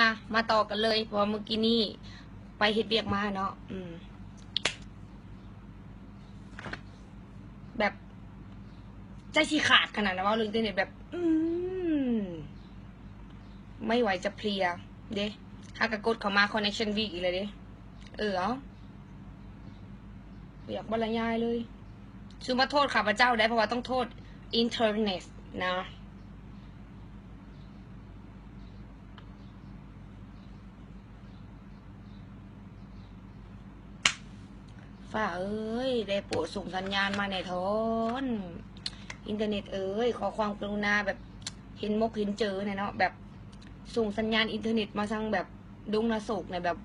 ມາ ມາຕໍ່ກັນເລີຍ ເພາະວ່າມື້ກີ້ນີ້ໄປເຮັດວຽກມາເນາະ ອືມ ແບບໃຈຊິຂາດຂະໜາດນັ້ນ ເວົ້າເລື່ອງອິນເຕີເນັດແບບ ອືມ ໄມ່ໄຫວຈະເພລຍເດ້ ຫາກະກົດເຂົ້າມາ connection weak ອີກແລ້ວເດ້ ເອີ ເອົາ ບໍ່ຢາກບັນລະຍາຍເລີຍ. ສຸມາໂທດຂ້າພະເຈົ້າໄດ້ ເພາະວ່າຕ້ອງໂທດອິນເຕີເນັດນະ. ຟ້າເອີຍ ໄດ້ໂປດສົ່ງສັນຍານມາແດ່ທ້ອນ ອິນເຕີເນັດເອີຍ ຂໍຄວາມກະລຸນາແບບເຫັນມົກເຫັນເຈີແດ່ເນາະ ແບບສົ່ງສັນຍານອິນເຕີເນັດມາທາງແບບດົງນາໂສກແດ່ ແບບ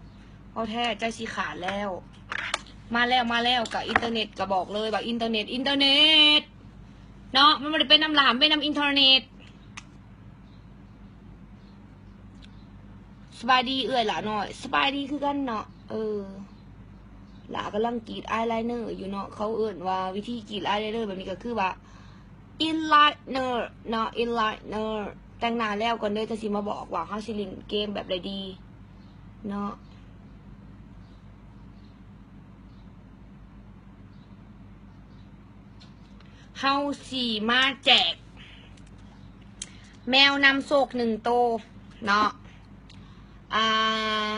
ເວົ້າແທ້ໃຈຊິຂາດແລ້ວ. ມາແລ້ວ ມາແລ້ວ ກະອິນເຕີເນັດ ກະບອກເລີຍວ່າອິນເຕີເນັດ ອິນເຕີເນັດເນາະ ມັນບໍ່ໄດ້ເປັນນຳຫຼາ ເປັນນຳອິນເຕີເນັດ. ສະບາຍດີເອື້ອຍຫຼ້ານ້ອຍ ສະບາຍດີຄືກັນເນາະ ເອີ ຫຼ້າກຳລັງກຣີດອາຍໄລເນີຢູ່ເນາະ ເຂົາເອີ້ນວ່າວິທີກຣີດອາຍໄລເນີແບບນີ້ກະຄືວ່າ eyeliner ເນາະ eyeliner ແຕ່ງໜ້າແລ້ວກ່ອນເດີ ຈັ່ງຊິມາບອກວ່າເຮົາຊິຫຼິ້ນເກມແບບໃດດີເນາະ. ເຮົາຊິມາແຈກແມວນຳໂຊກໜຶ່ງໂຕເນາະ ອ່າ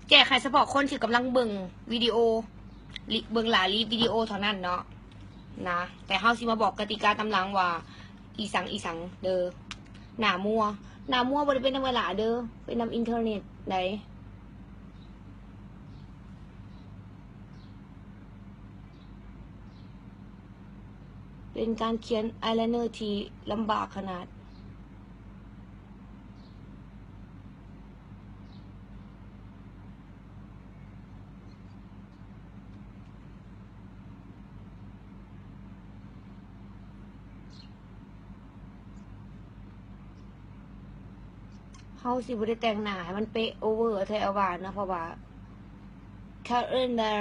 ແຈກໃຫ້ສະເພາະຄົນທີ່ກຳລັງເບິ່ງວິດີໂອ ລິ ເບິ່ງຫຼ້າລີບວິດີໂອເທົ່ານັ້ນເນາະ ນະ ແຕ່ເຮົາຊິມາບອກກະຕິກາຕາມຫຼັງວ່າ ອີ່ສັງ ອີ່ສັງເດີ ໜ້າມົວ ໜ້າມົວບໍ່ໄດ້ເປັນນຳເອື້ອຍຫຼ້າເດີ ເປັນນຳອິນເຕີເນັດໃດ. ເປັນການຂຽນອາຍໄລເນີທີ່ລຳບາກຂະໜາດ. ເຮົາຊິບໍ່ໄດ້ແຕ່ງໜ້າໃຫ້ມັນເປະໂອເວີແທ້ວ່າເນາະ ເພາະວ່າ calendar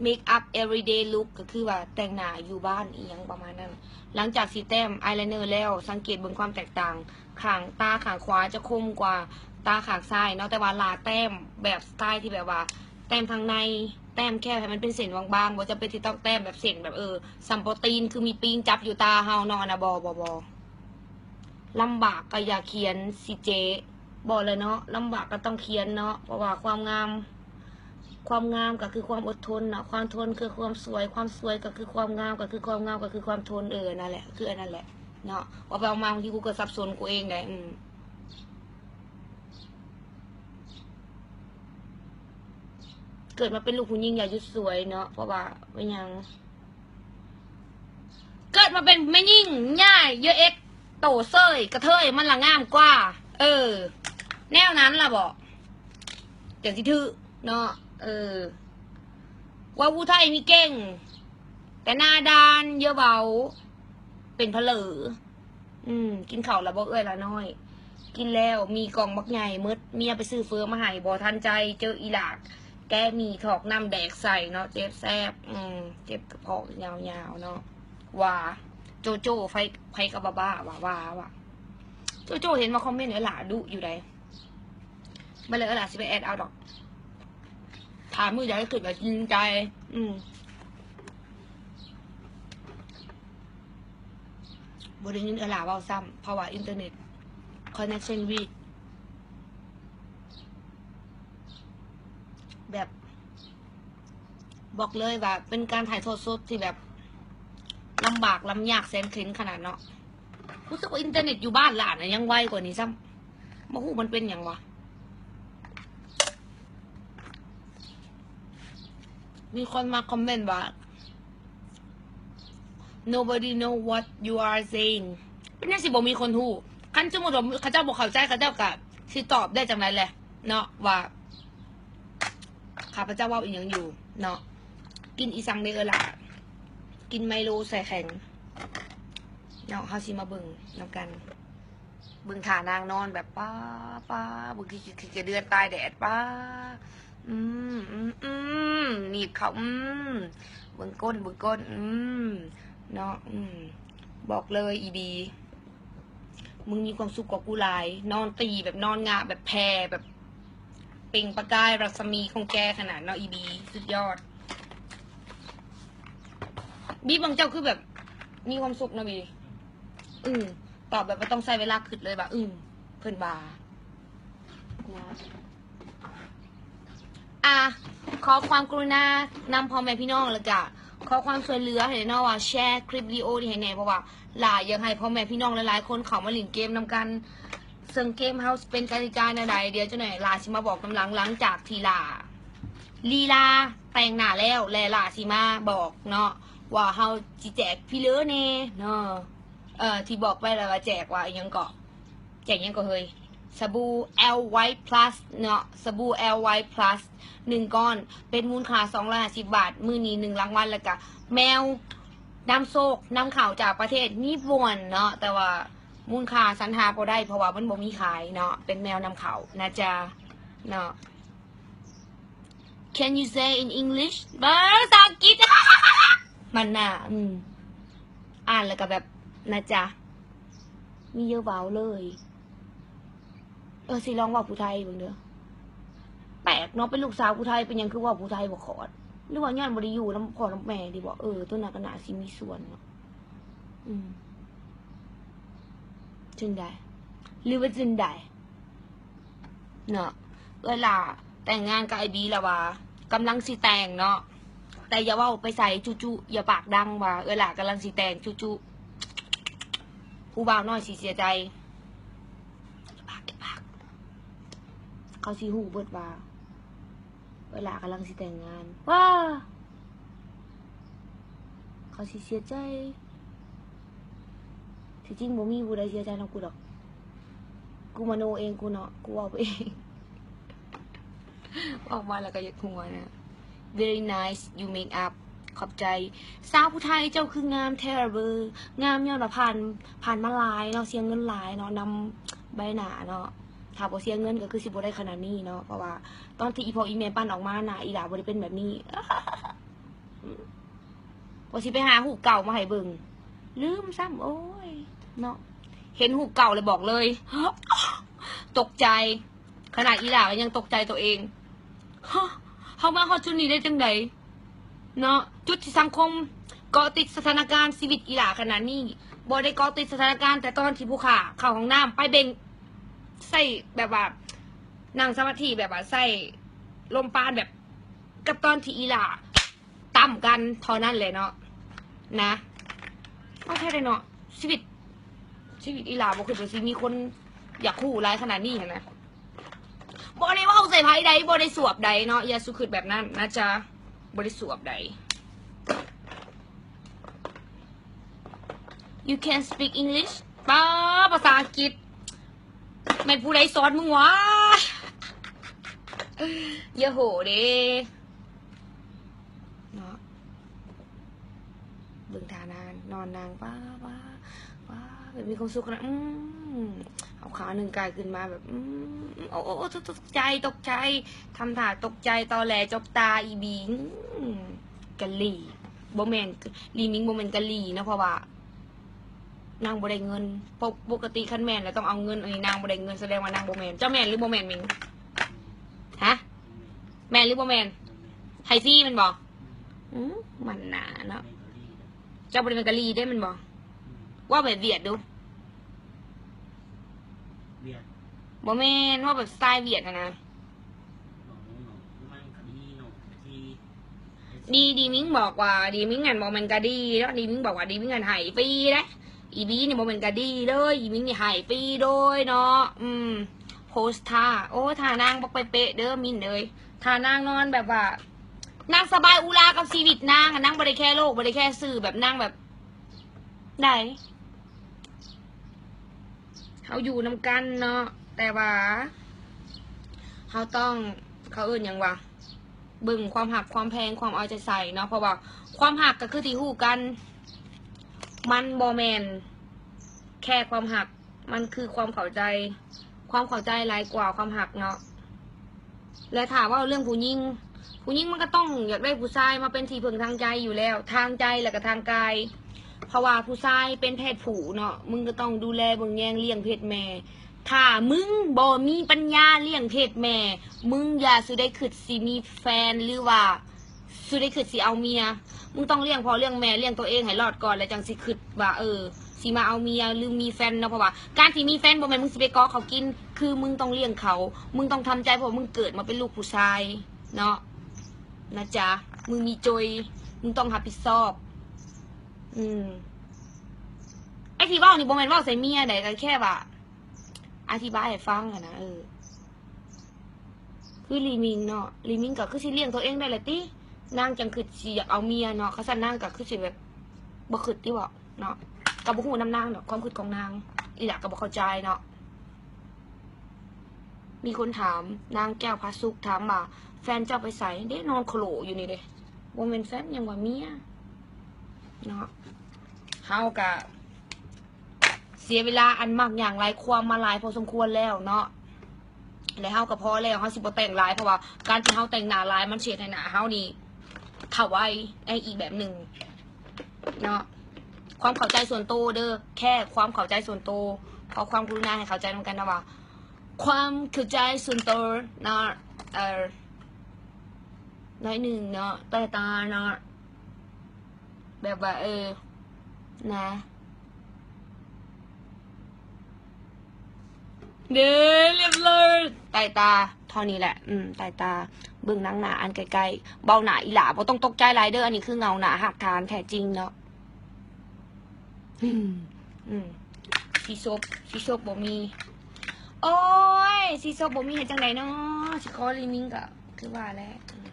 makeup everyday look ກະຄືວ່າແຕ່ງໜ້າຢູ່ບ້ານອີ່ຫຍັງປະມານນັ້ນ. ຫຼັງຈາກຊິແຕ້ມອາຍໄລເນີແລ້ວ ສັງເກດເບິ່ງຄວາມແຕກຕ່າງ ຂ້າງ ຕາຂ້າງຂວາຈະຄົມກວ່າຕາຂ້າງຊ້າຍເນາະ ແຕ່ວ່າຫຼ້າແຕ້ມແບບສະໄຕທີ່ແບບວ່າ ແຕ້ມທາງໃນ ແຕ້ມແຄ່ໃຫ້ມັນເປັນເສັ້ນບາງໆ ບໍ່ຈຳເປັນທີ່ຕ້ອງແຕ້ມແບບເສັ້ນແບບ ເອີ ສ່ຳໂປຣຕີນ ຄືມີປີງຈັບຢູ່ຕາເຮົາເນາະ ອັນນະ ບໍ່ ບໍ່ ບໍ່ ລຳບາກກະຢ່າຂຽນຊິເຈ ບໍ່ແຫຼະເນາະ ລຳບາກກະຕ້ອງຂຽນເນາະ ເພາະວ່າຄວາມງາມ ຄວາມງາມກະຄືຄວາມອົດທົນເນາະ ຄວາມທົນຄືຄວາມສວຍ ຄວາມສວຍກະຄືຄວາມງາມ ກະຄືຄວາມງາມກະຄືຄວາມທົນ ເອີ ນັ້ນແຫຼະ ຄືອັນນັ້ນແຫຼະເນາະ ເວົ້າໄປເວົ້າມາບາງທີກູກະສັບສົນກູເອງໄດ໋ ອືມ. ເກີດມາເປັນລູກຜູ້ຍິງຢ່າຢຸດສວຍເນາະ ເພາະວ່າເປັນຫຍັງ ເກີດມາເປັນແມ່ຍິງ ຢ່າເຢາເອັກໂຕເສີຍ ກະເທີຍມັນລະງາມກວ່າ ເອີ ແນວນັ້ນລະເບາະ ຈັ່ງຊິຖືກເນາະ ເອີ ເວົ້າຜູ້ໄທນີ້ເກັ່ງ ແຕ່ໜ້າດ້ານ ຢ່າເວົ້າ ເປັນພະເຫຼີ. ອືມ ກິນເຂົ້າແລ້ວບໍ່ເອື້ອຍຫຼ້ານ້ອຍ? ກິນແລ້ວ ໝີ່ກ່ອງບັກໃຫຍ່ໝົດ ເມຍໄປຊື້ເຝີມາໃຫ້ ບໍ່ທັນໃຈ ເຈີອີຫຼາກ ແກະໝີ່ຖອກນ້ຳແດກໃສ່ເນາະ ເຈັບແຊບ ອືມ ເຈັບກະເພາະຍາວໆເນາະ ວ່າ ໂຈໂຈ້ ໃຜ ໃຜກະບ້າໆ ວ່າ ວ່າ ວ່າ ໂຈໂຈ້ ເຫັນວ່າຄອມເມັນເອື້ອຍຫຼ້າດຸຢູ່ໃດ ບໍ່ເລີຍ ເອື້ອຍຫຼ້າຊິໄປແອດເອົາດອກ ຖ້າມື້ໃດຄິດວ່າຈິງໃຈ ອືມ. ບໍ່ໄດ້ຍິນເອື້ອຍຫຼ້າເວົ້າຊ້ຳ ເພາະວ່າອິນເຕີເນັດ connection weak ແບບ ບອກເລີຍວ່າເປັນການຖ່າຍທອດສົດທີ່ແບບລຳບາກລຳຍາກແສນເຂັນຂະໜາດເນາະ ຮູ້ສຶກວ່າອິນເຕີເນັດຢູ່ບ້ານຫຼ້ານະຍັງໄວກວ່ານີ້ຊ້ຳ ບໍ່ຮູ້ມັນເປັນຫຍັງວະ. ມີຄົນມາຄອມເມັນວ່າ nobody know what you are saying ເປັນຫຍັງຊິບໍ່ມີຄົນຮູ້ ຄັນສົມມຸດວ່າເຂົາເຈົ້າບໍ່ເຂົ້າໃຈ ເຂົາເຈົ້າກະຊິຕອບໄດ້ຈັ່ງໃດແຫຼະເນາະ ວ່າຂ້າພະເຈົ້າເວົ້າອີ່ຫຍັງຢູ່ເນາະ. ກິນອີ່ສັງເດເອື້ອຍຫຼ້າ ກິນໄມໂລແຊ່ແຂງເນາະ ເຮົາຊິມາເບິ່ງນຳກັນ. ເບິ່ງທ່ານາງນອນແບບ ປ້າ ປ້າ ເບິ່ງ ຂີ້ ຂີ້ ຂີ້ເດືອນຕາຍແດດ ປ້າ ອືມ ອືມ ອືມ ໜີບເຂົ້າ ອືມ ເບິ່ງກົ້ນ ເບິ່ງກົ້ນ ອືມ ເນາະ ອືມ ບອກເລີຍອີບີ ມຶງມີຄວາມສຸກກວ່າກູຫຼາຍ. ນອນຕີແບບ ນອນງະແບບແຜ່ແບບເປັ່ງປະກາຍລັດສະໝີຂອງແກຂະໜາດເນາະ ອີບີ ສຸດຍອດ. ບີບ ເບິ່ງເຈົ້າຄືແບບມີຄວາມສຸກເນາະບີ. ອື ຕອບແບບບໍ່ຕ້ອງໃຊ້ເວລາຄິດເລີຍວ່າ ອື ເພິ່ນວ່າ. ອ່າ ຂໍຄວາມກະລຸນານຳພໍ່ແມ່ພີ່ນ້ອງ ແລ້ວກະຂໍຄວາມຊ່ວຍເຫຼືອໃຫ້ແດ່ເນາະ ວ່າແຊຄລິບວິດີໂອນີ້ໃຫ້ແດ່ ເພາະວ່າຫຼ້າຢາກໃຫ້ພໍ່ແມ່ພີ່ນ້ອງຫຼາຍໆຄົນເຂົ້າມາຫຼິ້ນເກມນຳກັນ. ເຊິ່ງເກມເຮົາເປັນກະຕິກາແນວໃດ ດຽວຈັກໜ້ອຍຫຼ້າຊິມາບອກນຳຫຼັງ ຫຼັງຈາກທີ່ຫຼ້າລີລາແຕ່ງໜ້າແລ້ວ ແລະ ຫຼ້າຊິມາບອກເນາະ ວ່າເຮົາຊິແຈກພີເລີແດ່ເນາະ. ເອີ ທີ່ບອກໄປແລ້ວວ່າແຈກວ່າອີ່ຫຍັງເກາະ ແຈກຫຍັງເກາະເຮີ້ຍ ສະບູ ແອລ ໄວພລັສ ເນາະ ສະບູ ແອລ ໄວພລັສ ໜຶ່ງກ້ອນ ເປັນມູນຄ່າສອງຮ້ອຍຫ້າສິບບາດ. ມື້ນີ້ໜຶ່ງລາງວັນ ແລ້ວກະແມວນຳໂຊກນຳເຂົ້າຈາກປະເທດຍີ່ປຸ່ນເນາະ ແຕ່ວ່າມູນຄ່າສັນຫາບໍ່ໄດ້ ເພາະວ່າມັນບໍ່ມີຂາຍເນາະ ເປັນແມວນຳເຂົ້ານະຈ໊ະເນາະ. Can you say in English? ເອີ ພາສາອັງກິດ ມັນນະ ອືມ ອ່ານແລ້ວກະແບບນະຈ໊ະ ມີເຢີເວົ້າເລີຍ. ເອີ ຊິລອງເວົ້າຜູ້ໄທເບິ່ງເດີ. ແປກເນາະ ເປັນລູກສາວຜູ້ໄທ ເປັນຫຍັງຄືເວົ້າຜູ້ໄທບໍ່ຂອດ? ຫຼືວ່າຍ້ອນບໍ່ໄດ້ຢູ່ນຳພໍ່ນຳແມ່ຕິບໍ? ເອີ ໂຕນັ້ນກະໜ້າຊິມີສ່ວນເນາະ. ອືມ ຈັ່ງໃດ ຫຼືວ່າຈັ່ງໃດ? ເນາະ ເອື້ອຍຫຼ້າແຕ່ງງານກັບອ້າຍບີແລ້ວວ່າ ກຳລັງຊິແຕ່ງເນາະ ແຕ່ຢ່າເວົ້າໄປໃສ່ຈຸ ຢ່າປາກດັງວ່າເອື້ອຍຫຼ້າກຳລັງຊິແຕ່ງຈຸ. ຜູ້ບ່າວນ້ອຍຊິເສຍໃຈ. ຢ່າປາກ ຢ່າປາກ ເຂົາຊິຮູ້ເບິດວ່າ ເວລາກຳລັງຊິແຕ່ງງານ ວ້າ ເຂົາຊິເສຍໃຈ. ທີ່ຈິງບໍ່ມີຜູ້ໃດເສຍໃຈນຳກູດອກ. ກູມະໂນເອງ ກູເນາະ ກູເວົ້າໄປເອງ. ອອກມາແລ້ວກໍຢາກຫົວນະ. Very nice, you make up. ຂອບໃຈ. ສາວຜູ້ໄທເຈົ້າຄືງາມແທ້ລະເບີ. ງາມຍ້ອນວ່າຜ່ານ ຜ່ານມາຫຼາຍເນາະ ເສຍເງິນຫຼາຍເນາະ ນຳໃບໜ້າເນາະ. ຖ້າບໍ່ເສຍເງິນກໍຄືຊິບໍ່ໄດ້ຂະໜາດນີ້ເນາະ ເພາະວ່າຕອນທີ່ອີພໍ່ອີແມ່ປັ່ນອອກມາ ໜ້າອີຫຼ້າບໍ່ໄດ້ເປັນແບບນີ້. ວ່າຊິໄປຫາຮູບເກົ່າມາໃຫ້ເບິ່ງ ລືມຊ້ຳ. ໂອ້ຍເນາະ ເຫັນຮູບເກົ່າແລ້ວບອກເລີຍ ຕົກໃຈ. ຂະໜາດອີຫຼ້າກໍຍັງຕົກໃຈໂຕເອງ ຮະ ເຮົາມາຮອດຈຸດນີ້ໄດ້ຈັ່ງໃດເນາະ. ຈຸດທີ່ສັງຄົມເກາະຕິດສະຖານະການຊີວິດອີຫຼ້າຂະໜາດນີ້ ບໍ່ໄດ້ເກາະຕິດສະຖານະການແຕ່ຕອນທີ່ຜູ້ຂ້າເຂົ້າຫ້ອງນ້ຳໄປເບັ່ງ ໃຊ້ແບບວ່ານັ່ງສະມາທິ ແບບວ່າໃຊ້ລົມປານແບບ ກັບຕອນທີ່ອີຫຼ້າ ຕຳກັນເທົ່ານັ້ນແຫຼະເນາະ ນະ. ເອົາແທ້ເດເນາະ ຊີວິດ ຊີວິດອີຫຼ້າບໍ່ຄິດວ່າຊິມີຄົນຢາກຮູ້ຫຼາຍຂະໜາດນີ້ຫັ້ນນະ. ບໍ່ໄດ້ເວົ້າໃສ່ໃຜໃດ ບໍ່ໄດ້ສວບໃດເນາະ ຢ່າສູ່ຄິດແບບນັ້ນນະຈ໊ະ ບໍ່ໄດ້ສວບໃດ. You can speak English? ປ້າ ພາສາອັງກິດ ແມ່ນຜູ້ໃດສອນມຶງຫວາ? ຢ່າໂຫເດ້ ເນາະ ເບິ່ງທ່ານາງ ນອນນາງ ປ້າ ປ້າ ປ້າ ແບບມີຄວາມສຸກນະ. ອືມ ເອົາຂາໜຶ່ງກາຍຂຶ້ນມາແບບ ອືມ ໂອ້ ໂອ້ ໂອ້ ຕົກໃຈ ຕົກໃຈ ທຳທ່າຕົກໃຈ ຕໍແຫຼ ຈົບຕາ ອີບີ ອືມ ກະຫຼີ່ ບໍ່ແມ່ນ ລີມິງ ບໍ່ແມ່ນກະຫຼີ່ເນາະ ເພາະວ່າ ນາງບໍ່ໄດ້ເງິນ. ປົກ ປົກກະຕິຄັນແມ່ນແລ້ວຕ້ອງເອົາເງິນ ອັນນີ້ນາງບໍ່ໄດ້ເງິນ ສະແດງວ່ານາງບໍ່ແມ່ນ. ເຈົ້າແມ່ນຫຼືບໍ່ແມ່ນມິງ? ຮະ? ແມ່ນຫຼືບໍ່ແມ່ນ? ໃຫ້ຟຣີແມ່ນບໍ່? ອືມ ມັນໜ້າເນາະ. ເຈົ້າບໍ່ໄດ້ແມ່ນກະຫຼີ່ເດ້ແມ່ນບໍ່? ເວົ້າແບບຫວຽດດູ. ຫວຽດ? ບໍ່ແມ່ນ ເວົ້າແບບສະໄຕຫວຽດຫັ້ນນະ. ດີ ດີມິງບອກວ່າ ດີມິງຫັ້ນບໍ່ແມ່ນກະດີເນາະ ດີມິງບອກວ່າ ດີມິງຫັ້ນໃຫ້ຟຣີເດ້. ອີບີນີ້ບໍ່ແມ່ນກະດີເລີຍ ອີມິງນີ້ໃຫ້ຟຣີໂດຍເນາະ. ອືມ ໂພສທ່າ ໂອ້ ທ່ານາງບໍ່ເປະເດີມິງເອີຍ. ທ່ານາງນອນແບບວ່າ ນາງສະບາຍອູລາກັບຊີວິດນາງ ນາງບໍ່ໄດ້ແຄໂລກ ບໍ່ໄດ້ແຄຊື່ ແບບນາງແບບ ໃດ ເຮົາຢູ່ນຳກັນເນາະ ແຕ່ວ່າເຮົາຕ້ອງ ເຂົາເອີ້ນຫຍັງຫວາ ເບິ່ງຄວາມຮັກຄວາມແພງ ຄວາມເອົາໃຈໃສ່ເນາະ ເພາະວ່າຄວາມຮັກກໍຄືທີ່ຮູ້ກັນ ມັນບໍ່ແມ່ນແຄ່ຄວາມຮັກ ມັນຄືຄວາມເຂົ້າໃຈ ຄວາມເຂົ້າໃຈຫຼາຍກວ່າຄວາມຮັກເນາະ. ແລະ ຖ້າເວົ້າເລື່ອງຜູ້ຍິງ ຜູ້ຍິງມັນກໍຕ້ອງຢາກໄດ້ຜູ້ຊາຍມາເປັນທີ່ເພິ່ງທາງໃຈຢູ່ແລ້ວ ທາງໃຈ ແລະ ກໍທາງກາຍ. ເພາະວ່າຜູ້ຊາຍເປັນເພດຜູ້ເນາະ ມຶງກໍຕ້ອງດູແລເບິ່ງແຍງລ້ຽງເພດແມ່. ຖ້າມຶງບໍ່ມີປັນຍາລ້ຽງເພດແມ່ ມຶງຢ່າສູ່ໄດ້ຄິດຊິມີແຟນ ຫຼືວ່າສູ່ໄດ້ຄິດຊິເອົາເມຍ. ມຶງຕ້ອງລ້ຽງພໍ່ລ້ຽງແມ່ ລ້ຽງຕົວເອງໃຫ້ລອດກ່ອນ ແລ້ວຈັ່ງຊິຄິດວ່າ ເອີ ຊິມາເອົາເມຍ ຫຼືມີແຟນເນາະ. ເພາະວ່າການທີ່ມີແຟນບໍ່ແມ່ນມຶງຊິໄປເກາະເຂົາກິນ ຄືມຶງຕ້ອງລ້ຽງເຂົາ ມຶງຕ້ອງທຳໃຈ ເພາະວ່າມຶງເກີດມາເປັນລູກຜູ້ຊາຍເນາະ ນະຈ໊ະ. ມຶງມີໂຈຍ ມຶງຕ້ອງຮັບຜິດຊອບ. ອືມ ໄອ້ທີ່ເວົ້ານີ້ບໍ່ແມ່ນເວົ້າໃສ່ເມຍໃດ ກໍແຄ່ວ່າອະທິບາຍໃຫ້ຟັງຫັ້ນນະ. ເອີ ຄືລີມິງເນາະ ລີມິງກໍຄືຊິລ້ຽງຕົວເອງໄດ້ແຫຼະຕິ ນາງຈັ່ງຄິດຊິຢາກເອົາເມຍເນາະ. ຄັນຊັ້ນນາງກໍຄືຊິແບບບໍ່ຄິດຕິເບາະເນາະ. ກໍບໍ່ຮູ້ນຳນາງດອກ ຄວາມຄິດຂອງນາງ ອີ່ຫຼ້າກໍບໍ່ເຂົ້າໃຈເນາະ. ມີຄົນຖາມ ນາງແກ້ວພະສຸກ ຖາມວ່າ ແຟນເຈົ້າໄປໃສເດ້? ນອນໂຄໂລຢູ່ນີ້ເດ້. ບໍ່ແມ່ນແຟນ ຫຍັງວ່າເມຍເນາະ. ເຮົາກະເສຍເວລາອັນມັກຫຍັງຫຼາຍຄວາມມາຫຼາຍພໍສົມຄວນແລ້ວເນາະ ແລະເຮົາກະພໍແລ້ວ ເຮົາຊິບໍ່ແຕ່ງຫຼາຍ ເພາະວ່າການທີ່ເຮົາແຕ່ງໜ້າຫຼາຍ ມັນຊິເຮັດໃຫ້ໜ້າເຮົານີ້ເຖົ້າໄວໃນອີກແບບໜຶ່ງເນາະ. ຄວາມເຂົ້າໃຈສ່ວນໂຕເດີ ແຄ່ຄວາມເຂົ້າໃຈສ່ວນໂຕ ຂໍຄວາມກະລຸນາໃຫ້ເຂົ້າໃຈນຳກັນນະວ່າ ຄວາມເຂົ້າໃຈສ່ວນໂຕເນາະ ເອີ ໜ້ອຍໜຶ່ງເນາະ ແຕ່ຕາເນາະ ແບບວ່າ ເອີ ນະ ເດ້ ລຽບລ້ອຍ ໃຕ້ຕາເທົ່ານີ້ແຫຼະ. ອືມ ໃຕ້ຕາ ເບິ່ງໜັງໜ້າອັນໃກ້ໆ ເບົາໜ້າອີ່ຫຼ້າ ບໍ່ຕ້ອງຕົກໃຈຫຼາຍເດີ. ອັນນີ້ຄືເງົາໜ້າຮາກຖານແທ້ຈິງເນາະ. ອືມ ອືມ ສີສົບ ສີສົບບໍ່ມີ. ໂອ້ຍ ສີສົບບໍ່ມີເຮັດຈັ່ງໃດເນາະ. ຊິຂໍລີມິງກໍຄືວ່າແຫຼະ ອືມ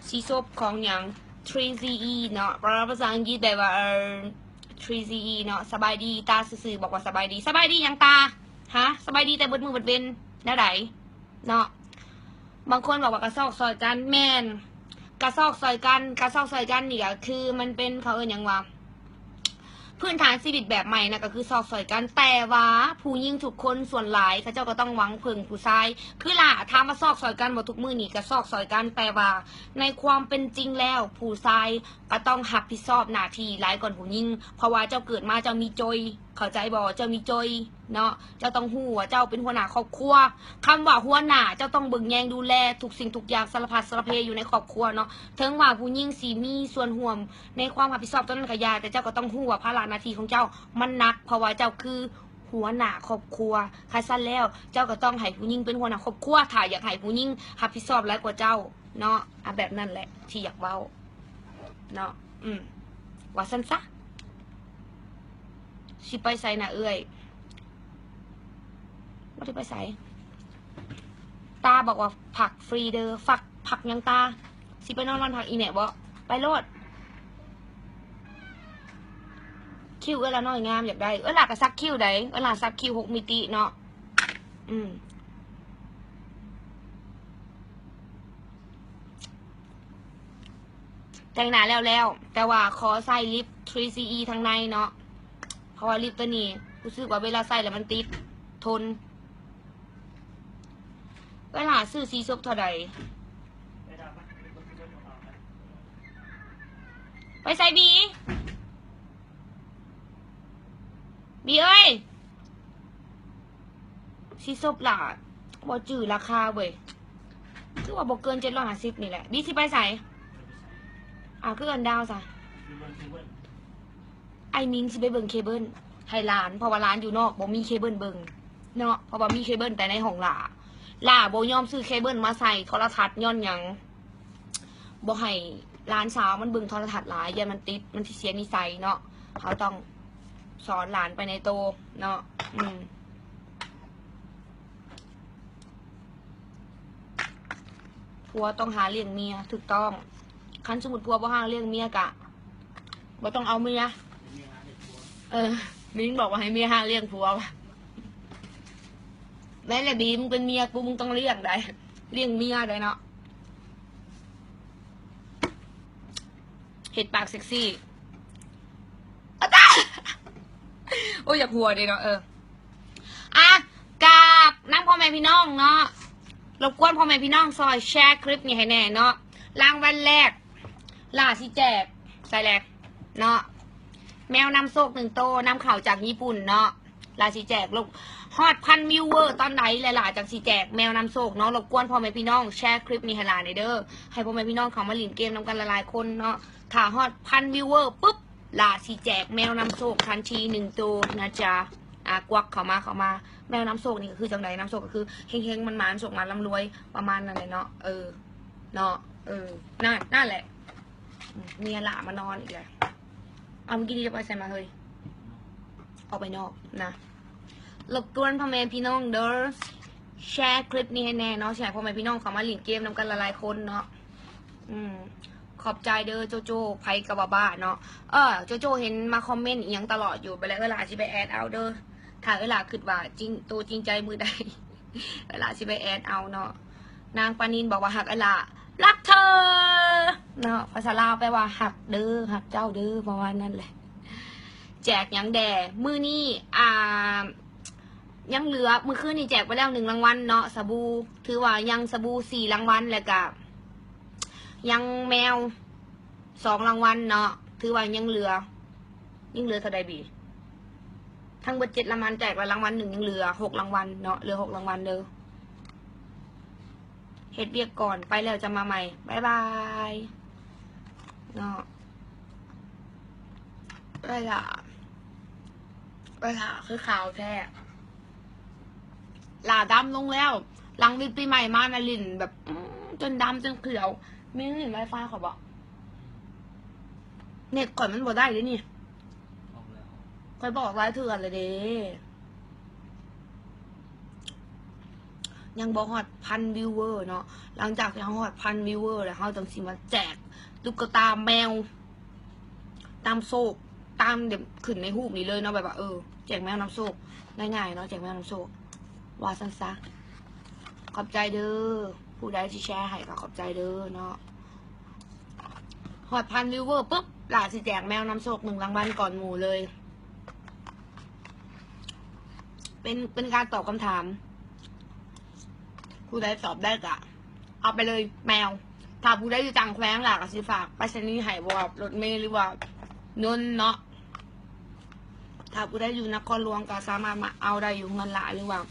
ສີສົບຂອງຫຍັງ three C E ເນາະ ແປວ່າພາສາອັງກິດ ແປວ່າ ເອີ three C E ເນາະ. ສະບາຍດີ ຕາຊື່ໆ ບອກວ່າສະບາຍດີ. ສະບາຍດີຫຍັງຕາ? ຮະ? ສະບາຍດີແຕ່ເບິດມື້ເບິດເວັນ ແນວໃດ? ເນາະ ບາງຄົນບອກວ່າກະຊອກຊ່ອຍກັນ ແມ່ນ ກະຊອກຊ່ອຍກັນ ກະຊອກຊ່ອຍກັນນີ້ກະຄືມັນເປັນ ເຂົາເອີ້ນຫຍັງວະ ພື້ນຖານຊີວິດແບບໃໝ່ນະ ກະຄືຊອກຊ່ອຍກັນ. ແຕ່ວ່າຜູ້ຍິງທຸກຄົນສ່ວນຫຼາຍເຂົາເຈົ້າກະຕ້ອງຫວັງເພິ່ງຜູ້ຊາຍ. ຄືຫຼ້າ ຖາມວ່າຊອກຊ່ອຍກັນບໍ່? ທຸກມື້ນີ້ກະຊອກຊ່ອຍກັນ ແຕ່ວ່າໃນຄວາມເປັນຈິງແລ້ວ ຜູ້ຊາຍກະຕ້ອງຮັບຜິດຊອບໜ້າທີ່ຫຼາຍກ່ອນຜູ້ຍິງ ເພາະວ່າເຈົ້າເກີດມາເຈົ້າມີໂຈຍ ເຂົ້າໃຈບໍ່? ເຈົ້າມີໂຈຍເນາະ ເຈົ້າຕ້ອງຮູ້ວ່າເຈົ້າເປັນຫົວໜ້າຄອບຄົວ. ຄຳວ່າຫົວໜ້າ ເຈົ້າຕ້ອງເບິ່ງແຍງດູແລທຸກສິ່ງທຸກຢ່າງ ສາລະພັດສາລະເພຢູ່ໃນຄອບຄົວເນາະ. ເຖິງວ່າຜູ້ຍິງຊິມີສ່ວນຮ່ວມໃນຄວາມຮັບຜິດຊອບຕົວນັ້ນກະຢ່າ ແຕ່ເຈົ້າກໍຕ້ອງຮູ້ວ່າພາລະໜ້າທີ່ຂອງເຈົ້າມັນໜັກ ເພາະວ່າເຈົ້າຄືຫົວໜ້າຄອບຄົວ. ຄັນຊັ້ນແລ້ວ ເຈົ້າກໍຕ້ອງໃຫ້ຜູ້ຍິງເປັນຫົວໜ້າຄອບຄົວ ຖ້າຢາກໃຫ້ຜູ້ຍິງຮັບຜິດຊອບຫຼາຍກວ່າເຈົ້າເນາະ. ອາ ແບບນັ້ນແຫຼະທີ່ຢາກເວົ້າ ເນາະ ອືມ ວ່າຊັ້ນຊະ. ຊິໄປໃສນະເອື້ອຍ? ບໍ່ໄດ້ໄປໃສ. ຕາບອກວ່າພັກຟຣີເດີ. ພັກ ພັກຫຍັງຕາ? ຊິໄປນອນບ້ານພັກອີແມ່ບໍ? ໄປໂລດ. ຄິ້ວເອື້ອຍລະນ້ອຍງາມ ຢາກໄດ້. ເອື້ອຍລະກະສັກຄິ້ວໃດ໋ ເອື້ອຍລະສັກຄິ້ວຫົກມິຕິເນາະ. ອືມ ແຕ່ງໜ້າແລ້ວໆ ແຕ່ວ່າຂໍໃຊ້ລິບ three C E ທາງໃນເນາະ ເພາະວ່າລິບໂຕນີ້ຮູ້ສຶກວ່າເວລາໃຊ້ແລ້ວມັນຕິດທົນ. ເວລາຊື້ສີສົບເທົ່າໃດ? ໄປໃສບີ? ບີເອີຍ ສີສົບຫຼ້າ ບໍ່ຈື່ລາຄາເວີຍ ຄືວ່າບໍ່ເກີນເຈັດຮ້ອຍຫ້າສິບນີ້ແຫຼະ. ບີຊິໄປໃສ? ອ້າວ ຄືເອີ້ນດາວຊະ? ອ້າຍມິງຊິໄປເບິ່ງເຄເບິ້ນໃຫ້ຫຼານ ເພາະວ່າຫຼານຢູ່ນອກບໍ່ມີເຄເບິ້ນເບິ່ງເນາະ ເພາະວ່າມີເຄເບິ້ນແຕ່ໃນຫ້ອງຫຼ້າ. ຫຼ້າບໍ່ຍອມຊື້ເຄເບິ້ນມາໃສ່ໂທລະທັດຍ້ອນຫຍັງ? ບໍ່ໃຫ້ຫຼານສາວມັນເບິ່ງໂທລະທັດຫຼາຍ ຢ້ານມັນຕິດ ມັນຊິເສຍນິໄສເນາະ. ເຮົາຕ້ອງສອນຫຼານໄປໃນໂຕເນາະ. ອືມ ຜົວຕ້ອງຫາລ້ຽງເມຍ ຖືກຕ້ອງ. ຄັນສົມມຸດຜົວບໍ່ຫາລ້ຽງເມຍກະບໍ່ຕ້ອງເອົາເມຍ. ເອີ ມິງບອກວ່າໃຫ້ເມຍຫາລ້ຽງຜົວວ່າ. ແມ່ນແຫຼະບີ ມຶງເປັນເມຍກູ ມຶງຕ້ອງລ້ຽງໃດ໋ ລ້ຽງເມຍໃດ໋ເນາະ. ເຮັດປາກເຊັກຊີ້ ໂອ້ຍ ຢາກຫົວເດ້ເນາະ. ເອີ ອ່ະ ກາບນຳພໍ່ແມ່ພີ່ນ້ອງເນາະ ລົບກວນພໍ່ແມ່ພີ່ນ້ອງຊ່ອຍແຊຄລິບນີ້ໃຫ້ແດ່ເນາະ. ລາງວັນແລກ ຫຼ້າຊິແຈກໃສແຫຼະເນາະ. ແມວນຳໂຊກໜຶ່ງໂຕ ນຳເຂົ້າຈາກຍີ່ປຸ່ນເນາະ. ຫຼ້າຊິແຈກ ຮອດພັນວິວເວີຕອນໃດ ແລະ ຫຼ້າຈັ່ງຊິແຈກແມວນຳໂຊກເນາະ. ລົບກວນພໍ່ແມ່ພີ່ນ້ອງແຊຄລິບນີ້ໃຫ້ຫຼ້າແດ່ເດີ. ໃຫ້ພໍ່ແມ່ພີ່ນ້ອງເຂົ້າມາຫຼິ້ນເກມນຳກັນຫຼາຍໆຄົນເນາະ. ຖ້າຮອດພັນວິວເວີປຶບ ຫຼ້າຊິແຈກແມວນຳໂຊກທັນທີໜຶ່ງໂຕນະຈ໊ະ. ອາ ກວັກເຂົ້າມາ ເຂົ້າມາ. ແມວນຳໂຊກນີ້ກໍຄືຈັ່ງໃດ? ນຳໂຊກກໍຄືເຮັງໆ ໝານໆ ໂຊກໝານ ລ່ຳລວຍ ປະມານນັ້ນແຫຼະເນາະ. ເອີ ເນາະ ເອີ ນັ້ນ ນັ້ນແຫຼະ. ອືມ ເມຍຫຼ້າມານອນອີກແລ້ວ. ເອົາ ເມື່ອກີ້ນີ້ຈະໄປໃສມາເຮີ້ຍ? ອອກໄປນອກນະ. ລົບກວນພໍ່ແມ່ພີ່ນ້ອງເດີ ແຊຄລິບນີ້ໃຫ້ແດ່ເນາະ. ຊິໃຫ້ພໍ່ແມ່ພີ່ນ້ອງເຂົ້າມາຫຼິ້ນເກມນຳກັນຫຼາຍໆຄົນເນາະ. ອືມ ຂອບໃຈເດີໂຈໂຈ້. ໃຜກໍວ່າບ້າເນາະ. ເອີ ໂຈໂຈ້ເຫັນມາຄອມເມັນອີ່ຫຍັງຕະຫຼອດຢູ່. ໄປແລ້ວ ເອື້ອຍຫຼ້າຊິໄປແອດເອົາເດີ. ຖ້າເອື້ອຍຫຼ້າຄິດວ່າຈິງ ໂຕຈິງໃຈມື້ໃດ ເອື້ອຍຫຼ້າຊິໄປແອດເອົາເນາະ. ນາງປານິນບອກວ່າ ຮັກເອື້ອຍຫຼ້າ ລັກເທີ ເນາະ. ພາສາລາວແປວ່າ ຮັກເດີ ຮັກເຈົ້າເດີ ປະມານນັ້ນແຫຼະ. ແຈກຫຍັງແດ່ມື້ນີ້? ອ່າ ຍັງເຫຼືອ ມື້ຄືນນີ້ແຈກໄປແລ້ວໜຶ່ງລາງວັນເນາະ ສະບູ. ຖືວ່າຍັງສະບູສີ່ລາງວັນ ແລ້ວກະຍັງແມວສອງລາງວັນເນາະ. ຖືວ່າຍັງເຫຼືອ ຍັງເຫຼືອເທົ່າໃດບີ? ທັງເບິດເຈັດລາງວັນ ແຈກລະລາງວັນໜຶ່ງ ຍັງເຫຼືອຫົກລາງວັນເນາະ. ເຫຼືອຫົກລາງວັນເດີ. ເຮັດວຽກກ່ອນ ໄປແລ້ວຈະມາໃໝ່ ບາຍບາຍເນາະ. ເອື້ອຍຫຼ້າ ເອື້ອຍຫຼ້າຄືຂາວແທ້. ຫຼ້າດຳລົງແລ້ວ. ຫຼັງວິກປີໃໝ່ມານະ ຫຼິ້ນແບບ ອືມ ຈົນດຳຈົນຂຽວ. ມີຫຼິ້ນໄວຟາຍຂ້ອຍບໍ? ເນັດຂ້ອຍມັນບໍ່ໄດ້ເດນີ້. ຂ້ອຍບອກຫຼາຍເທື່ອແລ້ວເດ້. ຍັງບໍ່ຮອດພັນວິວເວີເນາະ. ຫຼັງຈາກທີ່ເຮົາຮອດພັນວິວເວີແລ້ວ ເຮົາຈັ່ງຊິມາແຈກຕຸກກະຕາແມວນຳໂຊກ ຕາມແບບຂຶ້ນໃນຮູບນີ້ເລີຍເນາະ. ແບບວ່າ ເອີ ແຈກແມວນຳໂຊກ ງ່າຍໆເນາະ ແຈກແມວນຳໂຊກ ວ່າຊັ້ນຊະ. ຂອບໃຈເດີ ຜູ້ໃດທີ່ແຊໃຫ້ກໍຂອບໃຈເດີເນາະ. ຮອດພັນວິວເວີປຶບ ຫຼ້າຊິແຈກແມວນຳໂຊກໜຶ່ງລາງວັນກ່ອນໝູ່ເລີຍ. ເປັນ ເປັນການຕອບຄຳຖາມ. ຜູ້ໃດຕອບໄດ້ກະເອົາໄປເລີຍແມວ. ຖ້າຜູ້ໃດຢູ່ຕ່າງແຂວງ ຫຼ້າກະຊິຝາກໄປສະນີໃຫ້ ບໍ່ວ່າລົດເມ ຫຼືວ່າຍົນເນາະ. ຖ້າຜູ້ໃດຢູ່ນະຄອນຫຼວງກະສາມາດມາເອົາໄດ້ຢູ່ເຮືອນຫຼ້າ ຫຼືວ່າ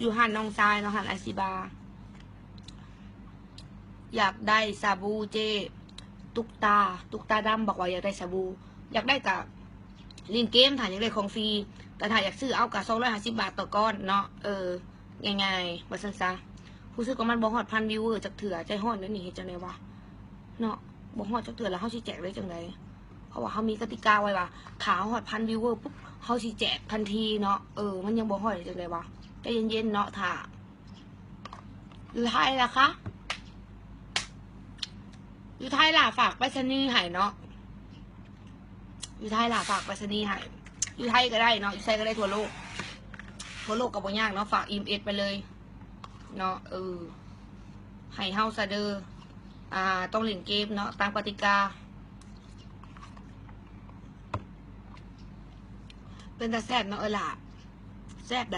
ຢູ່ຮ້ານນ້ອງຊາຍເນາະ ຮ້ານອາຊີບາ. ຢາກໄດ້ສາບູເຈ້ ຕຸກຕາ ຕຸກຕາດຳບອກວ່າຢາກໄດ້ສາບູ. ຢາກໄດ້ກະຫຼິ້ນເກມ ຖ້າຢາກໄດ້ຂອງຟຣີ. ແຕ່ຖ້າຢາກຊື້ເອົາກະສອງຮ້ອຍຫ້າສິບບາດຕໍ່ກ້ອນເນາະ. ເອີ ງ່າຍໆ ວ່າຊັ້ນຊະ. ຮູ້ສຶກວ່າມັນບໍ່ຮອດພັນວິວເວີຈັກເທື່ອ. ໃຈຮ້ອນເດນີ້ ເຮັດຈັ່ງໃດວະເນາະ. ບໍ່ຮອດຈັກເທື່ອ ແລ້ວເຮົາຊິແຈກໄດ້ຈັ່ງໃດ? ເພາະວ່າເຮົາມີກະຕິກາໄວ້ວ່າ ຖ້າເຮົາຮອດພັນວິວເວີປຸບ ເຮົາຊິແຈກທັນທີເນາະ. ເອີ ມັນຍັງບໍ່ຮອດ ເຮັດຈັ່ງໃດວະ? ໃຈເຢັນໆເນາະ ຖ້າ ຢູ່ໄທລະຄະ? ຢູ່ໄທລະ ຝາກໄປສະນີໃຫ້ເນາະ. ຢູ່ໄທລະ ຝາກໄປສະນີໃຫ້. ຢູ່ໄທກໍໄດ້ເນາະ ຢູ່ໃສກໍໄດ້ ທົ່ວໂລກ ທົ່ວໂລກກໍບໍ່ຍາກເນາະ. ຝາກອີເອັມເອສໄປເລີຍເນາະ. ເອີ ໃຫ້ເຮົາຊະເດີ ອ່າ ຕ້ອງຫຼິ້ນເກມເນາະ ຕາມກະຕິກາ. ເປັນຕາແຊບເນາະ ເອີຍຫຼ້າ. ແຊບໃດ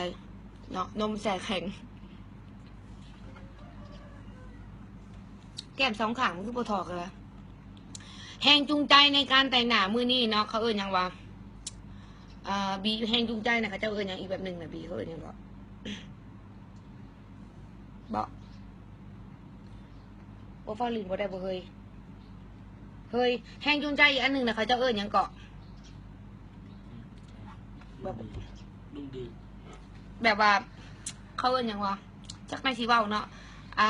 ເນາະ ນົມແຊ່ແຂງ. ແກ້ມສອງຂ້າງມັນຄືບໍ່ຖອກເລີຍ. ແຮງຈູງໃຈໃນການແຕ່ງໜ້າມື້ນີ້ເນາະ ເຂົາເອີ້ນຫຍັງວະ? ເອີ ບີ ແຮງຈູງໃຈນະ ເຂົາເຈົ້າເອີ້ນຫຍັງອີກແບບໜຶ່ງນະ ບີ ເຂົາເອີ້ນຫຍັງເກາະ? ບໍ່ ບໍ່ຟ້າວຫຼິ້ນບໍ່ໄດ້ບໍ່ເຮີ້ຍ? ເຮີ້ຍ ແຮງຈູງໃຈອີກອັນໜຶ່ງນະ ເຂົາເຈົ້າເອີ້ນຫຍັງເກາະ? ແບບ ດຶງດູດ ແບບວ່າ ເຂົາເອີ້ນຫຍັງວະ? ຈັກແມ່ນຊິເວົ້າເນາະ. ອ່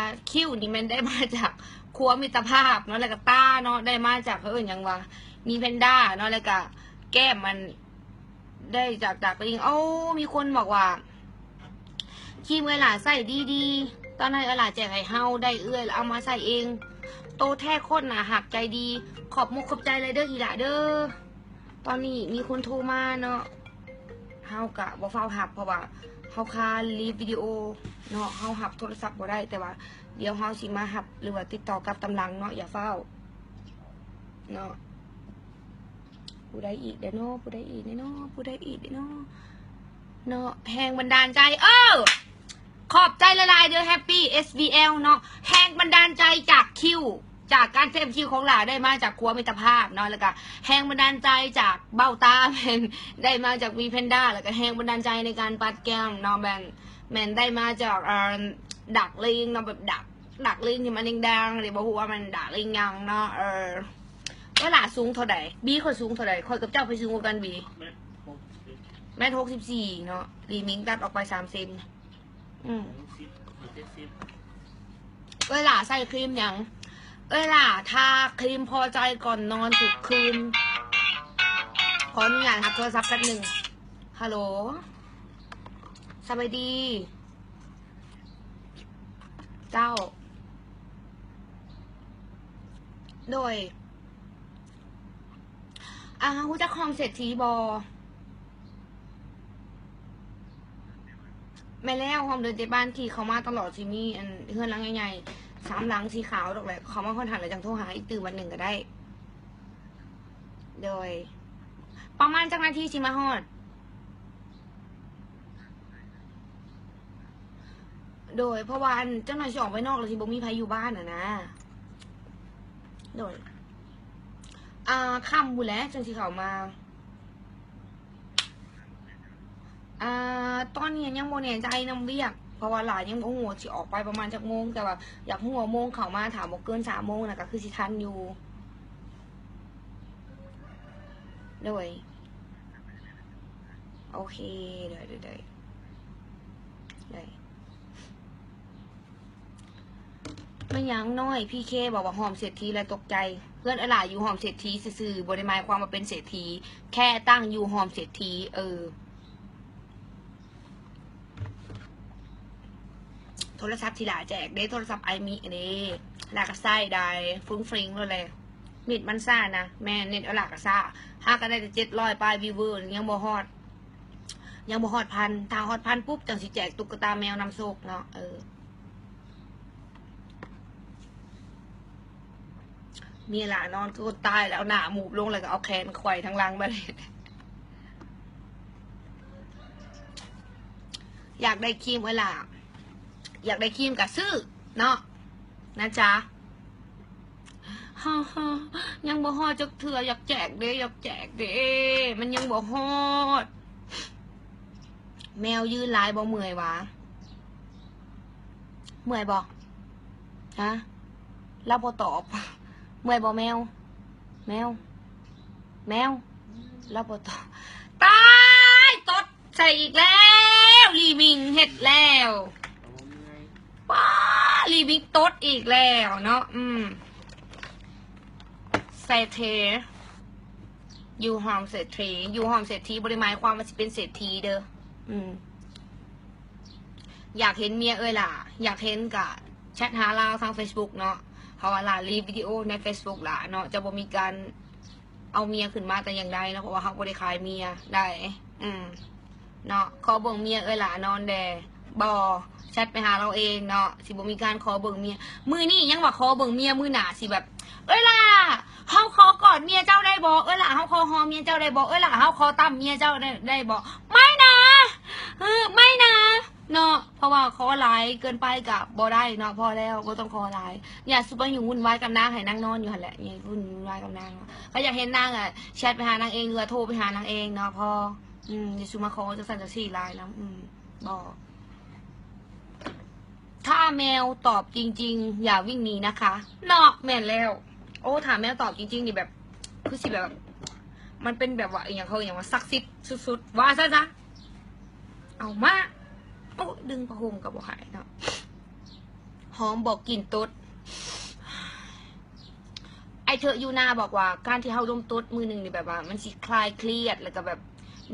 າ ຄິ້ວນີ້ແມ່ນໄດ້ມາຈາກຄົວມິດຕະພາບເນາະ ແລ້ວກະຕາເນາະ ໄດ້ມາຈາກ ເຂົາເອີ້ນຫຍັງວະ? ມີແພນດ້າເນາະ ແລ້ວກະແກ້ມມັນ ໄດ້ຈາກ ຈາກກະລິງ. ໂອ້ ມີຄົນບອກວ່າ ຄຣີມເອື້ອຍຫຼ້າໃຊ້ດີໆ ຕອນນັ້ນເອື້ອຍຫຼ້າແຈກໃຫ້ເຮົາ ໄດ້ເອື້ອຍເອົາມາໃຊ້ເອງ. ໂຕແທ້ໂຄດໜ້າຮັກໃຈດີ. ຂອບມຸກຂອບໃຈຫຼາຍເດີອີ່ຫຼ້າເດີ. ຕອນນີ້ມີຄົນໂທມາເນາະ ເຮົາກະບໍ່ຟ້າວຮັບ ເພາະວ່າເຮົາຄາລີບວິດີໂອເນາະ ເຮົາຮັບໂທລະສັບບໍ່ໄດ້. ແຕ່ວ່າດຽວເຮົາຊິມາຮັບ ຫຼືວ່າຕິດຕໍ່ກັບຕາມຫຼັງເນາະ ຢ່າຟ້າວເນາະ. ຜູ້ໃດອີກເດເນາະ ຜູ້ໃດອີກເດເນາະ ຜູ້ໃດອີກເດເນາະ ເນາະ. ແຮງບັນດານໃຈ ເອີ ຂອບໃຈຫຼາຍໆເດີ Happy ເອສ ວີ ແອລ ເນາະ. ແຮງບັນດານໃຈຈາກຄິ້ວ ຈາກການເຊບຄິວຂອງຫຼ້າໄດ້ມາຈາກຂົວມິດຕະພາບເນາະ ແລ້ວກະແຮງບັນດານໃຈຈາກເບົ້າຕາແມ່ນໄດ້ມາຈາກ V Panda ແລ້ວກະແຮງບັນດານໃຈໃນການປັດແກ້ມເນາະ ແມ່ນ ແມ່ນໄດ້ມາຈາກ ເອີ ດາກລິງເນາະ ແບບດາກ ດາກລິງທີ່ມັນແດງໆ ນີ້ ບໍ່ຮູ້ວ່າມັນດາກລິງຫຍັງເນາະ. ເອີ ເວລາສູງເທົ່າໃດ? ບີ ຂ້ອຍສູງເທົ່າໃດ? ຂ້ອຍກັບເຈົ້າໃຜສູງກວ່າກັນ ບີ? ແມັດຫົກສິບສີ່ເນາະ ລີມິງຕັດອອກໄປສາມເຊັນ. ອືມ ຫົກສິບ ເອີຍຫຼ້າໃຊ້ຄຣີມຫຍັງ? ເອີຍຫຼ້າທາຄຣີມພໍໃຈກ່ອນນອນທຸກຄືນ. ຂໍອະນຸຍາດຮັບໂທລະສັບແປັບໜຶ່ງ. ຮັລໂຫຼ ສະບາຍດີເຈົ້າ. ໂດຍ ອ່າ ຮູ້ຈັກຫ້ອງເສດຖີບໍ່? ແມ່ນແລ້ວ ຮ່ອມເດີນເຈັດບ້ານທີ່ເຂົ້າມາຕະຫຼອດ ຊິມີອັນເຮືອນຫຼັງໃຫຍ່ໆ ສາມຫຼັງສີຂາວດອກແຫຼະ ເຂົ້າມາຮອດຫັ້ນແລ້ວຈັ່ງໂທຫາອີກຕື່ມວັນໜຶ່ງກໍໄດ້. ໂດຍ ປະມານຈັກນາທີຊິມາຮອດ? ໂດຍ ເພາະວ່າອັນ ຈັກໜ້ອຍຊິອອກໄປນອກແລ້ວຊິບໍ່ມີໃຜຢູ່ບ້ານຫັ້ນນະ. ໂດຍ ອ່າ ຄ່ຳພຸ້ນແຫຼະຈັ່ງຊິເຂົ້າມາ. ອ່າ ຕອນນີ້ຍັງບໍ່ແນ່ໃຈນຳວຽກ ເພາະວ່າຫຼ້າຍັງບໍ່ຮູ້ວ່າຊິອອກໄປປະມານຈັກໂມງ ແຕ່ວ່າຢາກຮູ້ວ່າໂມງເຂົ້າມາ ຖ້າບໍ່ເກີນສາມໂມງນະ ກໍຄືຊິທັນຢູ່. ໂດຍ ໂອເຄ ໂດຍ ໂດຍ ໂດຍ ໂດຍ. ແມ່ນຫຍັງນ້ອຍ ພີເຄ ບອກວ່າຫ້ອມເສດຖີແລ້ວຕົກໃຈ. ເຮືອນເອື້ອຍຫຼ້າຢູ່ຫ້ອມເສດຖີຊື່ໆ ບໍ່ໄດ້ໝາຍຄວາມວ່າເປັນເສດຖີ ແຄ່ຕັ້ງຢູ່ຫ້ອມເສດຖີ. ເອີ ໂທລະສັບທີ່ຫຼ້າແຈກເດ້ ໂທລະສັບໄອມິເດ້ ຫຼ້າກໍໃຊ້ໄດ້ ຟຸ້ງຟຣິງໂລດແຫຼະ. ເນັດມັນຊ້ານະ. ແມ່ນ ເນັດເອື້ອຍຫຼ້າກໍຊ້າ ຫາກໍໄດ້ແຕ່ເຈັດຮ້ອຍປາຍວິວເວີ ຍັງບໍ່ຮອດ ຍັງບໍ່ຮອດພັນ ຖ້າຮອດພັນປຸບ ຈັ່ງຊິແຈກຕຸກກະຕາແມວນຳໂຊກເນາະ. ເອີ ເມຍຫຼ້ານອນຄືຄົນຕາຍແລ້ວ ເອົາໜ້າໝູບລົງ ແລ້ວກໍເອົາແຂນໄຂວ້ທາງຫຼັງໄປ. ຢາກໄດ້ຄຣີມເອື້ອຍຫຼ້າ ຢາກໄດ້ຄຣີມກໍຊື້ເນາະ ນະຈ໊ະ. ຮາໆ ຍັງບໍ່ຮອດຈັກເທື່ອ ຢາກແຈກເດ້ ຢາກແຈກເດ້ ມັນຍັງບໍ່ຮອດ. ແມວຢືນຫຼາຍບໍ່ເມື່ອຍຫວາ? ເມື່ອຍບໍ່? ຮະ? ລາວບໍ່ຕອບ. ເມື່ອຍບໍ່ແມວ? ແມວ? ແມວ? ລາວບໍ່ຕອບ. ຕາຍ! ຕົດ ໃສ່ອີກແລ້ວ ລີມິງເຮັດແລ້ວ. ປ້າ ລີມິງຕົດອີກແລ້ວເນາະ. ອືມ ເສດຖີ ຢູ່ຫ້ອມເສດຖີ ຢູ່ຫ້ອມເສດຖີ ບໍ່ໄດ້ໝາຍຄວາມວ່າຊິເປັນເສດຖີເດີ. ອືມ ຢາກເຫັນເມຍເອື້ອຍຫຼ້າ ຢາກເຫັນກະແຊັດຫາລາວທາງເຟສບຸກເນາະ ເພາະວ່າຫຼ້າລີບວິດີໂອໃນເຟສບຸກຫຼ້າເນາະ ຈະບໍ່ມີການ ເອົາເມຍຂຶ້ນມາແຕ່ຢ່າງໃດເນາະ ເພາະວ່າເຮົາບໍ່ໄດ້ຂາຍເມຍໄດ້. ອືມ ເນາະ ຂໍເບິ່ງເມຍເອື້ອຍຫຼ້ານອນແດ່. ບໍ່ ແຊັດໄປຫາລາວເອງເນາະ ຊິບໍ່ມີການຂໍເບິ່ງເມຍ. ມື້ນີ້ຍັງວ່າຂໍເບິ່ງເມຍ ມື້ໜ້າຊິແບບ ເອື້ອຍຫຼ້າ ເຮົາຂໍກອດເມຍເຈົ້າໄດ້ບໍ່? ເອື້ອຍຫຼ້າ ເຮົາຂໍຫອມເມຍເຈົ້າໄດ້ບໍ່? ເອື້ອຍຫຼ້າ ເຮົາຂໍຕຳເມຍເຈົ້າໄດ້ ໄດ້ບໍ່? ໄມ່ນະ ເອີ ໄມ່ນະ. ເນາະ ເພາະວ່າຂໍຫຼາຍເກີນໄປກະບໍ່ໄດ້ເນາະ ພໍແລ້ວ ບໍ່ຕ້ອງຂໍຫຼາຍ. ຢ່າສຸໄປຫຍຸ້ງວຸ່ນວາຍກັບນາງ ໃຫ້ນາງນອນຢູ່ຫັ້ນແຫຼະ ຢ່າຫຍຸ້ງວຸ່ນວາຍກັບນາງ. ຄັນຢາກເຫັນນາງອະ ແຊັດໄປຫານາງເອງ ຫຼືວ່າໂທໄປຫານາງເອງເນາະ ພໍ. ອືມ ຢ່າສຸມາຂໍຈັ່ງຊັ້ນຈັ່ງຊີ້ຫຼາຍນຳ. ອືມ ບໍ່ ຖ້າแมวตอบจริงๆ อย่าวิ่งหนีนะคะ ເນາະ ແມ່ນແລ້ວ. ໂອ້ ຖ້າແມວຕອບຈິງໆ ນີ້ແບບ ຄືຊິແບບ ມັນເປັນແບບວ່າ ອີ່ຫຍັງ ເຂົາເອີ້ນຫຍັງວ່າ ສັກສິດສຸດໆ ວ່າຊັ້ນຊະ. ເອົາມາ ໂອ້ ດຶງຜ້າຫົ່ມກໍບໍ່ຫາຍເນາະ. ຫອມບໍ່ ກິ່ນຕົດ. ໄອເທີຢູ່ນາບອກວ່າ ການທີ່ເຮົາດົມຕົດມື້ໜຶ່ງນີ້ ແບບວ່າມັນຊິຄລາຍຄຽດ ແລ້ວກໍແບບ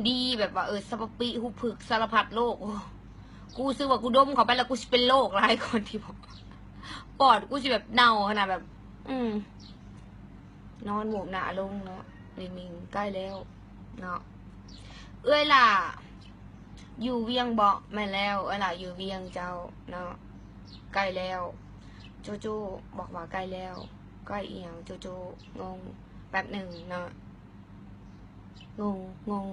ດີ ແບບວ່າ ເອີ ສະປະປິ ຫຸບຜຶກ ສາລະພັດໂລກ. ໂອ້ ກູຮູ້ສຶກວ່າກູດົມເຂົ້າໄປແລ້ວ ກູຊິເປັນໂລກຫຼາຍກ່ອນທີ່ບອກ ປອດກູຊິແບບເນົ່າຂະໜາດແບບ ອືມ ນອນໂມບໜ້າລົງເນາະ. ລິມມິງໃກ້ແລ້ວເນາະ. ເອື້ອຍຫຼ້າຢູ່ວຽງເບາະ? ແມ່ນແລ້ວ ເອື້ອຍຫຼ້າຢູ່ວຽງເຈົ້າເນາະ. ໃກ້ແລ້ວ ໂຈໂຈ້ບອກວ່າໃກ້ແລ້ວ. ໃກ້ອີ່ຫຍັງ? ໂຈໂຈ້ງົງ ແປັບໜຶ່ງເນາະ. ງົງ ງົງ.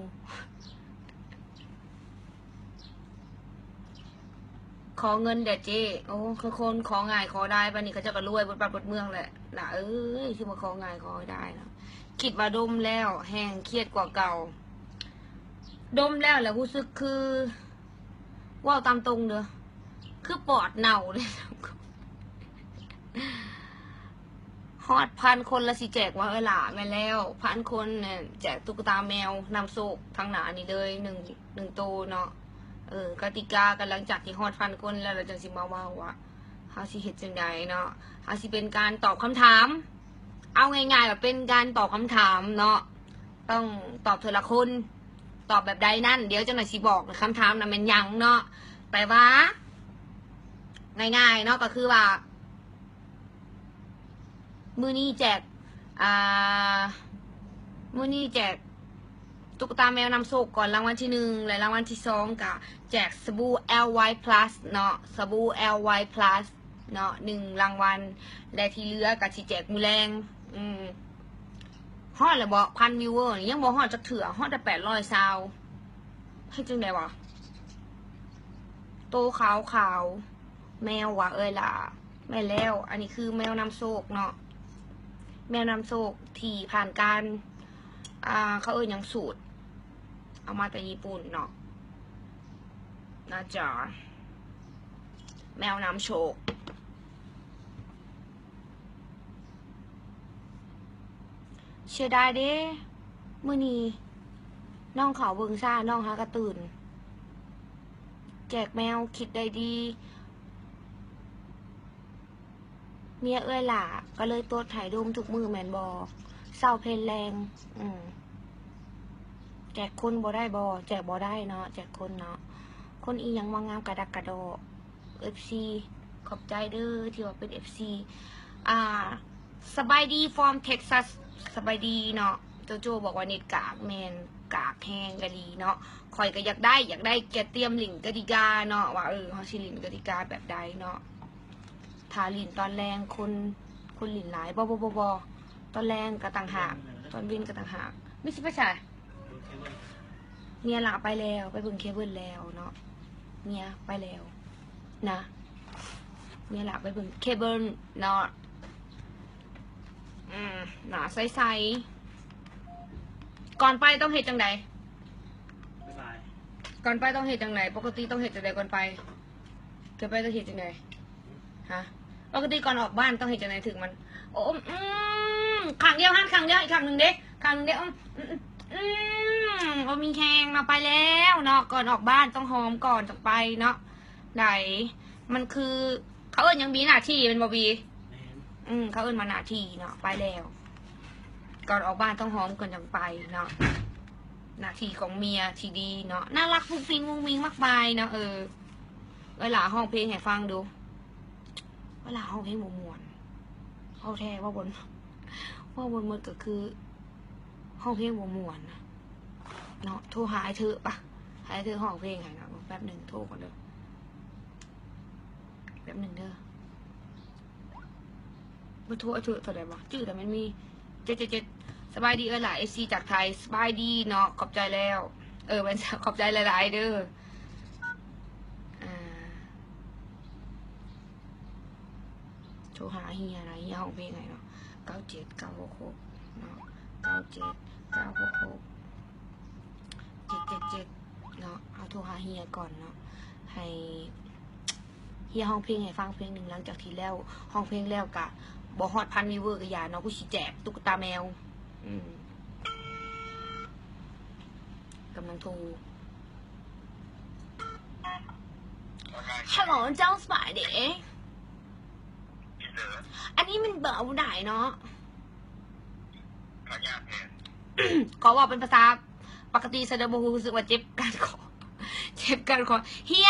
ຂໍເງິນແດ່ເຈ້. ໂອ້ ຄືຄົນຂໍງ່າຍຂໍດາຍ ບາດນີ້ເຂົາເຈົ້າກໍລວຍເບິດບ້ານເບິດເມືອງແຫຼະ. ຫຼ້າເອີຍ ຄືມາຂໍງ່າຍຂໍດາຍເນາະ. ຄິດວ່າດົມແລ້ວ ແຮ່ງຄຽດກວ່າເກົ່າ. ດົມແລ້ວລະຮູ້ສຶກຄື ເວົ້າຕາມຕົງເດີ ຄືປອດເນົ່າເລີຍ. ຮອດພັນຄົນລະຊິແຈກວ່າ ເອີຍຫຼ້າ. ແມ່ນແລ້ວ ພັນຄົນແມ່ນແຈກຕຸກກະຕາແມວນຳໂຊກທາງໜ້ານີ້ເລີຍ ໜຶ່ງ ໜຶ່ງໂຕເນາະ. ເອີ ກະຕິກາກໍຫຼັງຈາກທີ່ຮອດພັນຄົນແລ້ວ ລະຈັ່ງຊິມາເວົ້າວ່າເຮົາຊິເຮັດຈັ່ງໃດເນາະ. ເຮົາຊິເປັນການຕອບຄຳຖາມ ເອົາງ່າຍໆວ່າເປັນການຕອບຄຳຖາມເນາະ. ຕ້ອງຕອບເທື່ອລະຄົນ ຕອບແບບໃດນັ້ນ ດຽວຈັກໜ່ອຍຊິບອກ ຄຳຖາມນະແມ່ນຫຍັງເນາະ. ແຕ່ວ່າ ງ່າຍໆເນາະ ກໍຄືວ່າ ມື້ນີ້ແຈກ ອ່າ ມື້ນີ້ແຈກຕຸກກະຕາແມວນຳໂຊກກ່ອນ ລາງວັນທີໜຶ່ງ ແລະ ລາງວັນທີສອງກະແຈກສະບູ ແອລໄວພລັສເນາະ ສະບູ ແອລໄວພລັສເນາະ ໜຶ່ງລາງວັນ ແລະ ທີ່ເຫຼືອກະຊິແຈກມື້ແລງ. ອືມ ຮອດແລ້ວບໍ່ ພັນວິວເວີ ຍັງບໍ່ຮອດຈັກເທື່ອ ຮອດແຕ່ແປດຮ້ອຍຊາວ. ເຮັດຈັ່ງໃດວະ ໂຕຂາວໆ ແມວຫວາເອີຍຫຼ້າ? ແມ່ນແລ້ວ ອັນນີ້ຄືແມວນຳໂຊກເນາະ ແມວນຳໂຊກທີ່ຜ່ານການ ອ່າ ເຂົາເອີ້ນຫຍັງ ສູດ ເອົາມາແຕ່ຍີ່ປຸ່ນເນາະ ນະຈ໊ະ ແມວນຳໂຊກ. ເສຍດາຍເດ້ ມື້ນີ້ນ້ອງເຂົ້າເບິ່ງຊ້າ ນ້ອງຫາກະຕື່ນ. ແຈກແມວຄິດໄດ້ດີ ເມຍເອື້ອຍຫຼ້າກໍເລີຍຕົດໃຫ້ດົມທຸກມື້ແມ່ນບໍ່? ເຊົ້າເພນແລງ. ອືມ ແຈກຄົນບໍ່ໄດ້ບໍ່? ແຈກບໍ່ໄດ້ເນາະ ແຈກຄົນເນາະ. ຄົນອີ່ຫຍັງມາງາມກະດັກກະດໍ. ເອັຟຊີ ຂອບໃຈເດີທີ່ວ່າເປັນເອັຟຊີ. ອ່າ ສະບາຍດີ from Texas ສະບາຍດີເນາະ. ໂຈໂຈບອກວ່າເນັດກາກ ແມ່ນກາກແຮງກະດີເນາະ. ຂ້ອຍກະຢາກໄດ້ ຢາກໄດ້ກະຕຽມຫຼິ້ນກະຕິກາເນາະ ວ່າ ເອີ ເຮົາຊິຫຼິ້ນກະຕິກາແບບໃດເນາະ. ຖ້າຫຼິ້ນຕອນແລງຄົນ ຄົນຫຼິ້ນຫຼາຍ ບໍ່ ບໍ່ ບໍ່ ບໍ່ ຕອນແລງກະຕ່າງຫາກ ຕອນເວັນກະຕ່າງຫາກ. ມີຊິໄປໃສ? ເມຍຫຼ້າໄປແລ້ວ ໄປເບິ່ງເຄເບິນແລ້ວເນາະ ເມຍໄປແລ້ວນະ ເມຍຫຼ້າໄປເບິ່ງເຄເບິນເນາະ. ອືມ ໜ້າໃສໆ. ກ່ອນໄປຕ້ອງເຮັດຈັ່ງໃດ? ບາຍບາຍ. ກ່ອນໄປຕ້ອງເຮັດຈັ່ງໃດ? ປົກກະຕິຕ້ອງເຮັດຈັ່ງໃດກ່ອນໄປ? ກ່ອນໄປຕ້ອງເຮັດຈັ່ງໃດ? ຮະ? ປົກກະຕິກ່ອນອອກບ້ານຕ້ອງເຮັດຈັ່ງໃດຖືກມັນ? ໂອ້ ອືມ ຂ້າງດຽວຫັ້ນ ຂ້າງດຽວ ອີກຂ້າງໜຶ່ງເດ້ ຂ້າງໜຶ່ງເດ້. ອືມ ອືມ ອືມ ບໍ່ມີແຮງເນາະ ໄປແລ້ວເນາະ. ກ່ອນອອກບ້ານຕ້ອງຫອມກ່ອນຈັ່ງໄປເນາະ. ໃດ ມັນຄື ເຂົາເອີ້ນຫຍັງ ບີ ໜ້າທີ່ແມ່ນບໍ່ບີ? ແມ່ນ. ອືມ ເຂົາເອີ້ນວ່າໜ້າທີ່ເນາະ ໄປແລ້ວ. ກ່ອນອອກບ້ານຕ້ອງຫອມກ່ອນຈັ່ງໄປເນາະ. ໜ້າທີ່ຂອງເມຍທີ່ດີເນາະ. ໜ້າລັກ ຟຸ້ງຟິ້ງ ມຸ້ງມິ້ງ ມາກມາຍເນາະ. ເອີ ເວລາຮ້ອງເພງໃຫ້ຟັງດູ. ເວລາຮ້ອງເພງບໍ່ມ່ວນ. ເວົ້າແທ້ ເວົ້າບໍ່ ເວົ້າບໍ່ໝົດກໍຄືຮ້ອງເພງບໍ່ມ່ວນນະເນາະ. ໂທຫາອ້າຍເທີປະ ໃຫ້ອ້າຍເທີຮ້ອງເພງໃຫ້ນະ. ແປັບໜຶ່ງ ໂທກ່ອນເດີ ແປັບໜຶ່ງເດີ. ເບີໂທອ້າຍເທີເທົ່າໃດວະ? ຈື່ແຕ່ມັນມີ ເຈັດເຈັດເຈັດ. ສະບາຍດີເອື້ອຍຫຼ້າ ເອັຟຊີຈາກໄທ. ສະບາຍດີເນາະ ຂອບໃຈແລ້ວ. ເອີ ແມ່ນ ຂອບໃຈຫຼາຍໆເດີ. ອ່າ ໂທຫາເຮຍນະ ເຮຍຮ້ອງເພງໃຫ້ເນາະ. ເກົ້າເຈັດເກົ້າຫົກຫົກເນາະ ເກົ້າເຈັດເກົ້າຫົກຫົກເຈັດເຈັດເຈັດເນາະ. ເຮົາໂທຫາເຮຍກ່ອນເນາະ ໃຫ້ເຮຍຮ້ອງເພງໃຫ້ຟັງເພງໜຶ່ງ. ຫຼັງຈາກທີ່ແລ້ວ ຮ້ອງເພງແລ້ວກະບໍ່ຮອດພັນວິວເວີກະຢ່າເນາະ ກູຊິແຈກຕຸກກະຕາແມວ. ອືມ ກຳລັງໂທ. ຮັລໂຫຼ ເຈົ້າສະບາຍດີ. ອັນນີ້ແມ່ນເບີຜູ້ໃດເນາະ? ຂໍເວົ້າເປັນພາສາ ປົກກະຕິຊະເດີ ບໍ່ຮູ້ສຶກວ່າເຈັບກ້ານຄໍ ເຈັບກ້ານຄໍ. ເຮຍ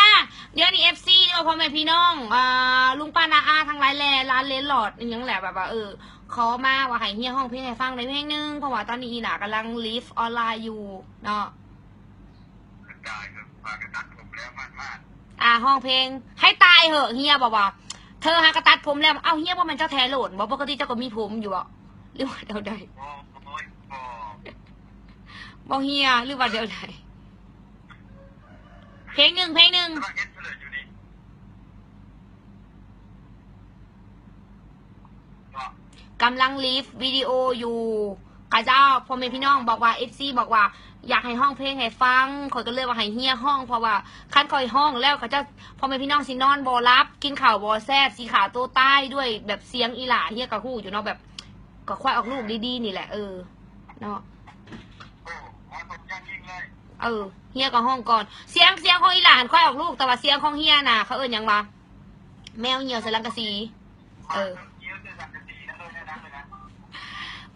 ດຽວນີ້ເອັຟຊີ ຫຼືວ່າພໍ່ແມ່ພີ່ນ້ອງ ອ່າ ລຸງປ້ານ້າອາທັງຫຼາຍແຫຼະ ຫຼານເລນລອດອີ່ຫຍັງແຫຼະ ແບບວ່າ ເອີ ຂໍມາວ່າໃຫ້ເຮຍຮ້ອງເພງໃຫ້ຟັງໄດ້ເພງໜຶ່ງ ເພາະວ່າຕອນນີ້ອີ່ຫຼ້າກຳລັງໄລຟ໌ອອນລາຍຢູ່ເນາະ. ຕາຍ ພາກັນຕັດຜົມແລ້ວ ມາດໆ. ອ່າ ຮ້ອງເພງໃຫ້ຕາຍເຫາະ ເຮຍ ບອກວ່າ ເທີຫາກະຕັດຜົມແລ້ວ. ເອົ້າ ເຮຍ ບໍ່ແມ່ນເຈົ້າແທ້ໂລດບໍ່? ປົກກະຕິເຈົ້າກໍມີຜົມຢູ່ບໍ່ ຫຼືວ່າແນວໃດ? ບໍ່ ບໍ່ ບໍ່ ບໍ່ເຮຍ ຫຼືວ່າແນວໃດ? ເພງໜຶ່ງ ເພງໜຶ່ງ ກຳລັງເຮັດເພິ່ນຢູ່ນີ້. ກຳລັງໄລຟ໌ວິດີໂອຢູ່ ເຂົາເຈົ້າ ພໍ່ແມ່ພີ່ນ້ອງບອກວ່າ ເອັຟຊີບອກວ່າ ຢາກໃຫ້ຮ້ອງເພງໃຫ້ຟັງ ຂ້ອຍກໍເລີຍວ່າໃຫ້ເຮຍຮ້ອງ ເພາະວ່າຄັນຂ້ອຍຮ້ອງແລ້ວ ເຂົາເຈົ້າ ພໍ່ແມ່ພີ່ນ້ອງຊິນອນບໍ່ຫຼັບ ກິນເຂົ້າບໍ່ແຊບ ຊິຂ້າໂຕຕາຍດ້ວຍແບບສຽງອີ່ຫຼ້າ ເຮຍກໍຮູ້ຢູ່ເນາະ ແບບ ກໍຄວາຍອອກລູກດີໆນີ້ແຫຼະ ເອີ ເນາະ ເອີ ເຮຍກໍຮ້ອງກ່ອນ ສຽງ ສຽງຂອງອີ່ຫຼ້າຫັ້ນຄວາຍອອກລູກ ແຕ່ວ່າສຽງຂອງເຮຍນະ ເຂົາເອີ້ນຫຍັງວະ? ແມວຍ່ຽວໃສ່ສັງກະສີ ເອີ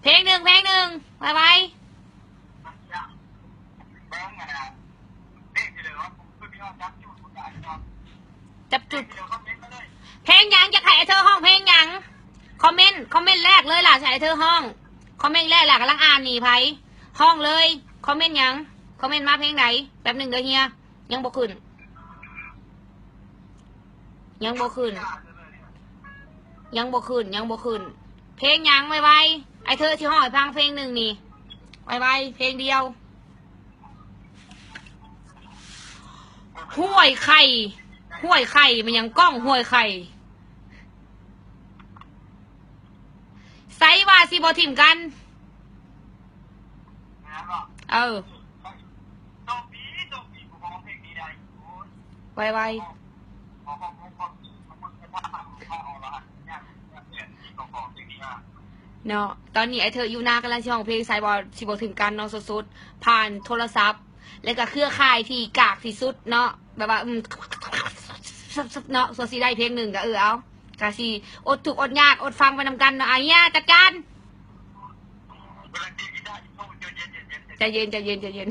ເພງໜຶ່ງ ເພງໜຶ່ງ ໄວໆ ຈັບຈຸດ ເພງຫຍັງ? ຢາກໃຫ້ອ້າຍເທີຮ້ອງເພງຫຍັງ? ຄອມເມັນ ຄອມເມັນແລກເລີຍຫຼ້າ ໃຫ້ອ້າຍເທີຮ້ອງ ຄອມເມັນແລກຫຼ້າ ກຳລັງອ່ານນີ້ ໃຜ? ຮ້ອງເລີຍ ຄອມເມັນຫຍັງ? ຄອມເມັນມາເພງໃດ? ແປັບໜຶ່ງເດີເຮຍ ຍັງບໍ່ຂຶ້ນ ຍັງບໍ່ຂຶ້ນ ຍັງບໍ່ຂຶ້ນ ຍັງບໍ່ຂຶ້ນ ເພງຫຍັງ? ໄວໆ ອ້າຍເທີຊິຮ້ອງໃຫ້ຟັງເພງໜຶ່ງນີ້ ໄວໆ ເພງດຽວ ຫ້ວຍໄຂ່ ຫ້ວຍໄຂ່ ແມ່ນຫຍັງ? ກ້ອງຫ້ວຍໄຂ່ ໃສວ່າຊິບໍ່ຖິ້ມກັນ? ເອີ ໄວໆ ເນາະ ຕອນນີ້ອ້າຍເທີຢູ່ນາກຳລັງຊິຮ້ອງເພງ ໃສວ່າຊິບໍ່ຖືກກັນເນາະ ສົດໆ ຜ່ານໂທລະສັບ ແລະກະເຄືອຂ່າຍທີ່ກາກທີ່ສຸດເນາະ ແບບວ່າ ອືມ ເນາະ ສ່ວນຊິໄດ້ເພງໜຶ່ງກະ ເອີ ເອົາ ກະຊິອົດທຸກອົດຍາກ ອົດຟັງໄປນຳກັນເນາະ ອາ ເຮຍ ຈັດການ ໃຈເຢັນ ໃຈເຢັນ ໃຈເຢັນ.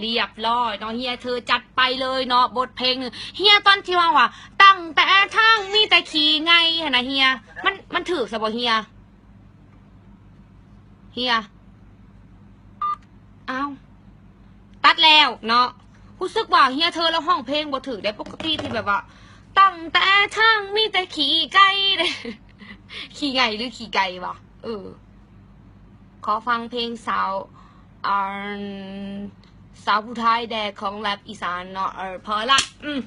ລຽບຮ້ອຍເນາະ ເຮຍເທີຈັດໄປເລີຍເນາະ ບົດເພງໜຶ່ງ ເຮຍ ຕອນທີ່ເວົ້າວ່າ ຕັ້ງແຕ່ທາງມີແຕ່ຂີ້ໄງ່ຫັ້ນນະ ເຮຍ ມັນ ມັນຖືກຊະບໍ່ ເຮຍ? ເຮຍ ອ້າວ ຕັດແລ້ວເນາະ ຮູ້ສຶກວ່າເຮຍເທີລາວຮ້ອງເພງບໍ່ຖືກເດ້ ປົກກະຕິທີ່ແບບວ່າ ຕັ້ງແຕ່ທາງມີແຕ່ຂີ້ໄກ່ເດ້ ຂີ້ໄງ່ຫຼືຂີ້ໄກ່ວະ ເອີ ຂໍຟັງເພງສາວ ອັນ ສາວຜູ້ໄທແດ່ຂອງແຣັບອີສານເນາະ ເອີ ເພາະວ່າ ອືມ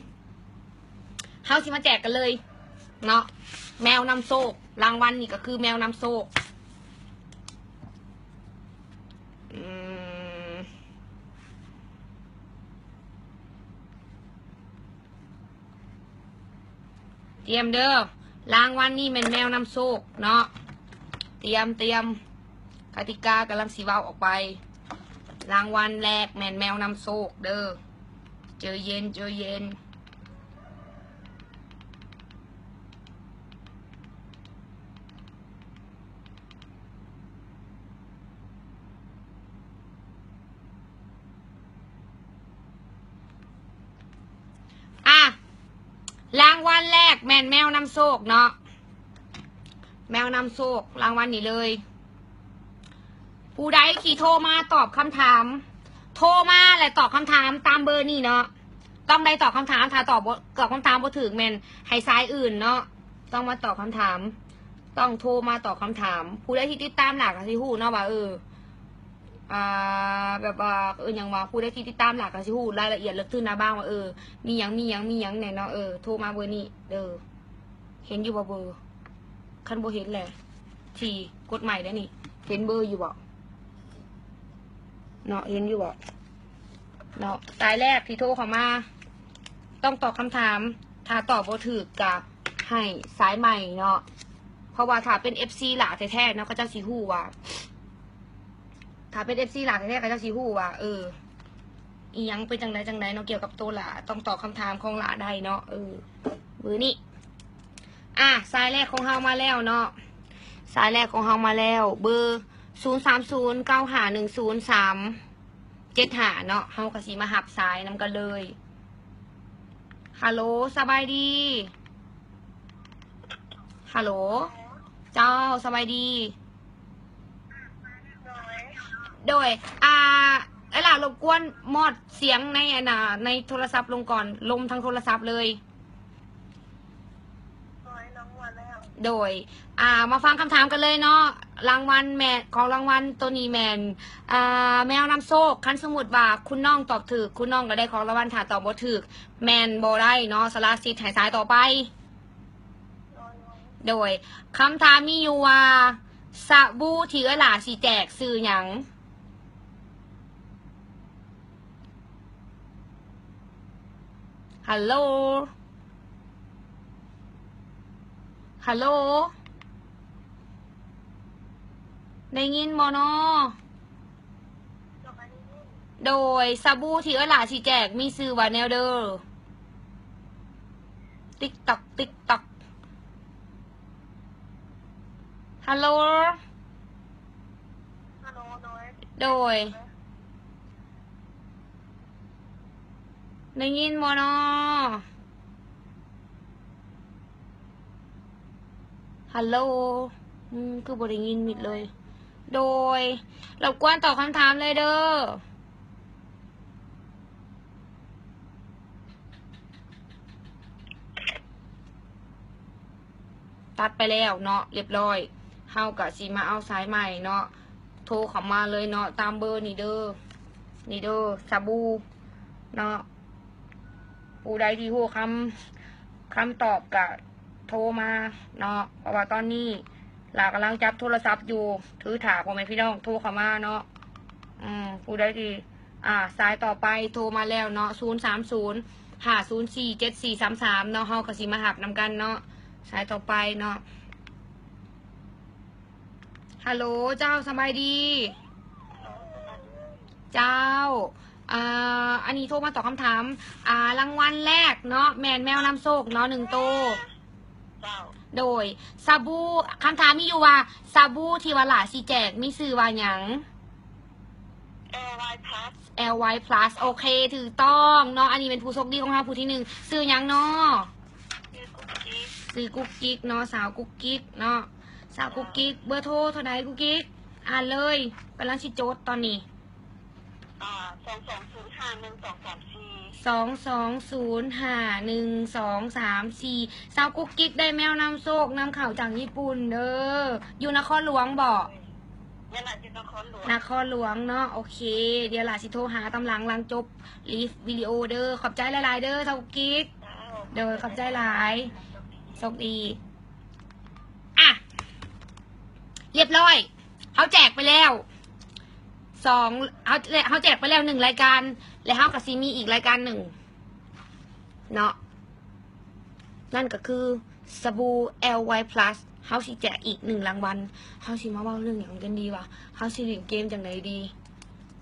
ເຮົາຊິມາແຈກກັນເລີຍເນາະ ແມວນຳໂຊກ ລາງວັນນີ້ກໍຄືແມວນຳໂຊກ ອືມ ຕຽມເດີ ລາງວັນນີ້ແມ່ນແມວນຳໂຊກເນາະ ຕຽມ ຕຽມ ກະຕິກາກຳລັງຊິເວົ້າອອກໄປ ລາງວັນແລກແມ່ນແມວນຳໂຊກເດີ ໃຈເຢັນ ໃຈເຢັນ. ອ່ະ ລາງວັນແລກແມ່ນແມວນຳໂຊກເນາະ ແມວນຳໂຊກ ລາງວັນນີ້ເລີຍ ຜູ້ໃດທີ່ໂທມາຕອບຄຳຖາມ ໂທມາແລະຕອບຄຳຖາມຕາມເບີນີ້ເນາະ ຕ້ອງໄດ້ຕອບຄຳຖາມ ຖ້າຕອບບໍ່ ຕອບຄຳຖາມບໍ່ຖືກແມ່ນໃຫ້ສາຍອື່ນເນາະ ຕ້ອງມາຕອບຄຳຖາມ ຕ້ອງໂທມາຕອບຄຳຖາມ ຜູ້ໃດທີ່ຕິດຕາມຫຼ້າກໍຊິຮູ້ເນາະວ່າ ເອີ ອ່າ ແບບວ່າ ເອີ້ນຫຍັງວະ ຜູ້ໃດທີ່ຕິດຕາມຫຼ້າກໍຊິຮູ້ລາຍລະອຽດເລິກຕື່ນໜ້າບາງວ່າ ເອີ ມີຫຍັງ ມີຫຍັງ ມີຫຍັງແດ່ເນາະ ເອີ ໂທມາເບີນີ້ເດີ ເຫັນຢູ່ບໍ່ເບີ? ຄັນບໍ່ເຫັນແຫຼະ ທີ່ກົດໃໝໄດ້ນີ້ ເຫັນເບີຢູ່ບໍ່ເນາະ ເຫັນຢູ່ບໍ່ເນາະ? ສາຍແລກທີ່ໂທເຂົ້າມາ ຕ້ອງຕອບຄຳຖາມ ຖ້າຕອບບໍ່ຖືກກະໃຫ້ສາຍໃໝ່ເນາະ ເພາະວ່າຖ້າເປັນເອັຟຊີຫຼ້າແທ້ໆເນາະ ເຂົາເຈົ້າຊິຮູ້ວ່າ ຖ້າເປັນເອັຟຊີຫຼ້າແທ້ໆ ເຂົາເຈົ້າຊິຮູ້ວ່າ ເອີ ອີ່ຫຍັງເປັນຈັ່ງໃດຈັ່ງໃດເນາະ ກ່ຽວກັບໂຕຫຼ້າ ຕ້ອງຕອບຄຳຖາມຂອງຫຼ້າໄດ້ເນາະ ເອີ ມື້ນີ້ ອ່າ ສາຍແລກຂອງເຮົາມາແລ້ວເນາະ ສາຍແລກຂອງເຮົາມາແລ້ວ ເບີ ສູນສາມສູນ ເກົ້າຫ້າໜຶ່ງສູນ ສາມເຈັດຫ້າ ເນາະ ເຮົາກໍຊິມາຮັບສາຍນຳກັນເລີຍ. ຮັລໂຫຼ ສະບາຍດີ. ຮັລໂຫຼ ເຈົ້າ ສະບາຍດີ. ໂດຍ ໂດຍ ອ່າ ເອື້ອຍຫຼ້າ ລົບກວນມອດສຽງໃນ ອັນນ່າ ໃນໂທລະສັບລົງກ່ອນ ລົມທາງໂທລະສັບເລີຍ. ໂດຍ ລາງວັນແລ້ວ ໂດຍ ອ່າ ມາຟັງຄຳຖາມກັນເລີຍເນາະ. ລາງວັນແມ່ນ ຂອງລາງວັນໂຕນີ້ແມ່ນ ອ່າ ແມວນຳໂຊກ. ຄັນສົມມຸດວ່າຄຸນນ້ອງຕອບຖືກ ຄຸນນ້ອງກໍໄດ້ຂອງລາງວັນ, ຖ້າຕອບບໍ່ຖືກແມ່ນບໍ່ໄດ້ເນາະ ສະຫຼະສິດໃຫ້ສາຍຕໍ່ໄປ. ໂດຍ ຄຳຖາມມີຢູ່ວ່າ ສະບູທີ່ເອື້ອຍຫຼ້າຊິແຈກຊື່ຫຍັງ? ຮັລໂຫຼ ຮັລໂຫຼ ໄດ້ຍິນບໍ່ນໍ? ໂດຍ ສະບູທີ່ເອື້ອຍຫຼ້າຊິແຈກມີຊື່ວ່າແນວເດີ? ຕິກຕ໋ອກ ຕິກຕ໋ອກ. ຮັລໂຫຼ ຮັລໂຫຼ ໂດຍ ໂດຍ ໄດ້ຍິນບໍ່ນໍ? ຮັລໂຫຼ ອືມ ຄືບໍ່ໄດ້ຍິນມິດເລີຍ. ໂດຍ ລົບກວນຕອບຄຳຖາມເລີຍເດີ. ຕັດໄປແລ້ວເນາະ ລຽບຮ້ອຍ. ເຮົາກະຊິມາເອົາສາຍໃໝ່ເນາະ ໂທເຂົ້າມາເລີຍເນາະ ຕາມເບີນີ້ເດີ ນີ້ເດີ ສະບູເນາະ. ຜູ້ໃດທີ່ຮູ້ຄຳ ຄຳຕອບກະໂທມາເນາະ ເພາະວ່າຕອນນີ້ຫຼ້າກຳລັງຈັບໂທລະສັບຢູ່ ຖືຖ້າພໍ່ແມ່ພີ່ນ້ອງໂທເຂົ້າມາເນາະ. ອືມ ຜູ້ໃດທີ່ ອ່າ ສາຍຕໍ່ໄປໂທມາແລ້ວເນາະ ສູນສາມສູນ ຫ້າສູນສີ່ ເຈັດສີ່ສາມສາມເນາະ ເຮົາກໍຊິມາຮັບນຳກັນເນາະ ສາຍຕໍ່ໄປເນາະ. ຮັລໂຫຼ ເຈົ້າ ສະບາຍດີ. ເຈົ້າ ອ່າ ອັນນີ້ໂທມາຕອບຄຳຖາມ ອ່າ ລາງວັນແລກເນາະ ແມ່ນແມວນຳໂຊກເນາະ ໜຶ່ງໂຕ. ເຈົ້າ ໂດຍ ສະບູ ຄຳຖາມມີຢູ່ວ່າ ສະບູທີ່ວ່າຫຼ້າຊິແຈກມີຊື່ວ່າຫຍັງ? ແອລວາຍພລັສ ແອລວາຍພລັສ ໂອເຄ ຖືກຕ້ອງເນາະ. ອັນນີ້ເປັນຜູ້ໂຊກດີຂອງເຮົາຜູ້ທີໜຶ່ງ ຊື່ຫຍັງເນາະ? ຊື່ກຸກກິກ ຊື່ກຸກກິກເນາະ ສາວກຸກກິກເນາະ ສາວກຸກກິກ. ເບີໂທເທົ່າໃດກຸກກິກ? ອ່ານເລີຍ ກຳລັງຊິຈົດຕອນນີ້. ອ່າ ສອງສອງສູນຫ້າໜຶ່ງສອງສາມສີ່ ສອງສອງສູນຫ້າໜຶ່ງສອງສາມສີ່. ສາວກຸກກິກໄດ້ແມວນຳໂຊກນຳເຂົ້າຈາກຍີ່ປຸ່ນເດີ ຢູ່ນະຄອນຫຼວງບໍ? ແມ່ນລະ ຢູ່ນະຄອນຫຼວງ ນະຄອນຫຼວງເນາະ. ໂອເຄ ດຽວຫຼ້າຊິໂທຫາຕາມຫຼັງ ຫຼັງຈົບໄລຟ໌ວິດີໂອເດີ. ຂອບໃຈຫຼາຍໆເດີ ສາວກຸກກິກ. ເຈົ້າ ໂດຍ ຂອບໃຈຫຼາຍ ໂຊກດີ. ອ່ະ ລຽບຮ້ອຍ ເຮົາແຈກໄປແລ້ວສອງ ເຮົາ ເຮົາແຈກໄປແລ້ວໜຶ່ງລາຍການ ແລະ ເຮົາກໍຊິມີອີກລາຍການໜຶ່ງເນາະ ນັ້ນກໍຄືສະບູແອລວາຍພລັສ. ເຮົາຊິແຈກອີກໜຶ່ງລາງວັນ. ເຮົາຊິມາເວົ້າເລື່ອງຫຍັງກັນດີວະ? ເຮົາຊິຫຼິ້ນເກມຈັ່ງໃດດີ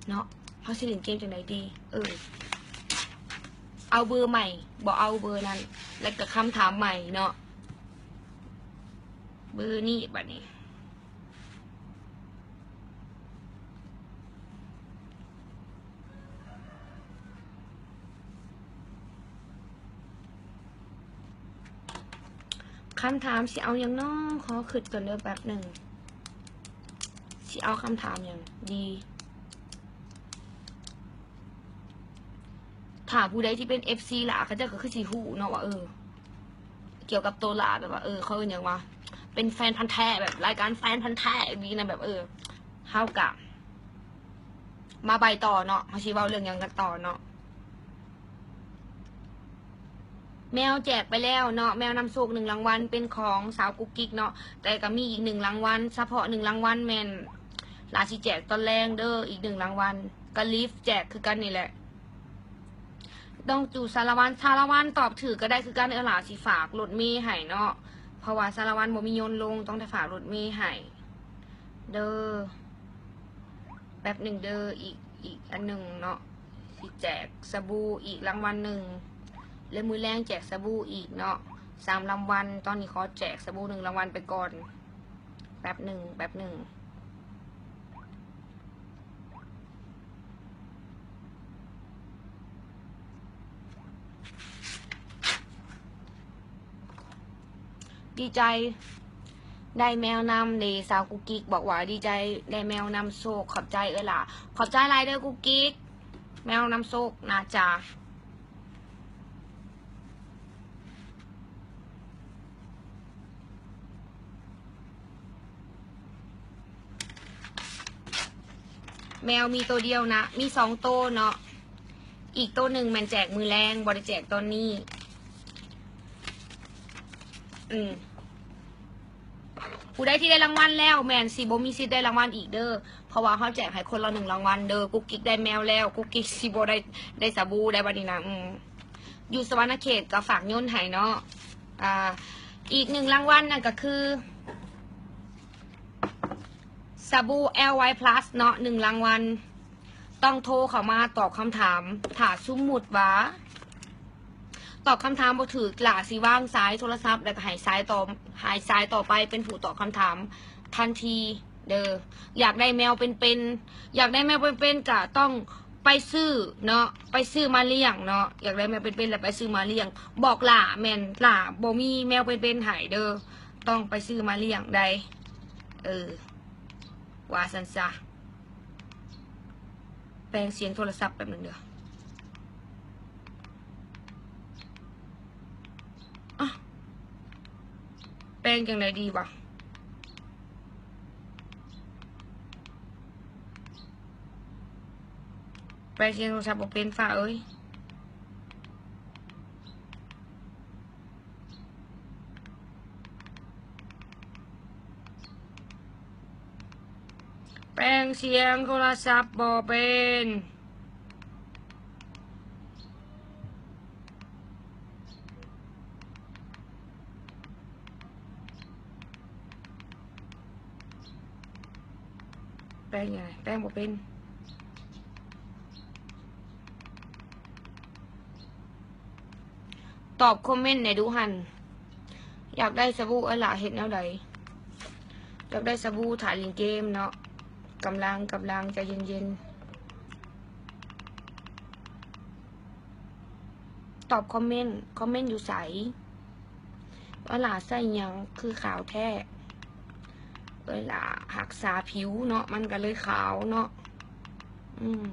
ເນາະ? ເຮົາຊິຫຼິ້ນເກມຈັ່ງໃດດີ? ເອີ ເອົາເບີໃໝ່ ບໍ່ເອົາເບີນັ້ນ ແລ້ວກໍຄຳຖາມໃໝ່ເນາະ. ເບີນີ້ ບາດນີ້ ຄຳຖາມຊິເອົາຫຍັງນໍ? ຂໍຄິດກ່ອນເດີ ແປັບໜຶ່ງ ຊິເອົາຄຳຖາມຫຍັງດີ? ຖ້າຜູ້ໃດທີ່ເປັນເອັຟຊີຫຼ້າ ເຂົາເຈົ້າກໍຄືຊິຮູ້ເນາະວ່າ ເອີ ກ່ຽວກັບໂຕຫຼ້າ ແບບວ່າ ເອີ ເຂົາເອີ້ນຫຍັງວະ ເປັນແຟນພັນແທ້ ແບບລາຍການແຟນພັນແທ້ອີ່ຫຼີນະ ແບບ ເອີ ເຮົາກະມາໄປຕໍ່ເນາະ ເຮົາຊິເວົ້າເລື່ອງຫຍັງກັນຕໍ່ເນາະ. ແມວແຈກໄປແລ້ວເນາະ ແມວນຳໂຊກໜຶ່ງລາງວັນ ເປັນຂອງສາວກຸກກິກເນາະ ແຕ່ກໍມີອີກໜຶ່ງລາງວັນ ສະເພາະໜຶ່ງລາງວັນແມ່ນຫຼ້າຊິແຈກຕອນແລງເດີ ອີກໜຶ່ງລາງວັນ ກໍລີຟແຈກຄືກັນນີ້ແຫຼະ. ຕ້ອງຢູ່ສາລະວັນ ສາລະວັນຕອບຖືກກໍໄດ້ຄືກັນ ເອື້ອຍຫຼ້າຊິຝາກລົດເມໃຫ້ເນາະ ເພາະວ່າສາລະວັນບໍ່ມີຍົນລົງ ຕ້ອງໄດ້ຝາກລົດເມໃຫ້ເດີ. ແປັບໜຶ່ງເດີ ອີກ ອີກອັນໜຶ່ງເນາະ ຊິແຈກສະບູອີກລາງວັນໜຶ່ງ ແລະ ມື້ແລງແຈກສະບູອີກເນາະ ສາມລາງວັນ. ຕອນນີ້ຂໍແຈກສະບູໜຶ່ງລາງວັນໄປກ່ອນ ແປັບໜຶ່ງ ແປັບໜຶ່ງ. ດີໃຈໄດ້ແມວນຳເດ ສາວກຸກກິກບອກວ່າດີໃຈໄດ້ແມວນຳໂຊກ. ຂອບໃຈເອື້ອຍຫຼ້າ ຂອບໃຈຫຼາຍເດີກຸກກິກ ແມວນຳໂຊກນາຈາ. ແມວມີໂຕດຽວນະ ມີສອງໂຕເນາະ ອີກໂຕໜຶ່ງແມ່ນແຈກມື້ແລງ ບໍ່ໄດ້ແຈກຕອນນີ້. ອືມ ຜູ້ໃດທີ່ໄດ້ລາງວັນແລ້ວ ແມ່ນຊິບໍ່ມີສິດໄດ້ລາງວັນອີກເດີ ເພາະວ່າເຮົາແຈກໃຫ້ຄົນລະໜຶ່ງລາງວັນເດີ. ກຸກກິກໄດ້ແມວແລ້ວ ກຸກກິກຊິບໍ່ໄດ້ ໄດ້ສະບູໄດ້ບັດນີ້ນະ. ອືມ ຢູ່ສະຫວັນນະເຂດກໍຝາກຍົນໃຫ້ເນາະ. ອ່າ ອີກໜຶ່ງລາງວັນນັ້ນກໍຄື ສະບູແອລໄວພລັສເນາະ ໜຶ່ງລາງວັນ ຕ້ອງໂທເຂົ້າມາຕອບຄຳຖາມ. ຖ້າສົມມຸດວ່າຕອບຄຳຖາມບໍ່ຖືກ ຫຼ້າຊິວາງສາຍໂທລະສັບ ແລ້ວກໍໃຫ້ສາຍຕໍ່ ໃຫ້ສາຍຕໍ່ໄປເປັນຜູ້ຕອບຄຳຖາມທັນທີເດີ. ຢາກໄດ້ແມວເປັນໆ ຢາກໄດ້ແມວເປັນໆ ກໍຕ້ອງໄປຊື້ເນາະ ໄປຊື້ມາລ້ຽງເນາະ. ຢາກໄດ້ແມວເປັນໆ ແລ້ວໄປຊື້ມາລ້ຽງ. ບອກຫຼ້າ ແມ່ນຫຼ້າບໍ່ມີແມວເປັນໆໃຫ້ເດີ ຕ້ອງໄປຊື້ມາລ້ຽງໄດ໋. ເອີ ວ່າຊັ້ນຊະ. ແປງສຽງໂທລະສັບແປັບໜຶ່ງເດີ. ອະ ແປງຈັ່ງໃດດີວະ? ແປງສຽງໂທລະສັບບໍ່ເປັນ ຟ້າເອີຍ. ແປງສຽງໂທລະສັບບໍ່ເປັນ. ແປງຫຍັງ? ແປງບໍ່ເປັນ. ຕອບຄອມເມັນແດ່ດູຫັ້ນ. ຢາກໄດ້ສະບູ ເອື້ອຍຫຼ້າເຮັດແນວໃດ? ຢາກໄດ້ສະບູ ຖ້າຫຼິ້ນເກມເນາະ. ກຳລັງ ກຳລັງ ໃຈເຢັນໆ. ຕອບຄອມເມັນ ຄອມເມັນຢູ່ໃສ? ເອື້ອຍຫຼ້າໃຊ້ຫຍັງຄືຂາວແທ້? ເອື້ອຍຫຼ້າຮັກສາຜິວເນາະ ມັນກໍເລີຍຂາວເນາະ. ອືມ.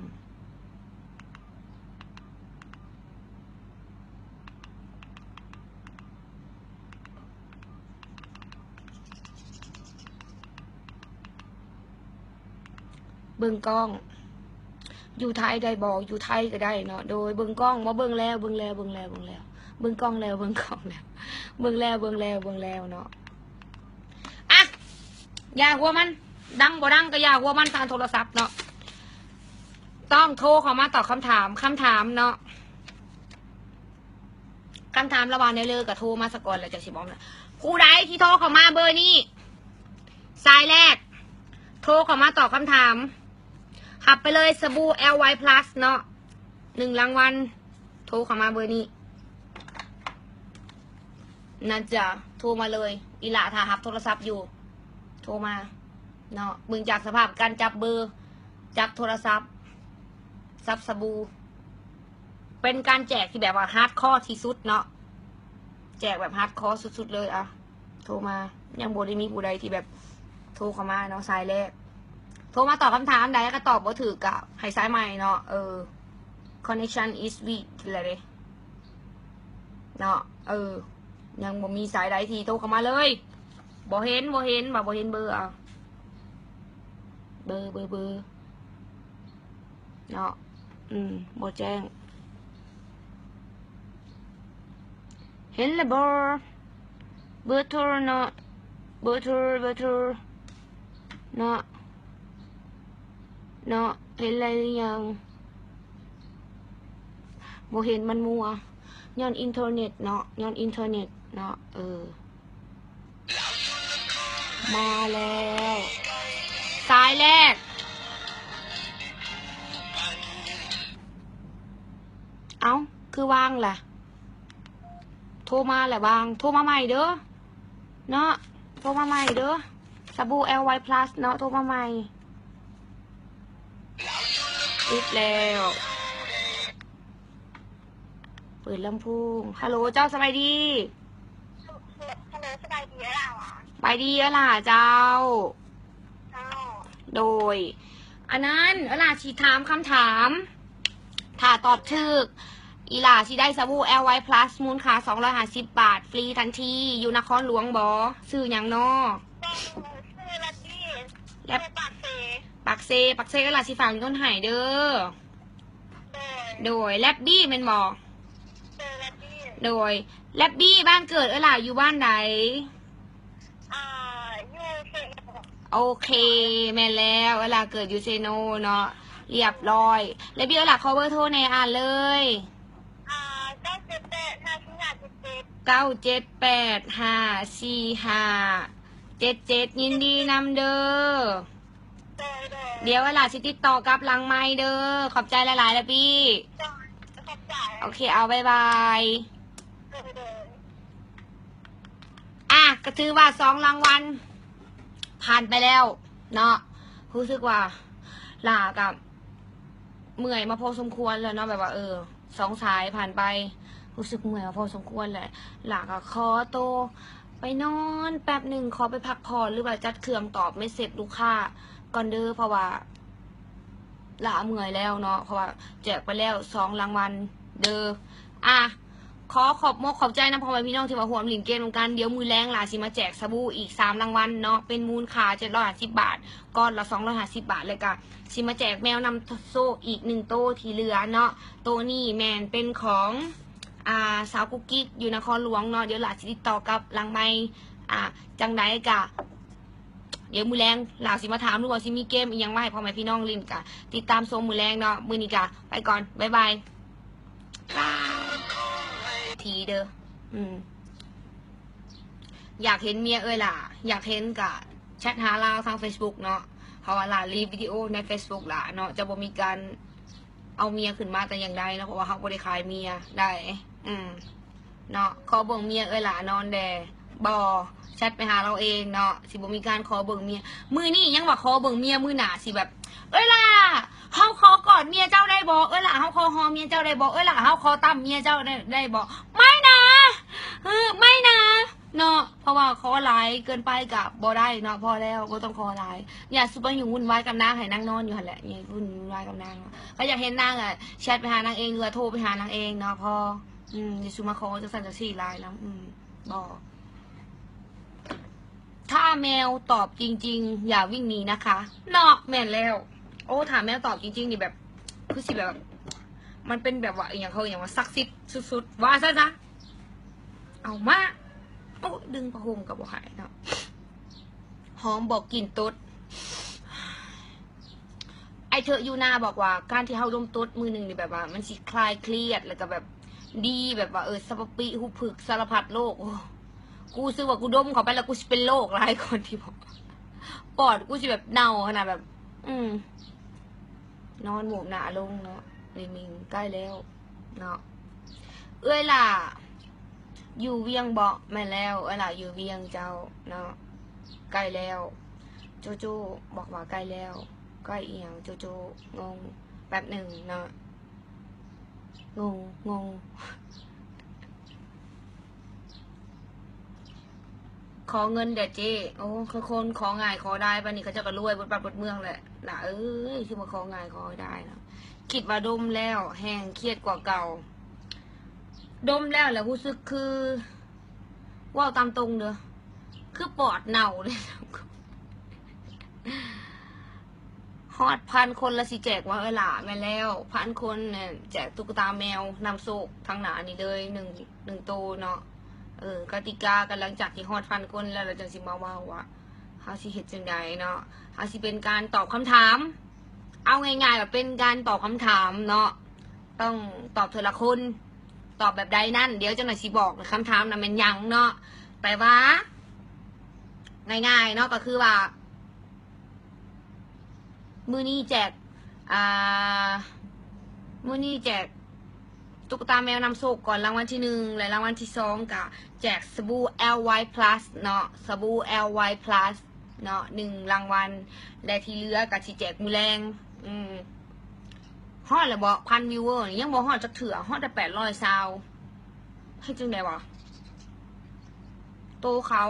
ເບິ່ງກ້ອງ ຢູ່ໄທໄດ້ບໍ່? ຢູ່ໄທກໍໄດ້ເນາະ. ໂດຍ ເບິ່ງກ້ອງບໍ່? ເບິ່ງແລ້ວ ເບິ່ງແລ້ວ ເບິ່ງແລ້ວ ເບິ່ງແລ້ວ ເບິ່ງກ້ອງແລ້ວ ເບິ່ງກ້ອງແລ້ວ ເບິ່ງແລ້ວ ເບິ່ງແລ້ວ ເບິ່ງແລ້ວເນາະ. ອ່ະ ຢ່າຫົວມັນ ດັງບໍ່ດັງກໍຢ່າຫົວມັນທາງໂທລະສັບເນາະ. ຕ້ອງໂທເຂົ້າມາຕອບຄຳຖາມ ຄຳຖາມເນາະ. ຄຳຖາມລະວ່າແນວເລີ ກໍໂທມາສາກ່ອນ ແລ້ວຈະຊິບອກນະ. ຜູ້ໃດທີ່ໂທເຂົ້າມາເບີນີ້ ສາຍແລກ ໂທເຂົ້າມາຕອບຄຳຖາມ ຮັບໄປເລີຍສະບູ ແອລໄວພລັສເນາະ ໜຶ່ງລາງວັນ. ໂທເຂົ້າມາເບີນີ້ ນາຈາ ໂທມາເລີຍ. ອີ່ຫຼ້າຖ້າຮັບໂທລະສັບຢູ່ ໂທມາເນາະ. ເບິ່ງຈາກສະພາບການຈັບເບີ ຈັບໂທລະສັບ ສັບສະບູ ເປັນການແຈກທີ່ແບບວ່າຮາດຄໍທີ່ສຸດເນາະ ແຈກແບບຮາດຄໍສຸດໆເລີຍ. ອະ ໂທມາ ຍັງບໍ່ໄດ້ມີຜູ້ໃດທີ່ແບບໂທເຂົ້າມາເນາະ ສາຍແລກ. ໂທມາຕອບຄຳຖາມໃດກໍຕອບບໍ່ຖືກ ກໍໃຫ້ສາຍໃໝ່ເນາະ. ເອີ connection is weak ແຫຼະເດ້ເນາະ. ເອີ ຍັງບໍ່ມີສາຍໃດທີ່ໂທເຂົ້າມາເລີຍ. ບໍ່ເຫັນ ບໍ່ເຫັນ ວ່າບໍ່ເຫັນເບີ. ເອົາ ເບີ ເບີ ເບີ ເນາະ. ອືມ ບໍ່ແຈ້ງ. ເຫັນແລ້ວບໍ່? ເບີໂທເນາະ ເບີໂທ ເບີໂທເນາະ ເນາະ. ເຫັນແລ້ວຫຼືຍັງ? ບໍ່ເຫັນ ມັນມົວ ຍ້ອນອິນເຕີເນັດເນາະ ຍ້ອນອິນເຕີເນັດເນາະ. ເອີ ມາແລ້ວ ສາຍແລກ. ເອົ້າ ຄືວ່າງລະ? ໂທມາລະວ່າງ ໂທມາໃໝ່ເດີ້ເນາະ ໂທມາໃໝ່ເດີ້. ສະບູແອລໄວພລັສເນາະ ໂທມາໃໝ່. ຕິດແລ້ວ. ເປີດລຳໂພງ. ຮັລໂຫຼ ເຈົ້າ ສະບາຍດີ. ຮັລໂຫຼ ສະບາຍດີເອື້ອຍຫຼ້າຫວາ? ສະບາຍດີເອື້ອຍຫຼ້າເຈົ້າ. ເຈົ້າ. ໂດຍ ອັນນັ້ນ ເອື້ອຍຫຼ້າຊິຖາມຄຳຖາມ ຖ້າຕອບຖືກ ອີ່ຫຼ້າຊິໄດ້ສະບູແອລໄວພລັສ ມູນຄ່າສອງຮ້ອຍຫ້າສິບບາດ ຟຣີທັນທີ ຢູ່ນະຄອນຫຼວງບໍ? ຊື່ຫຍັງນໍ? ຊື່ແລັບບີ ແລັບ ຢູ່ປາກເຊ. ປາກເຊ ປາກເຊ ເອື້ອຍຫຼ້າຊິຝາກເງິນໃຫ້ເດີ້. ໂດຍ ໂດຍ ແລັບບີແມ່ນບໍ່? ໂດຍ ແລັບບີ ໂດຍ ແລັບບີ ບ້ານເກີດເອື້ອຍຫຼ້າຢູ່ບ້ານໃດ? ອ່າ ຢູ່ເຊໂນ. ໂອເຄ ແມ່ນແລ້ວ ເອື້ອຍຫຼ້າເກີດຢູ່ເຊໂນເນາະ. ລຽບຮ້ອຍ ແລັບບີ ເອື້ອຍຫຼ້າຂໍເບີໂທແດ່ ອ່ານເລີຍ. ອ່າ ເກົ້າເຈັດແປດ ຫ້າສີ່ຫ້າ ເຈັດເຈັດ ເກົ້າເຈັດແປດ ຫ້າສີ່ຫ້າ ເຈັດເຈັດ ຍິນດີນຳເດີ້. ໂດຍ ໂດຍ ດຽວເອື້ອຍຫຼ້າຊິຕິດຕໍ່ກັບຫຼັງໄມເດີ້. ຂອບໃຈຫຼາຍໆ ແລັບບີ. ໂດຍ ຂອບໃຈ. ໂອເຄ ເອົາ ບາຍບາຍ. ໂດຍ ໂດຍ. ອ່ະ ກໍຖືວ່າສອງລາງວັນຜ່ານໄປແລ້ວເນາະ. ຮູ້ສຶກວ່າຫຼ້າກໍເມື່ອຍມາພໍສົມຄວນແລ້ວເນາະ ແບບວ່າ ເອີ ສອງສາຍຜ່ານໄປ ຮູ້ສຶກເມື່ອຍມາພໍສົມຄວນແຫຼະ. ຫຼ້າກໍຂໍໂຕໄປນອນແປັບໜຶ່ງ ຂໍໄປພັກຜ່ອນ ຫຼືວ່າຈັດເຄື່ອງຕອບເມັດເຊັດລູກຄ້າກ່ອນເດີ້ ເພາະວ່າຫຼ້າເມື່ອຍແລ້ວເນາະ ເພາະວ່າແຈກໄປແລ້ວສອງລາງວັນເດີ້. ອ່ະ ຂໍຂອບມົກຂອບໃຈນຳພໍ່ແມ່ພີ່ນ້ອງທີ່ວ່າຮ່ວມຫຼິ້ນເກມນຳກັນ. ດຽວມື້ແລງຫຼ້າຊິມາແຈກສະບູອີກສາມລາງວັນເນາະ ເປັນມູນຄ່າເຈັດຮ້ອຍຫ້າສິບບາດ ກ້ອນລະສອງຮ້ອຍຫ້າສິບບາດ ແລ້ວກະຊິມາແຈກແມວນຳໂຊກອີກໜຶ່ງໂຕທີ່ເຫຼືອເນາະ. ໂຕນີ້ແມ່ນເປັນຂອງ ອ່າ ສາວກຸກກິກຢູ່ນະຄອນຫຼວງເນາະ. ດຽວຫຼ້າຊິຕິດຕໍ່ກັບຫຼັງໄມ ອ່າ ຈັ່ງໃດກະ ດຽວມື້ແລງຫຼ້າຊິມາຖາມ ຫຼືວ່າຊິມີເກມອີ່ຫຍັງມາໃຫ້ພໍ່ແມ່ພີ່ນ້ອງຫຼິ້ນ ກະຕິດຕາມຊົມມື້ແລງເນາະ. ມື້ນີ້ກະໄປກ່ອນ ບາຍບາຍ ທີເດີ້. ອືມ ຢາກເຫັນເມຍເອື້ອຍຫຼ້າ ຢາກເຫັນກະແຊັດຫາລາວທາງເຟສບຸກເນາະ ເພາະວ່າຫຼ້າລີບວິດີໂອໃນເຟສບຸກຫຼ້າເນາະ ຈະບໍ່ມີການ ເອົາເມຍຂຶ້ນມາແຕ່ຢ່າງໃດເນາະ ເພາະວ່າເຮົາບໍ່ໄດ້ຂາຍເມຍໄດ້ ອືມ ເນາະ. ຂໍເບິ່ງເມຍເອື້ອຍຫຼ້ານອນແດ່. ບໍ່ ແຊັດໄປຫາລາວເອງເນາະ ຊິບໍ່ມີການຂໍເບິ່ງເມຍ. ມື້ນີ້ຍັງວ່າຂໍເບິ່ງເມຍ ມື້ໜ້າຊິແບບ ເອື້ອຍຫຼ້າ ເຮົາຂໍກອດເມຍເຈົ້າໄດ້ບໍ່? ເອື້ອຍຫຼ້າ ເຮົາຂໍຫອມເມຍເຈົ້າໄດ້ບໍ່? ເອື້ອຍຫຼ້າ ເຮົາຂໍຕຳເມຍເຈົ້າໄດ້ ໄດ້ບໍ່? ໄມ່ນະ ເອີ ໄມ່ນະ ເນາະ ເພາະວ່າຂໍຫຼາຍເກີນໄປກະບໍ່ໄດ້ເນາະ ພໍແລ້ວ ບໍ່ຕ້ອງຂໍຫຼາຍ. ຢ່າສູ່ໄປຫຍຸ້ງວຸ່ນວາຍກັບນາງ ໃຫ້ນາງນອນຢູ່ຫັ້ນແຫຼະ ຢ່າວຸ່ນວາຍກັບນາງເນາະ. ກໍຢາກເຫັນນາງ ອະ ແຊັດໄປຫານາງເອງ ຫຼືວ່າໂທໄປຫານາງເອງເນາະ ພໍ ອືມ ຢ່າສູ່ມາຂໍຈັ່ງຊັ້ນຈັ່ງຊີ້ຫຼາຍນຳ ອືມ ບໍ່ ຖ້າแมวตอบจริงๆ อย่าวิ่งหนีนะคะ เนาะ แม่นแล้ว โอ้ ถ้าแมวตอบจริงๆ นี่แบบ คือสิแบบ มันเป็นแบบว่า อีหยัง เขาอีหยังว่า ศักดิ์สิทธิ์สุดๆ ว่าซั่นซะ เอามา โอ้ ดึงผ้าห่มก็บ่หายเนาะ หอมบอกกลิ่นตุ๊ด ไอ้เธออยู่นาบอกว่า การที่เฮาดมตุ๊ดมื้อหนึ่งนี่แบบว่า มันสิคลายเครียด แล้วก็แบบดี แบบว่า เออ สะปะปิ หุบผึก สารพัดโรค โอ้ กูรู้สึกว่ากูดมเข้าไปแล้วกูสิเป็นโรคหลาย ก่อนที่บอก ปอดกูสิแบบเน่าขนาดแบบ อืม นอนหมอบหน้าลงเนาะ นี่มิงใกล้แล้วเนาะ เอื้อยหล่า อยู่เวียงบ่ แม่นแล้ว เอื้อยหล่าอยู่เวียงเจ้าเนาะ ใกล้แล้ว โจโจ้บอกว่าใกล้แล้ว ใกล้อีหยัง โจโจ้ งง แป๊บหนึ่งเนาะ งง งง ขอเงินแด่เจ้ โอ้ คือคนของ่ายขอดาย ปานนี้เขาเจ้าก็รวยเบิดบ้านเบิดเมืองแหละ หล่าเอ้ย คือมาของ่ายขอดายเนาะ คิดว่าดมแล้วแฮ่งเครียดกว่าเก่า ดมแล้วแหละรู้สึกคือ เว้าตามตรงเด้อ คือปอดเน่าเลย ฮอดพันคนแล้วสิแจกบ่เอื้อยหล่า แม่นแล้ว พันคนเนี่ยแจกตุ๊กตาแมวนำโชคทางหน้านี่เลย หนึ่ง หนึ่งโตเนาะ เออ กติกาก็หลังจากที่ฮอดพันคนแล้ว เราจั่งสิมาเว้าว่า เฮาสิเฮ็ดจั่งใดเนาะ เฮาสิเป็นการตอบคำถาม เอาง่ายๆ ว่าเป็นการตอบคำถามเนาะ ຕ້ອງຕອບເທື່ອລະຄົນ ຕອບແບບໃດນັ້ນ ດຽວຈັກໜ່ອຍຊິບອກ ຄຳຖາມນະແມ່ນຫຍັງເນາະ. ແຕ່ວ່າ ງ່າຍໆເນາະ ກໍຄືວ່າ ມື້ນີ້ແຈກ ອ່າ ມື້ນີ້ແຈກ ຕຸກກະຕາແມວນຳໂຊກກ່ອນ ລາງວັນທີໜຶ່ງ ແລະ ລາງວັນທີສອງ ກະແຈກສະບູ ແອລໄວພລັສ ເນາະ ສະບູ ແອລໄວພລັສ ເນາະ ໜຶ່ງລາງວັນ ແລະ ທີ່ເຫຼືອກະຊິແຈກມື້ແລງ. ອືມ ຮອດແລ້ວບໍ ພັນວິວເວີ ຍັງບໍ່ຮອດຈັກເທື່ອ ຮອດແຕ່ແປດຮ້ອຍຊາວ ເຮັດຈັ່ງໃດຫວາ? ໂຕຂາ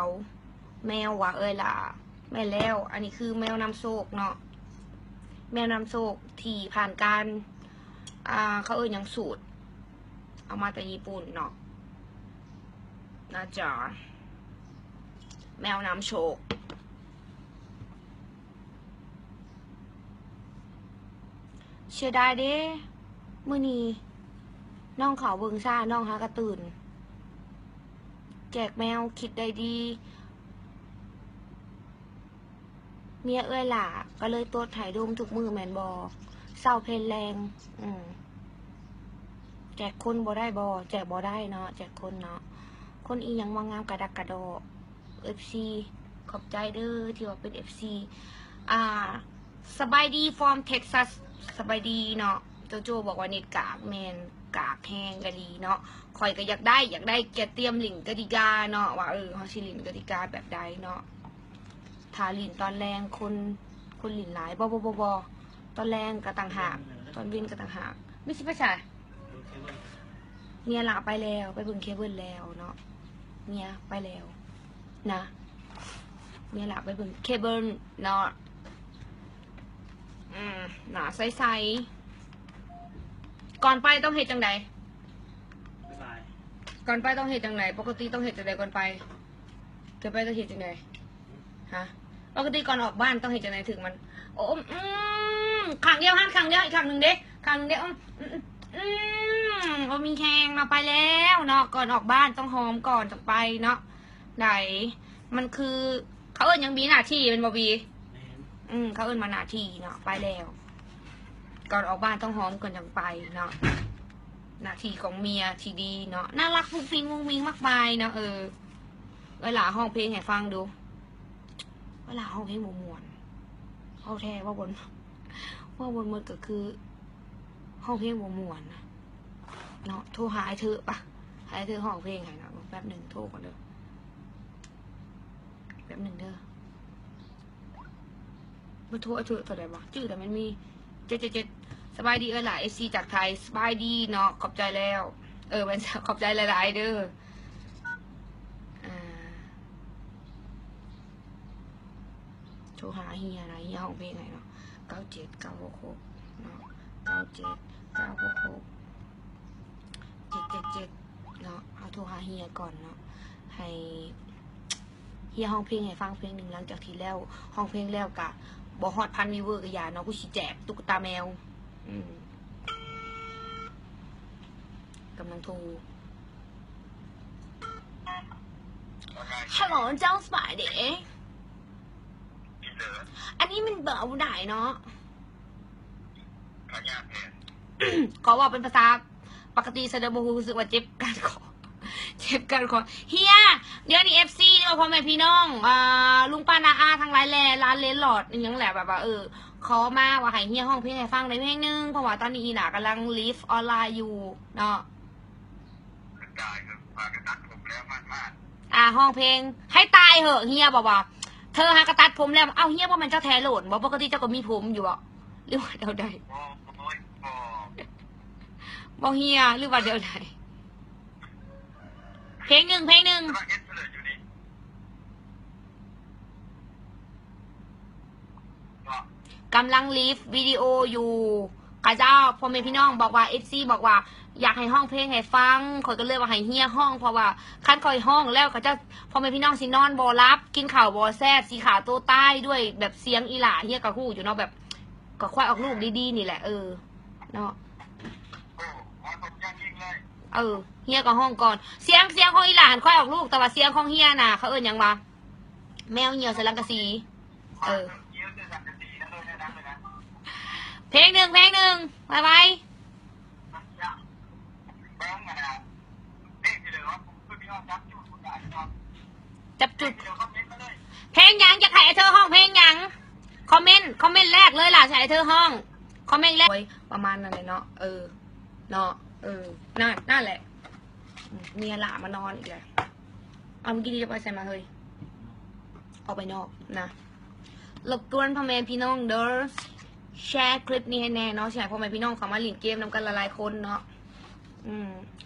ວໆ ແມວຫວາເອີຍຫຼ້າ? ແມ່ນແລ້ວ ອັນນີ້ຄືແມວນຳໂຊກເນາະ ແມວນຳໂຊກທີ່ຜ່ານການ ອ່າ ເຂົາເອີ້ນຫຍັງ ສູດ ເອົາມາແຕ່ຍີ່ປຸ່ນເນາະ ນະຈ໊ະ ແມວນຳໂຊກ. ເສຍດາຍເດ້ ມື້ນີ້ນ້ອງເຂົ້າເບິ່ງຊ້າ ນ້ອງຫາກະຕື່ນ. ແຈກແມວ ຄິດໄດ້ດີ ເມຍເອື້ອຍຫຼ້າກໍເລີຍຕົດໃຫ້ດົມທຸກມື້ແມ່ນບໍ່? ເຊົ້າເພນແລງ ອືມ ແຈກຄົນບໍ່ໄດ້ບໍ່? ແຈກບໍ່ໄດ້ເນາະ ແຈກຄົນເນາະ. ຄົນອີ່ຫຍັງມາງາມກະດັກກະດໍ. ເອັຟຊີ ຂອບໃຈເດີທີ່ວ່າເປັນເອັຟຊີ. ອ່າ ສະບາຍດີ from Texas ສະບາຍດີເນາະ. ໂຈໂຈບອກວ່າເນັດກາກ ແມ່ນ ກາກແຮງກະດີເນາະ. ຂ້ອຍກະຢາກໄດ້ ຢາກໄດ້ກະຕຽມຫຼິ້ນກະຕິກາເນາະ ວ່າ ເອີ ເຮົາຊິຫຼິ້ນກະຕິກາແບບໃດເນາະ. ຖ້າຫຼິ້ນຕອນແລງຄົນ ຄົນຫຼິ້ນຫຼາຍ ບໍ່ ບໍ່ ບໍ່ ບໍ່ ຕອນແລງກະຕ່າງຫາກ ຕອນເວັນກະຕ່າງຫາກ. ມີຊິໄປໃສ? ເມຍຫຼ້າໄປແລ້ວ ໄປເບິ່ງເຄເບິນແລ້ວເນາະ ເມຍໄປແລ້ວນະ ເມຍຫຼ້າໄປເບິ່ງເຄເບິນເນາະ. ອືມ ໜ້າໃສໆ. ກ່ອນໄປຕ້ອງເຮັດຈັ່ງໃດ? ບາຍບາຍ. ກ່ອນໄປຕ້ອງເຮັດຈັ່ງໃດ? ປົກກະຕິຕ້ອງເຮັດຈັ່ງໃດກ່ອນໄປ? ກ່ອນໄປຕ້ອງເຮັດຈັ່ງໃດ? ຮະ? ປົກກະຕິກ່ອນອອກບ້ານຕ້ອງເຮັດຈັ່ງໃດຖືກມັນ? ໂອ້ ອືມ ຂ້າງດຽວຫັ້ນ ຂ້າງດຽວ ອີກຂ້າງໜຶ່ງເດ້ ຂ້າງດຽວ ອືມ ອືມ ອືມ ບໍ່ມີແຮງເນາະ. ໄປແລ້ວເນາະ ກ່ອນອອກບ້ານຕ້ອງຫອມກ່ອນຈັ່ງໄປເນາະ. ໃດ ມັນຄື ເຂົາເອີ້ນຫຍັງ ບີ ໜ້າທີ່ແມ່ນບໍ່ບີ? ແມ່ນ ອືມ ເຂົາເອີ້ນວ່າໜ້າທີ່ເນາະ. ໄປແລ້ວ ກ່ອນອອກບ້ານຕ້ອງຫອມກ່ອນຈັ່ງໄປເນາະ. ໜ້າທີ່ຂອງເມຍທີ່ດີເນາະ ໜ້າລັກຟຸ້ງຟິ້ງມຸ້ງມິ້ງມາກມາຍເນາະ. ເອີ ເວລາຮ້ອງເພງໃຫ້ຟັງດູ ເວລາຮ້ອງເພງບໍ່ມ່ວນ ເວົ້າແທ້ ເວົ້າບໍ່ ເວົ້າບໍ່ໝົດກໍຄືຮ້ອງເພງບໍ່ມ່ວນນະເນາະ. ໂທຫາອ້າຍເທີປະ ໃຫ້ອ້າຍເທີຮ້ອງເພງໃຫ້ເນາະ. ແປັບໜຶ່ງ ໂທກ່ອນເດີ ແປັບໜຶ່ງເດີ. ເບີໂທອ້າຍເທີເທົ່າໃດວະ? ຈື່ແຕ່ມັນມີ ເຈັດເຈັດເຈັດ. ສະບາຍດີເອື້ອຍຫຼ້າ ເອັຟຊີຈາກໄທ. ສະບາຍດີເນາະ ຂອບໃຈແລ້ວ ເອີ ແມ່ນ ຂອບໃຈຫຼາຍໆເດີ. ອ່າ ໂທຫາເຮຍນະ ເຮຍຮ້ອງເພງໃຫ້ເນາະ ເກົ້າເຈັດເກົ້າຫົກຫົກເນາະ ເກົ້າເຈັດເກົ້າຫົກຫົກ ເຈັດເຈັດເຈັດເນາະ. ເຮົາໂທຫາເຮຍກ່ອນເນາະ ໃຫ້ ເຮຍຮ້ອງເພງໃຫ້ຟັງເພງໜຶ່ງ. ຫຼັງຈາກທີ່ແລ້ວ ຮ້ອງເພງແລ້ວກະບໍ່ຮອດພັນວິວເວີກະຢ່າເນາະ ກູຊິແຈກຕຸກກະຕາແມວ. ອືມ ກຳລັງໂທ. ຮັລໂຫຼ ເຈົ້າສະບາຍດີ. ອັນນີ້ແມ່ນເບີຜູ້ໃດເນາະ? ຂາຍາກແທ້ ຂໍເວົ້າເປັນພາສາ ປົກກະຕິຊະເດີ ບໍ່ຮູ້ສຶກວ່າເຈັບກ້ານຄໍ ເຈັບກ້ານຄໍ. ເຮຍ ດຽວນີ້ເອັຟຊີ ຫຼືວ່າພໍ່ແມ່ພີ່ນ້ອງ ອ່າ ລຸງປ້ານ້າອາທັງຫຼາຍແຫຼະ ຫຼານເລນລອດອີ່ຫຍັງແຫຼະ ແບບວ່າ ເອີ ຂໍມາວ່າໃຫ້ເຮຍຮ້ອງເພງໃຫ້ຟັງໄດ້ເພງໜຶ່ງ ເພາະວ່າຕອນນີ້ອີ່ຫຼ້າກຳລັງໄລຟ໌ອອນລາຍຢູ່ເນາະ. ກະຕາຍ ພາກັນຕັດຜົມແລ້ວ ມາດໆ. ອ່າ ຮ້ອງເພງໃຫ້ຕາຍເຫາະ ເຮຍບອກວ່າ ເທີຫາກະຕັດຜົມແລ້ວ. ເອົ້າ ເຮຍບໍ່ແມ່ນເຈົ້າແທ້ໂຫຼນບໍ? ປົກກະຕິເຈົ້າກໍມີຜົມຢູ່ບໍ ຫຼືວ່າແນວໃດ? ບໍ່ ໂອ້ຍ ບໍ່ ບໍ່ເຮຍ ຫຼືວ່າແນວໃດ? ເພງໜຶ່ງ ເພງໜຶ່ງ ແຕ່ວ່າເຮັດເທື່ອຢູ່ນີ້ ກຳລັງໄລຟ໌ວິດີໂອຢູ່ ຂະເຈົ້າ ພໍ່ແມ່ພີ່ນ້ອງບອກວ່າ ເອັຟຊີບອກວ່າ ຢາກໃຫ້ຮ້ອງເພງໃຫ້ຟັງ ຂ້ອຍກໍເລີຍວ່າໃຫ້ເຮຍຮ້ອງ ເພາະວ່າຄັນຂ້ອຍຮ້ອງແລ້ວ ຂະເຈົ້າ ພໍ່ແມ່ພີ່ນ້ອງຊິນອນບໍ່ຫຼັບ ກິນເຂົ້າບໍ່ແຊບ ຊິຂ້າໂຕຕາຍດ້ວຍແບບສຽງອີ່ຫຼ້າ. ເຮຍກໍຮູ້ຢູ່ເນາະ ແບບ ກໍຄວາຍອອກລູກດີໆນີ້ແຫຼະ ເອີ ເນາະ. ເອີ ເຮຍກໍຮ້ອງກ່ອນ ສຽງ ສຽງຂອງອີ່ຫຼ້າຫັ້ນຄວາຍອອກລູກ ແຕ່ວ່າສຽງຂອງເຮຍນະ ເຂົາເອີ້ນຫຍັງວະ? ແມວຍ່ຽວໃສ່ສັງກະສີ. ເອີ ເພງໜຶ່ງ ເພງໜຶ່ງ ໄວໆ. ຈັບຈຸດ ເພງຫຍັງ? ຢາກໃຫ້ໄອ້ເທີຮ້ອງເພງຫຍັງ? ຄອມເມັນ ຄອມເມັນແລກເລີຍລະ ໃຫ້ໄອ້ເທີຮ້ອງ ຄອມເມັນແລກ ໂອ້ຍ ປະມານນັ້ນແຫຼະເນາະ. ເອີ ເນາະ ເອີ ນັ້ນ ນັ້ນແຫຼະ. ອືມ ເມຍຫຼ້າມານອນອີກແລ້ວ. ເອົາ ມື້ກີ້ນີ້ຈະໄປໃສມາເຮີ້ຍ? ອອກໄປນອກນະ. ລົບກວນພໍ່ແມ່ພີ່ນ້ອງເດີ ແຊຄລິບນີ້ໃຫ້ແດ່ເນາະ ຊິໃຫ້ພໍ່ແມ່ພີ່ນ້ອງເຂົ້າມາຫຼິ້ນເກມນຳກັນຫຼາຍໆຄົນເນາະ. ອືມ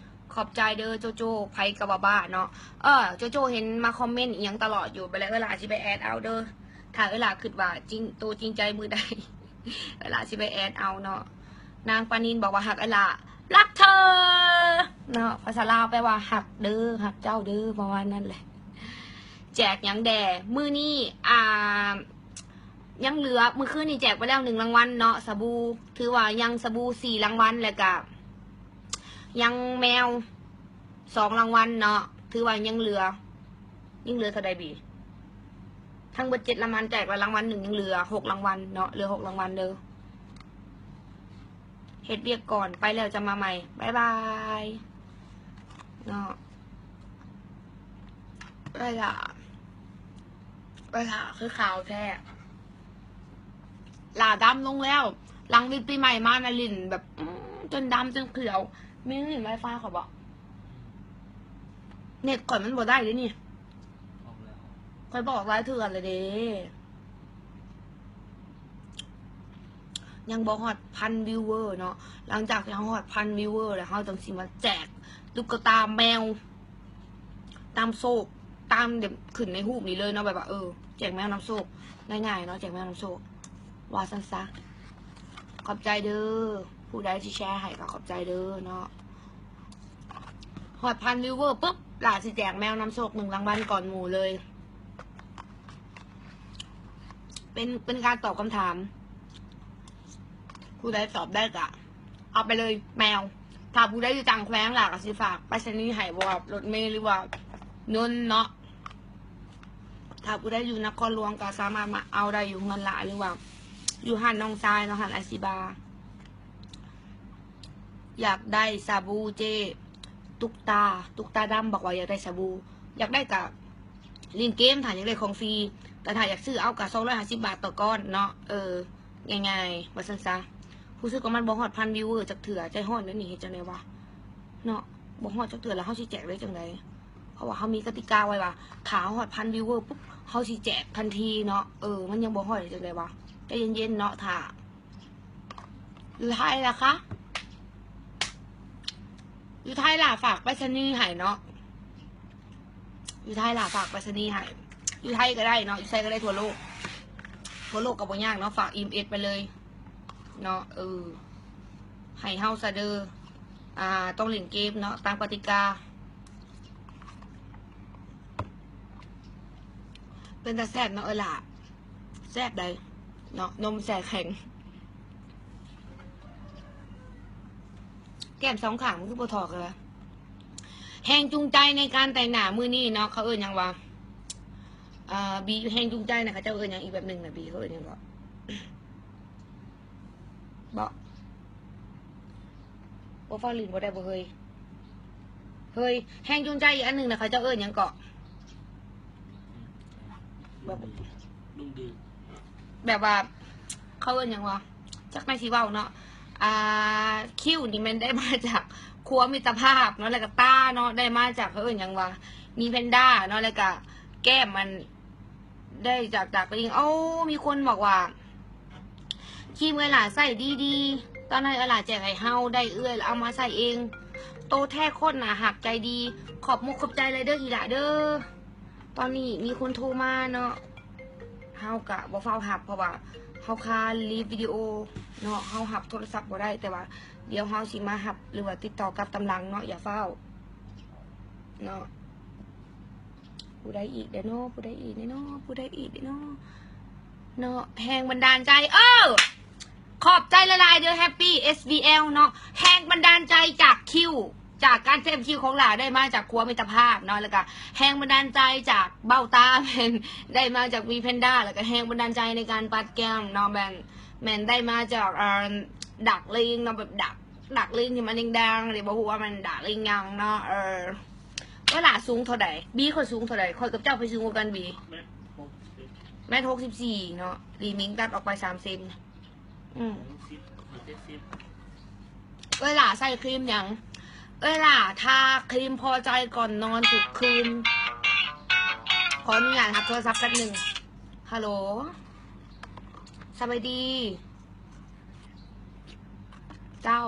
ຂອບໃຈເດີໂຈໂຈ້ ໃຜກໍວ່າບ້າເນາະ. ເອີ ໂຈໂຈ້ເຫັນມາຄອມເມັນອີ່ຫຍັງຕະຫຼອດຢູ່ ບັດແລ້ວເອື້ອຍຫຼ້າຊິໄປແອດເອົາເດີ ຖ້າເອື້ອຍຫຼ້າຄິດວ່າຈິງ ໂຕຈິງໃຈມື້ໃດ ເອື້ອຍຫຼ້າຊິໄປແອດເອົາເນາະ. ນາງປານິນບອກວ່າ ຮັກເອື້ອຍຫຼ້າ ລັກເທີ ເນາະ ພາສາລາວແປວ່າ ຮັກເດີ ຮັກເຈົ້າເດີ ປະມານນັ້ນແຫຼະ. ແຈກຫຍັງແດ່? ມື້ນີ້ ອ່າ ຍັງເຫຼືອ ມື້ຄືນນີ້ແຈກໄປແລ້ວໜຶ່ງລາງວັນເນາະ ສະບູ ຖືວ່າຍັງສະບູສີ່ລາງວັນ ແລ້ວກະຍັງແມວສອງລາງວັນເນາະ ຖືວ່າຍັງເຫຼືອ ຍັງເຫຼືອເທົ່າໃດບີ? ທັງເບິດເຈັດລາງວັນ ແຈກລະລາງວັນໜຶ່ງ ຍັງເຫຼືອຫົກລາງວັນເນາະ ເຫຼືອຫົກລາງວັນເດີ. ເຮັດວຽກກ່ອນ ໄປແລ້ວຈະມາໃໝ່ ບາຍບາຍເນາະ. ເອື້ອຍຫຼ້າ ເອື້ອຍຫຼ້າຄືຂາວແທ້ ຫຼ້າດຳລົງແລ້ວ. ຫຼັງວິກປີໃໝ່ມານະ ຫຼິ້ນແບບ ອືມ ຈົນດຳຈົນຂຽວ. ມີຫຼິ້ນໄວຟາຍຂ້ອຍບໍ່? ເນັດຂ້ອຍມັນບໍ່ໄດ້ເດ້ນີ້ ຂ້ອຍບອກຫຼາຍເທື່ອແລ້ວເດ້. ຍັງບໍ່ຮອດພັນວິວເວີເນາະ ຫຼັງຈາກທີ່ເຮົາຮອດພັນວິວເວີແລ້ວ ເຮົາຈັ່ງຊິມາແຈກຕຸກກະຕາແມວ ຕາມໂຊກ ຕາມແບບຂຶ້ນໃນຮູບນີ້ເລີຍເນາະ ແບບວ່າ ເອີ ແຈກແມວນຳໂຊກ ງ່າຍໆເນາະ ແຈກແມວນຳໂຊກ ວ່າຊັ້ນຊະ. ຂອບໃຈເດີ ຜູ້ໃດທີ່ແຊໃຫ້ກໍຂອບໃຈເດີເນາະ. ຮອດພັນວິວເວີປຶບ ຫຼ້າຊິແຈກແມວນຳໂຊກໜຶ່ງລາງວັນກ່ອນໝູ່ເລີຍ. ເປັນ ເປັນການຕອບຄຳຖາມ ຜູ້ໃດຕອບໄດ້ກະເອົາໄປເລີຍແມວ. ຖ້າຜູ້ໃດຢູ່ຕ່າງແຂວງ ຫຼ້າກະຊິຝາກໄປສະນີໃຫ້ ບໍ່ວ່າລົດເມ ຫຼືວ່າຍົນເນາະ. ຖ້າຜູ້ໃດຢູ່ນະຄອນຫຼວງກະສາມາດມາເອົາໄດ້ຢູ່ເຮືອນຫຼ້າ ຫຼືວ່າຢູ່ຮ້ານນ້ອງຊາຍເນາະ ຮ້ານອາຊີບາ. ຢາກໄດ້ສາບູເຈ້ ຕຸກຕາ ຕຸກຕາດຳບອກວ່າຢາກໄດ້ສາບູ. ຢາກໄດ້ກະຫຼິ້ນເກມ ຖ້າຢາກໄດ້ຂອງຟຣີ ແຕ່ຖ້າຢາກຊື້ເອົາກະສອງຮ້ອຍຫ້າສິບບາດຕໍ່ກ້ອນເນາະ. ເອີ ງ່າຍໆ ວ່າຊັ້ນຊະ. ຮູ້ສຶກວ່າມັນບໍ່ຮອດພັນວິວເວີຈັກເທື່ອ ໃຈຮ້ອນເດນີ້ ເຮັດຈັ່ງໃດວະເນາະ. ບໍ່ຮອດຈັກເທື່ອແລ້ວເຮົາຊິແຈກໄດ້ຈັ່ງໃດ? ເພາະວ່າເຮົາມີກະຕິກາໄວ້ວ່າ ຖ້າເຮົາຮອດພັນວິວເວີປຸບ ເຮົາຊິແຈກທັນທີເນາະ. ເອີ ມັນຍັງບໍ່ຮອດ ເຮັດຈັ່ງໃດວະ? ໃຈເຢັນໆເນາະ ຖ້າ ຢູ່ໄທລະຄະ? ຢູ່ໄທລະ ຝາກໄປສະນີໃຫ້ເນາະ. ຢູ່ໄທລະ ຝາກໄປສະນີໃຫ້. ຢູ່ໄທກໍໄດ້ເນາະ ຢູ່ໃສກໍໄດ້ ທົ່ວໂລກ ທົ່ວໂລກກໍບໍ່ຍາກເນາະ. ຝາກອີເອັມເອັສໄປເລີຍເນາະ. ເອີ ໃຫ້ເຮົາຊະເດີ ອ່າ ຕ້ອງຫຼິ້ນເກມເນາະ ຕາມກະຕິກາ. ເປັນຕາແຊບເນາະ ເອີຍຫຼ້າ. ແຊບໃດເນາະ ນົມແຊ່ແຂງ. ແກ້ມສອງຂ້າງມັນຄືບໍ່ຖອກເລີຍ? ແຮງຈູງໃຈໃນການແຕ່ງໜ້າມື້ນີ້ເນາະ ເຂົາເອີ້ນຫຍັງວະ? ເອີ ບີ ແຮງຈູງໃຈນະ ເຂົາເຈົ້າເອີ້ນຫຍັງອີກແບບໜຶ່ງນະ ບີ ເຂົາເອີ້ນຫຍັງເກາະ? ບໍ່ ບໍ່ຟ້າວຫຼິ້ນບໍ່ໄດ້ບໍ່ເຮີ້ຍ? ເຮີ້ຍ ແຮງຈູງໃຈອີກອັນໜຶ່ງນະ ເຂົາເຈົ້າເອີ້ນຫຍັງເກາະ? ແບບ ແບບວ່າ ເຂົາເອີ້ນຫຍັງວະ? ຈັກແມ່ນຊິເວົ້າເນາະ. ອ່າ ຄິ້ວນີ້ແມ່ນໄດ້ມາຈາກຄົວມິດຕະພາບເນາະ ແລ້ວກະຕາເນາະ ໄດ້ມາຈາກ ເຂົາເອີ້ນຫຍັງວະ? ມີແພນດ້າເນາະ ແລ້ວກະແກ້ມມັນ ໄດ້ຈາກ ຈາກລິງ. ໂອ້ ມີຄົນບອກວ່າ ຄຣີມເອື້ອຍຫຼ້າໃຊ້ດີໆ ຕອນນັ້ນເອື້ອຍຫຼ້າແຈກໃຫ້ເຮົາ ໄດ້ເອື້ອຍເອົາມາໃຊ້ເອງ. ໂຕແທ້ໂຄດໜ້າຮັກໃຈດີ. ຂອບມຸກຂອບໃຈຫຼາຍເດີອີ່ຫຼ້າເດີ. ຕອນນີ້ມີຄົນໂທມາເນາະ ເຮົາກະບໍ່ຟ້າວຮັບ ເພາະວ່າເຮົາຄາລີບວິດີໂອເນາະ ເຮົາຮັບໂທລະສັບບໍ່ໄດ້. ແຕ່ວ່າດຽວເຮົາຊິມາຮັບ ຫຼືວ່າຕິດຕໍ່ກັບຕາມຫຼັງເນາະ ຢ່າຟ້າວເນາະ. ຜູ້ໃດອີກເດເນາະ ຜູ້ໃດອີກເດເນາະ ຜູ້ໃດອີກເດເນາະ ເນາະ ແຮງບັນດານໃຈ ເອີ ຂອບໃຈຫຼາຍໆເດີ ແຮັບປີ້ ເອສວີແອລ ເນາະ. ແຮງບັນດານໃຈຈາກຄິ້ວ ຈາກການເຟຣມຄິ້ວຂອງຫຼ້າ ໄດ້ມາຈາກຄົວມິດຕະພາບເນາະ ແລ້ວກະແຮງບັນດານໃຈຈາກເບົ້າຕາ ແມ່ນໄດ້ມາຈາກມີແພນດ້າ ແລ້ວກະແຮງບັນດານໃຈໃນການປັດແກ້ມເນາະ ແມ່ນ ແມ່ນໄດ້ມາຈາກ ເອີ ດັກເລີງເນາະ ແບບດັກ ດາກລິງທີ່ມັນແດງໆ ນີ້ ບໍ່ຮູ້ວ່າມັນດາກລິງຫຍັງເນາະ. ເອີ ເວລາສູງເທົ່າໃດ? ບີ ຂ້ອຍສູງເທົ່າໃດ? ຂ້ອຍກັບເຈົ້າໃຜສູງກວ່າກັນບີ? ແມັດຫົກສິບສີ່ເນາະ, ລີມິງຕັດອອກໄປສາມເຊັນ. ອືມ ຫົກສິບ ເຈັດສິບ. ເອື້ອຍຫຼ້າໃຊ້ຄຣີມຫຍັງ? ເອື້ອຍຫຼ້າທາຄຣີມພໍໃຈກ່ອນນອນທຸກຄືນ. ຂໍອະນຸຍາດຮັບໂທລະສັບແປັບໜຶ່ງ. ຮັລໂຫຼ ສະບາຍດີເຈົ້າ.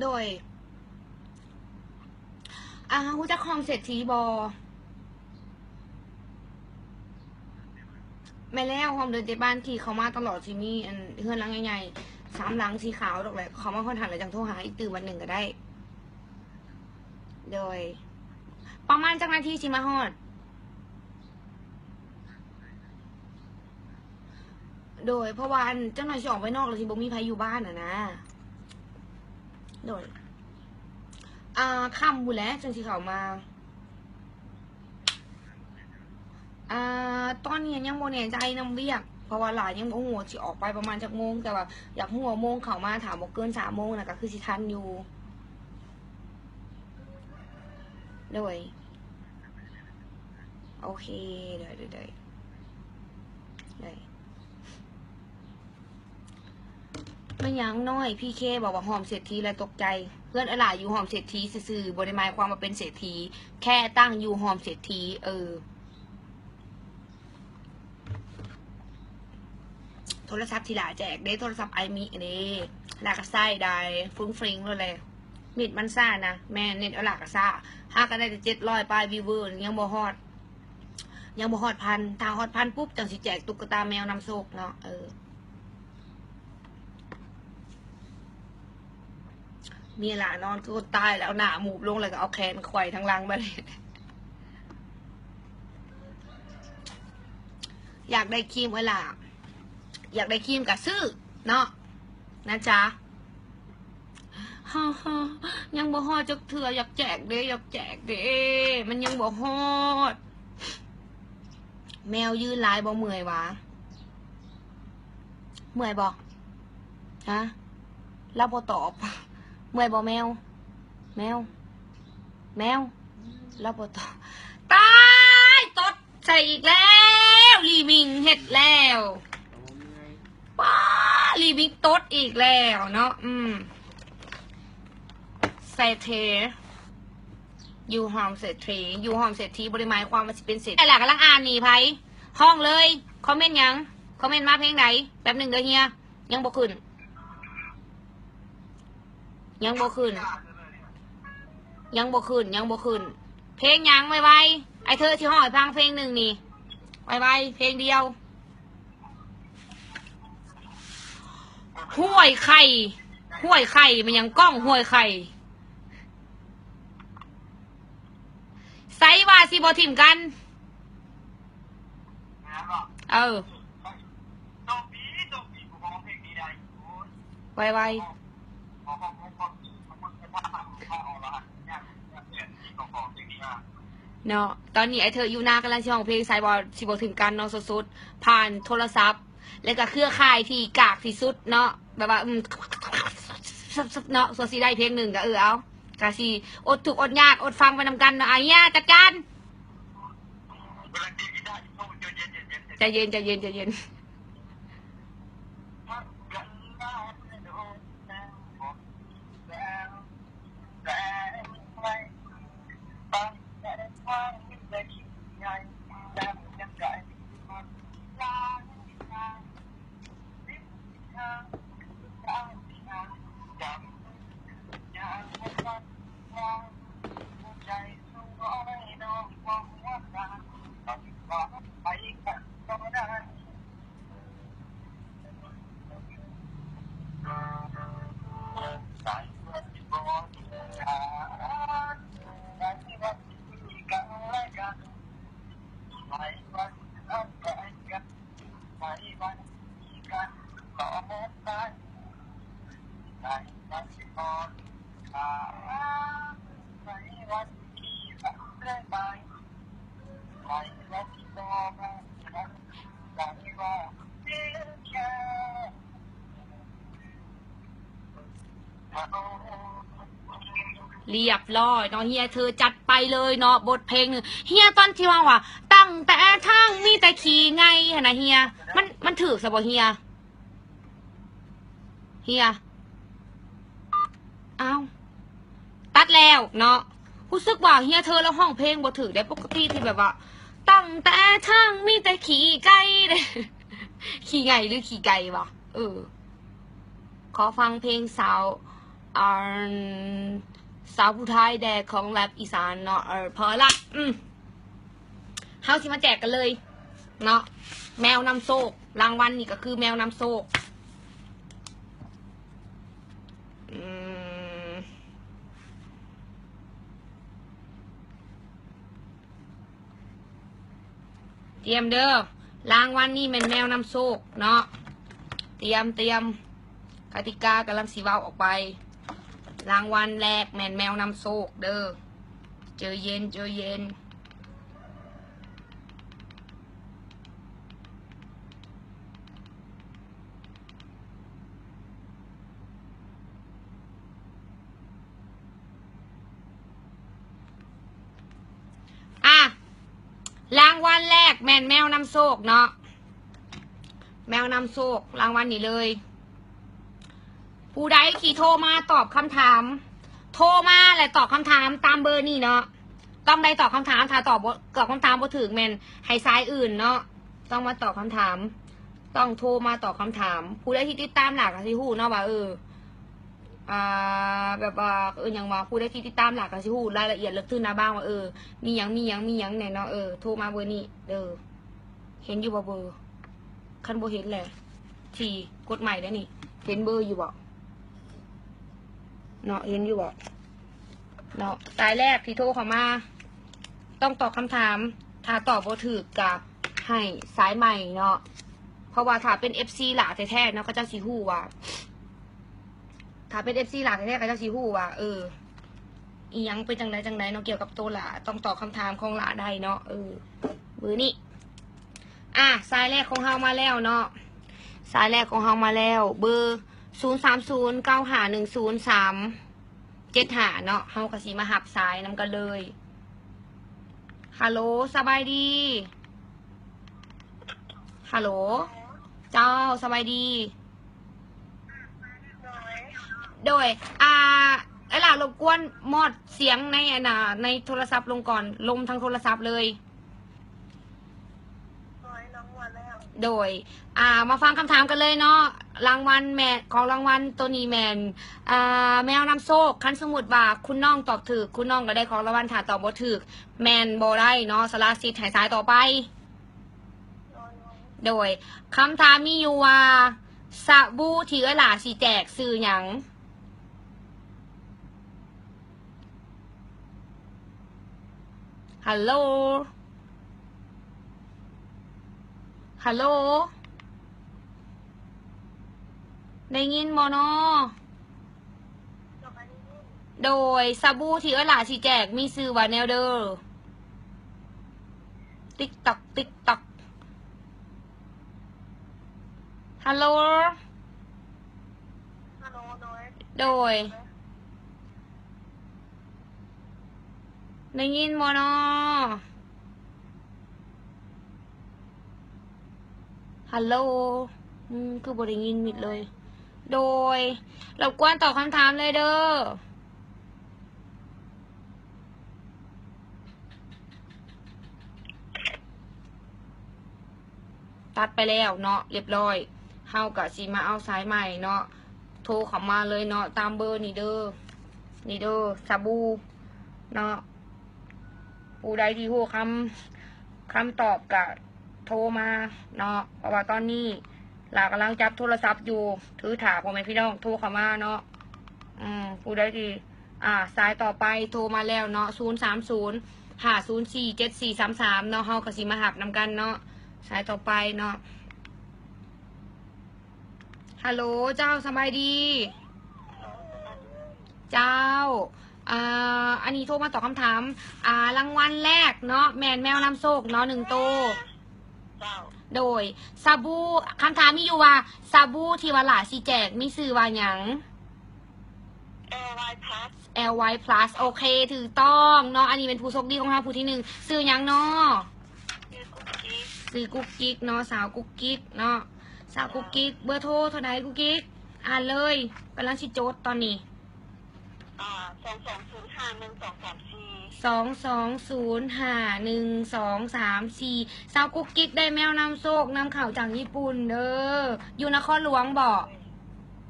ໂດຍ ອ່າ ຮູ້ຈັກຫ້ອງເສດຖີບໍ່? ແມ່ນແລ້ວ ຮ່ວມເດີນເຈັດບ້ານ ຂີ່ເຂົ້າມາຕະຫຼອດ ຊິມີອັນເຮືອນຫຼັງໃຫຍ່ໆ ສາມຫຼັງສີຂາວດອກແຫຼະ. ເຂົ້າມາຮອດຫັ້ນແລ້ວຈັ່ງໂທຫາອີກຕື່ມວັນໜຶ່ງກໍໄດ້. ໂດຍ ປະມານຈັກນາທີຊິມາຮອດ? ໂດຍ ເພາະວ່າອັນ ຈັກໜ້ອຍຊິອອກໄປນອກ ແລ້ວຊິບໍ່ມີໃຜຢູ່ບ້ານຫັ້ນນະ. ໂດຍ ອ່າ ຄ່ຳພຸ້ນແຫຼະ ຈັ່ງຊິເຂົ້າມາ. ອ່າ ຕອນນີ້ຍັງບໍ່ແນ່ໃຈນຳວຽກ ເພາະວ່າຫຼ້າຍັງບໍ່ຮູ້ວ່າຊິອອກໄປປະມານຈັກໂມງ, ແຕ່ວ່າຢາກຮູ້ວ່າໂມງເຂົ້າມາ ຖ້າບໍ່ເກີນສາມໂມງນະ ກໍຄືຊິທັນຢູ່. ໂດຍ ໂອເຄ ໂດຍ ໂດຍ ໂດຍ ໂດຍ. ແມ່ນຫຍັງນ້ອຍ ພີເຄ ບອກວ່າຮ່ອມເສດຖີ ແລ້ວຕົກໃຈ. ເຮືອນເອື້ອຍຫຼ້າຢູ່ຮ່ອມເສດຖີຊື່ໆ ບໍ່ໄດ້ໝາຍຄວາມວ່າເປັນເສດຖີ ແຄ່ຕັ້ງຢູ່ຮ່ອມເສດຖີ. ເອີ ໂທລະສັບທີ່ຫຼ້າແຈກເດ້ ໂທລະສັບໄອມິເດ້ ຫຼ້າກໍໃຊ້ໄດ້ຟຸ້ງຟຣິງໂລດແຫຼະ. ເນັດມັນຊ້ານະ. ແມ່ນ ເນັດເອື້ອຍຫຼ້າກໍຊ້າ ຫາກໍໄດ້ແຕ່ເຈັດຮ້ອຍປາຍວິວເວີ ຍັງບໍ່ຮອດ ຍັງບໍ່ຮອດພັນ. ຖ້າຮອດພັນປຸບ ຈັ່ງຊິແຈກຕຸກກະຕາແມວນຳໂຊກເນາະ. ເອີ ເມຍຫຼ້ານອນຄືຄົນຕາຍແລ້ວ ເອົາໜ້າໝູບລົງ ແລ້ວກໍເອົາແຂນໄຂວ້ທາງຫຼັງ. ບາດນີ້ຢາກໄດ້ຄຣີມເອື້ອຍຫຼ້າ ຢາກໄດ້ຄຣີມກໍຊື້ເນາະ ນະຈ໊ະ. ຍັງບໍ່ຮອດຈັກເທື່ອ. ຢາກແຈກເດ້ ຢາກແຈກເດ້ ມັນຍັງບໍ່ຮອດ. ແມວຢືນຫຼາຍບໍ່ເມື່ອຍຫວາ? ເມື່ອຍບໍ່? ຮະ? ລາວບໍ່ຕອບ. ເມື່ອຍບໍ່ແມວ? ແມວ ແມວ ລາວບໍ່ຕອບ. ຕາຍ! ຕົດໃສ່ອີກແລ້ວ! ລີມິງເຮັດແລ້ວ. ປ້າ! ລີມິງຕົດອີກແລ້ວເນາະ. ອືມ ເສດຖີ ຢູ່ຮ່ອມເສດຖີ ຢູ່ຮ່ອມເສດຖີ ບໍ່ໄດ້ໝາຍຄວາມວ່າຊິເປັນເສດຖີ. ແລ້ວກຳລັງອ່ານນີ້ ໃຜຮ້ອງເລີຍ? ຄອມເມັນຫຍັງ? ຄອມເມັນມາເພງໃດ? ແປັບໜຶ່ງເດີເຮຍ. ຍັງບໍ່ຂຶ້ນ ຍັງບໍ່ຂຶ້ນ ຍັງບໍ່ຂຶ້ນ ຍັງບໍ່ຂຶ້ນ. ເພງຫຍັງ? ໄວໆ ອ້າຍເທີຊິຮ້ອງໃຫ້ຟັງເພງໜຶ່ງນີ້ ໄວໆ ເພງດຽວ. ຫ້ວຍໄຂ່ ຫ້ວຍໄຂ່ ແມ່ນຫຍັງ? ກ້ອງຫ້ວຍໄຂ່. ໃສວ່າຊິບໍ່ຖິ້ມກັນ? ເອີ ໄວໆ ເນາະ. ຕອນນີ້ອ້າຍເທີຢູ່ນາກຳລັງຊິຮ້ອງເພງ ໃສວ່າຊິບໍ່ຖິ້ມກັນເນາະ ສົດໆ ຜ່ານໂທລະສັບ ແລ້ວກໍເຄືອຂ່າຍທີ່ກາກທີ່ສຸດເນາະ ແບບວ່າ ອືມ ເນາະ. ສ່ວນຊິໄດ້ເພງໜຶ່ງກໍ ເອີ ເອົາ ກະຊິອົດທຸກອົດຍາກ ອົດຟັງໄປນຳກັນເນາະ. ອາເຮຍ ຈັດການ. ໃຈເຢັນ ໃຈເຢັນ ໃຈເຢັນ. ລຽບຮ້ອຍເນາະ ເຮຍເທີຈັດໄປເລີຍເນາະ ບົດເພງໜຶ່ງ. ເຮຍຕອນທີ່ວ່າ ຕັ້ງແຕ່ທາງມີແຕ່ຂີ້ໄງ່ຫັ້ນນະ ເຮຍ ມັນ ມັນຖືກຊະບໍ່ ເຮຍ? ເຮຍ ອ້າວ ຕັດແລ້ວເນາະ. ຮູ້ສຶກວ່າເຮຍເທີລາວຮ້ອງເພງບໍ່ຖືກເດ້ ປົກກະຕິທີ່ແບບວ່າ ຕັ້ງແຕ່ທາງມີແຕ່ຂີ້ໄກ່ເດ້ ຂີ້ໄງ່ຫຼືຂີ້ໄກ່ວະ? ເອີ ຂໍຟັງເພງສາວ ອັນ ສາວຜູ້ໄທແດ່ຂອງແຣັບອີສານເນາະ. ເອີ ພໍລະ ອືມ ເຮົາຊິມາແຈກກັນເລີຍເນາະ ແມວນຳໂຊກ. ລາງວັນນີ້ກໍຄືແມວນຳໂຊກ. ອືມ ຕຽມເດີ ລາງວັນນີ້ແມ່ນແມວນຳໂຊກເນາະ. ຕຽມ ຕຽມ ກະຕິກາກຳລັງຊິເວົ້າອອກໄປ. ລາງວັນແລກແມ່ນແມວນຳໂຊກເດີ. ໃຈເຢັນ ໃຈເຢັນ. ອ່ະ ລາງວັນແລກແມ່ນແມວນຳໂຊກເນາະ ແມວນຳໂຊກ ລາງວັນນີ້ເລີຍ. ຜູ້ໃດທີ່ໂທມາຕອບຄຳຖາມ ໂທມາແລະຕອບຄຳຖາມຕາມເບີນີ້ເນາະ ຕ້ອງໄດ້ຕອບຄຳຖາມ. ຖ້າຕອບບໍ່ ຕອບຄຳຖາມບໍ່ຖືກແມ່ນໃຫ້ສາຍອື່ນເນາະ ຕ້ອງມາຕອບຄຳຖາມ ຕ້ອງໂທມາຕອບຄຳຖາມ. ຜູ້ໃດທີ່ຕິດຕາມຫຼ້າກໍຊິຮູ້ເນາະວ່າ ເອີ ອ່າ ແບບວ່າ ເອີ້ນຫຍັງວະ ຜູ້ໃດທີ່ຕິດຕາມຫຼ້າກໍຊິຮູ້ລາຍລະອຽດເລິກທຶ້ນໜ້າບາງວ່າ ເອີ ມີຫຍັງ ມີຫຍັງ ມີຫຍັງແດ່ເນາະ. ເອີ ໂທມາເບີນີ້ເດີ. ເຫັນຢູ່ບໍ່ເບີ? ຄັນບໍ່ເຫັນແຫຼະ ທີ່ກົດໃໝໄດ້ນີ້ ເຫັນເບີຢູ່ບໍ່ເນາະ? ເຫັນຢູ່ບໍ່ເນາະ? ສາຍແລກທີ່ໂທເຂົ້າມາ ຕ້ອງຕອບຄຳຖາມ ຖ້າຕອບບໍ່ຖືກກະໃຫ້ສາຍໃໝ່ເນາະ ເພາະວ່າຖ້າເປັນເອັຟຊີຫຼ້າແທ້ໆເນາະ ເຂົາເຈົ້າຊິຮູ້ວ່າ ຖ້າເປັນເອັຟຊີຫຼ້າແທ້ໆ ເຂົາເຈົ້າຊິຮູ້ວ່າ ເອີ ອີ່ຫຍັງເປັນຈັ່ງໃດຈັ່ງໃດເນາະ ກ່ຽວກັບໂຕຫຼ້າ ຕ້ອງຕອບຄຳຖາມຂອງຫຼ້າໄດ້ເນາະ. ເອີ ເບີນີ້ ອ່ະ ສາຍແລກຂອງເຮົາມາແລ້ວເນາະ ສາຍແລກຂອງເຮົາມາແລ້ວ ເບີ ສູນສາມສູນ ເກົ້າຫ້າໜຶ່ງສູນ ສາມເຈັດຫ້າເນາະ. ເຮົາກໍຊິມາຮັບສາຍນຳກັນເລີຍ. ຮັລໂຫຼ ສະບາຍດີ. ຮັລໂຫຼ ເຈົ້າ ສະບາຍດີ. ໂດຍ ໂດຍ ອ່າ ເອື້ອຍຫຼ້າ ລົບກວນມອດສຽງໃນ ອັນນ່າ ໃນໂທລະສັບລົງກ່ອນ ລົມທັງໂທລະສັບເລີຍ. ໂດຍ ອ່າ ມາຟັງຄຳຖາມກັນເລີຍເນາະ. ລາງວັນແມ່ນ ຂອງລາງວັນໂຕນີ້ແມ່ນ ອ່າ ແມວນຳໂຊກ. ຄັນສົມມຸດວ່າຄຸນນ້ອງຕອບຖືກ ຄຸນນ້ອງກໍໄດ້ຂອງລາງວັນ, ຖ້າຕອບບໍ່ຖືກແມ່ນບໍ່ໄດ້ເນາະ, ສະຫຼະສິດໃຫ້ສາຍຕໍ່ໄປ. ໂດຍ ຄຳຖາມມີຢູ່ວ່າ ສະບູທີ່ເອື້ອຍຫຼ້າຊິແຈກຊື່ຫຍັງ? ຮັລໂຫຼ ຮັລໂຫຼ ໄດ້ຍິນບໍ່ນໍ? ໂດຍ ສະບູທີ່ເອື້ອຍຫຼ້າຊິແຈກມີຊື່ວ່າແນວເດີ? ຕິກຕັອກ ຕິກຕັອກ. ຮັລໂຫຼ ໂດຍ ໄດ້ຍິນບໍ່ນໍ? ຮັລໂຫຼ ອືມ ຄືບໍ່ໄດ້ຍິນມິດເລີຍ. ໂດຍ ລົບກວນຕອບຄຳຖາມເລີຍເດີ. ຕັດໄປແລ້ວເນາະ ລຽບຮ້ອຍ. ເຮົາກະຊິມາເອົາສາຍໃໝ່ເນາະ ໂທເຂົ້າມາເລີຍເນາະ ຕາມເບີນີ້ເດີ ນີ້ເດີ ສະບູເນາະ. ຜູ້ໃດທີ່ຮູ້ຄຳ ຄຳຕອບກະໂທມາເນາະ ເພາະວ່າຕອນນີ້ຫຼ້າກຳລັງຈັບໂທລະສັບຢູ່ ຖືຖ້າພໍ່ແມ່ພີ່ນ້ອງໂທເຂົ້າມາເນາະ. ອືມ ຜູ້ໃດທີ່ ອ່າ ສາຍຕໍ່ໄປໂທມາແລ້ວເນາະ ສູນສາມສູນ ຫ້າສູນສີ່ ເຈັດສີ່ສາມສາມເນາະ ເຮົາກໍຊິມາຮັບນຳກັນເນາະ ສາຍຕໍ່ໄປເນາະ. ຮັລໂຫຼ ເຈົ້າ ສະບາຍດີ ເຈົ້າ. ອ່າ ອັນນີ້ໂທມາຕອບຄຳຖາມ ອ່າ ລາງວັນແລກເນາະ ແມ່ນແມວນຳໂຊກເນາະ ໜຶ່ງໂຕ. ໂດຍ ສະບູ ຄຳຖາມມີຢູ່ວ່າ ສະບູທີ່ວ່າຫຼ້າຊິແຈກມີຊື່ວ່າຫຍັງ? Plus L Y Plus ໂອເຄ ຖືກຕ້ອງເນາະ. ອັນນີ້ເປັນຜູ້ໂຊກດີຂອງເຮົາຜູ້ທີໜຶ່ງ. ຊື່ຫຍັງເນາະ? ຊື່ກຸກກິກ ຊື່ກຸກກິກເນາະ ສາວກຸກກິກເນາະ ສາວກຸກກິກ. ເບີໂທເທົ່າໃດກຸກກິກ? ອ່ານເລີຍ ກຳລັງຊິຈົດຕອນນີ້. ອ່າ ສອງສອງສູນຫ້າໜຶ່ງສອງສາມສີ່ ສອງສອງສູນຫ້າໜຶ່ງສອງສາມສີ່. ສາວກຸກກິກໄດ້ແມວນຳໂຊກນຳເຂົ້າຈາກຍີ່ປຸ່ນເດີ. ຢູ່ນະຄອນຫຼວງບໍ?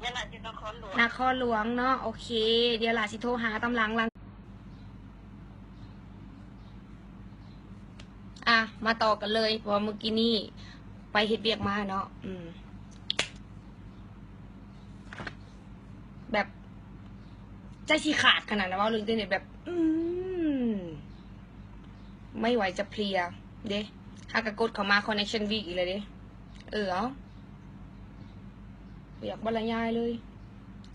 ແມ່ນລະ ຢູ່ນະຄອນຫຼວງ ນະຄອນຫຼວງເນາະ. ໂອເຄ ດຽວຫຼ້າຊິໂທຫາຕາມຫຼັງ. ອ່ະ ມາຕໍ່ກັນເລີຍ ເພາະວ່າມື້ກີ້ນີ້ໄປເຮັດວຽກມາເນາະ. ອືມ ແບບໃຈຊິຂາດຂະໜາດນະ ເວົ້າເລື່ອງອິນເຕີເນັດແບບ ອືມ ໄມ່ໄຫວຈະເພລຍເດ້. ຫາກະກົດເຂົ້າມາ connection weak ອີກແລ້ວເດ້. ເອີ ເອົາ ບໍ່ຢາກບັນລະຍາຍເລີຍ.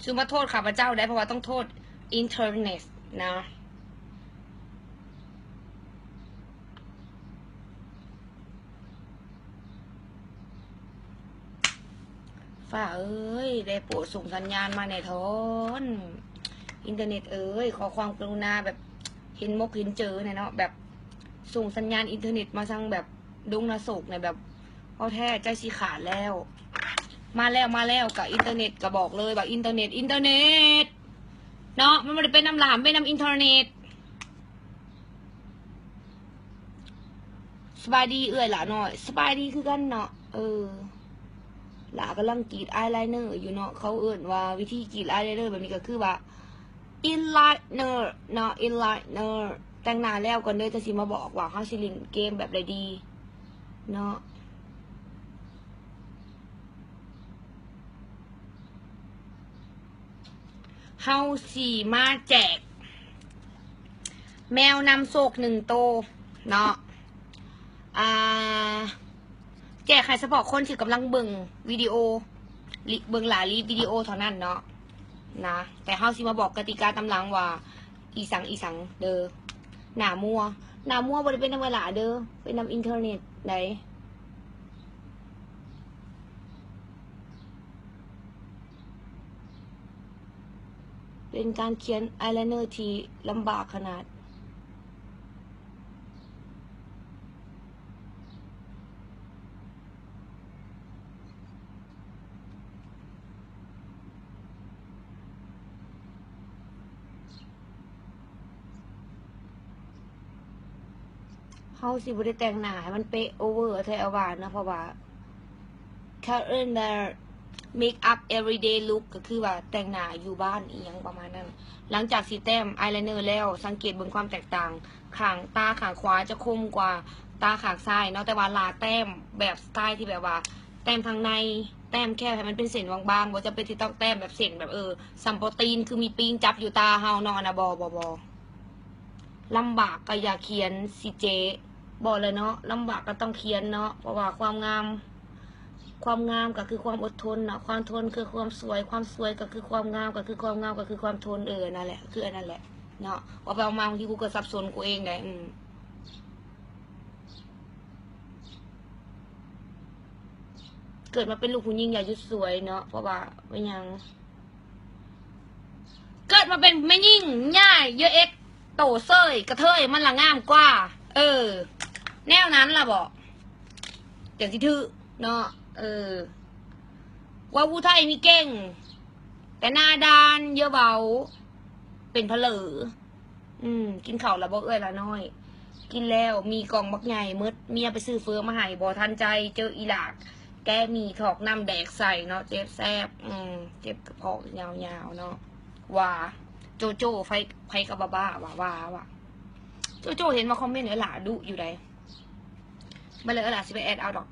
ສຸມາໂທດຂ້າພະເຈົ້າໄດ້ ເພາະວ່າຕ້ອງໂທດອິນເຕີເນັດນະ. ຟ້າເອີຍ ໄດ້ໂປດສົ່ງສັນຍານມາແດ່ທ້ອນ. ອິນເຕີເນັດເອີຍ ຂໍຄວາມກະລຸນາແບບເຫັນມົກເຫັນເຈີແດ່ເນາະ ແບບສົ່ງສັນຍານອິນເຕີເນັດມາທາງແບບດົງນາໂສກແດ່ ແບບເວົ້າແທ້ໃຈຊິຂາດແລ້ວ. ມາແລ້ວ ມາແລ້ວ ກະອິນເຕີເນັດ ກະບອກເລີຍວ່າອິນເຕີເນັດ ອິນເຕີເນັດເນາະ ມັນບໍ່ໄດ້ເປັນນຳຫຼ້າ ເປັນນຳອິນເຕີເນັດ. ສະບາຍດີເອື້ອຍຫຼ້ານ້ອຍ. ສະບາຍດີຄືກັນເນາະ. ເອີ ຫຼ້າກຳລັງກຣີດອາຍໄລເນີຢູ່ເນາະ. ເຂົາເອີ້ນວ່າ ວິທີກຣີດອາຍໄລເນີແບບນີ້ກະຄືວ່າ eyeliner ເນາະ eyeliner. ແຕ່ງໜ້າແລ້ວກ່ອນເດີ ຈັ່ງຊິມາບອກວ່າເຮົາຊິຫຼິ້ນເກມແບບໃດດີເນາະ. ເຮົາຊິມາແຈກແມວນຳໂຊກໜຶ່ງໂຕເນາະ. ອ່າ ແຈກໃຫ້ສະເພາະຄົນທີ່ກຳລັງເບິ່ງວິດີໂອ ລິ ເບິ່ງຫຼ້າລີດວິດີໂອເທົ່ານັ້ນເນາະ ນະ. ແຕ່ເຮົາຊິມາບອກກະຕິກາຕາມຫຼັງວ່າ ອີ່ສັງ ອີ່ສັງເດີ. ໜ້າມົວ ໜ້າມົວບໍ່ໄດ້ເປັນນຳເອື້ອຍຫຼ້າເດີ ເປັນນຳອິນເຕີເນັດໃດ. ເປັນການຂຽນອາຍໄລເນີທີ່ລຳບາກຂະໜາດ. ເຮົາຊິບໍ່ໄດ້ແຕ່ງໜ້າໃຫ້ມັນເປະໂອເວີແທ້ວ່າເນາະ ເພາະວ່າ calendar makeup everyday look ກະຄືວ່າແຕ່ງໜ້າຢູ່ບ້ານອີ່ຫຍັງປະມານນັ້ນ. ຫຼັງຈາກຊິແຕ້ມອາຍໄລເນີແລ້ວ ສັງເກດເບິ່ງຄວາມແຕກຕ່າງ ຂ້າງ ຕາຂ້າງຂວາຈະຄົມກວ່າຕາຂ້າງຊ້າຍເນາະ. ແຕ່ວ່າຫຼ້າແຕ້ມແບບສະໄຕທີ່ແບບວ່າແຕ້ມທາງໃນ ແຕ້ມແຄບໃຫ້ມັນເປັນເສັ້ນບາງໆ ບໍ່ຈຳເປັນທີ່ຕ້ອງແຕ້ມແບບເສັ້ນແບບ ເອີ ສ່ຳໂປຣຕີນ ຄືມີປີງຈັບຢູ່ຕາເຮົາເນາະ ອັນນະ ບໍ່ ບໍ່ ບໍ່. ລຳບາກກະຢ່າຂຽນຊິເຈ ບອກແລ້ວເນາະ ລຳບາກກະຕ້ອງຂຽນເນາະ ເພາະວ່າຄວາມງາມ ຄວາມງາມກະຄືຄວາມອົດທົນເນາະ ຄວາມທົນຄືຄວາມສວຍ ຄວາມສວຍກະຄືຄວາມງາມ ກະຄືຄວາມງາມກະຄືຄວາມທົນ. ເອີ ນັ້ນແຫຼະ ຄືອັນນັ້ນແຫຼະເນາະ. ເວົ້າໄປເວົ້າມາບາງທີກູກະສັບສົນກູເອງໄດ໋. ອືມ ເກີດມາເປັນລູກຜູ້ຍິງຢ່າຢຸດສວຍເນາະ ເພາະວ່າເປັນຫຍັງ ເກີດມາເປັນແມ່ຍິງ ຢ່າເຢີເອັກໂຕເສີຍ ກະເທີຍມັນລະງາມກວ່າ. ເອີ ແນວນັ້ນລະບໍ ຈັ່ງຊິຖືກເນາະ. ເອີ ເວົ້າຜູ້ໄທນີ້ເກັ່ງ ແຕ່ໜ້າດ້ານ ຢ່າເວົ້າເປັນພະເຫຼີ. ອືມ ກິນເຂົ້າແລ້ວບໍ່ເອື້ອຍຫຼ້ານ້ອຍ? ກິນແລ້ວ ໝີ່ກ່ອງບັກໃຫຍ່ໝົດ ເມຍໄປຊື້ເຝີມາໃຫ້ ບໍ່ທັນໃຈ ເຈີອີຫຼາກແກະໝີ່ຖອກນ້ຳແດກໃສ່ເນາະ ເຈັບແຊບ. ອືມ ເຈັບກະເພາະຍາວໆເນາະ. ວ່າ ໂຈໂຈ້ ໃຜ ໃຜກະບ້າໆ ວ່າ ວ່າ ວ່າ ໂຈໂຈ້ ເຫັນມາຄອມເມັນເອື້ອຍຫຼ້າດຸຢູ່ໃດ. ບໍ່ເລີຍ ເອື້ອຍຫຼ້າຊິໄປແອດເອົາດອກ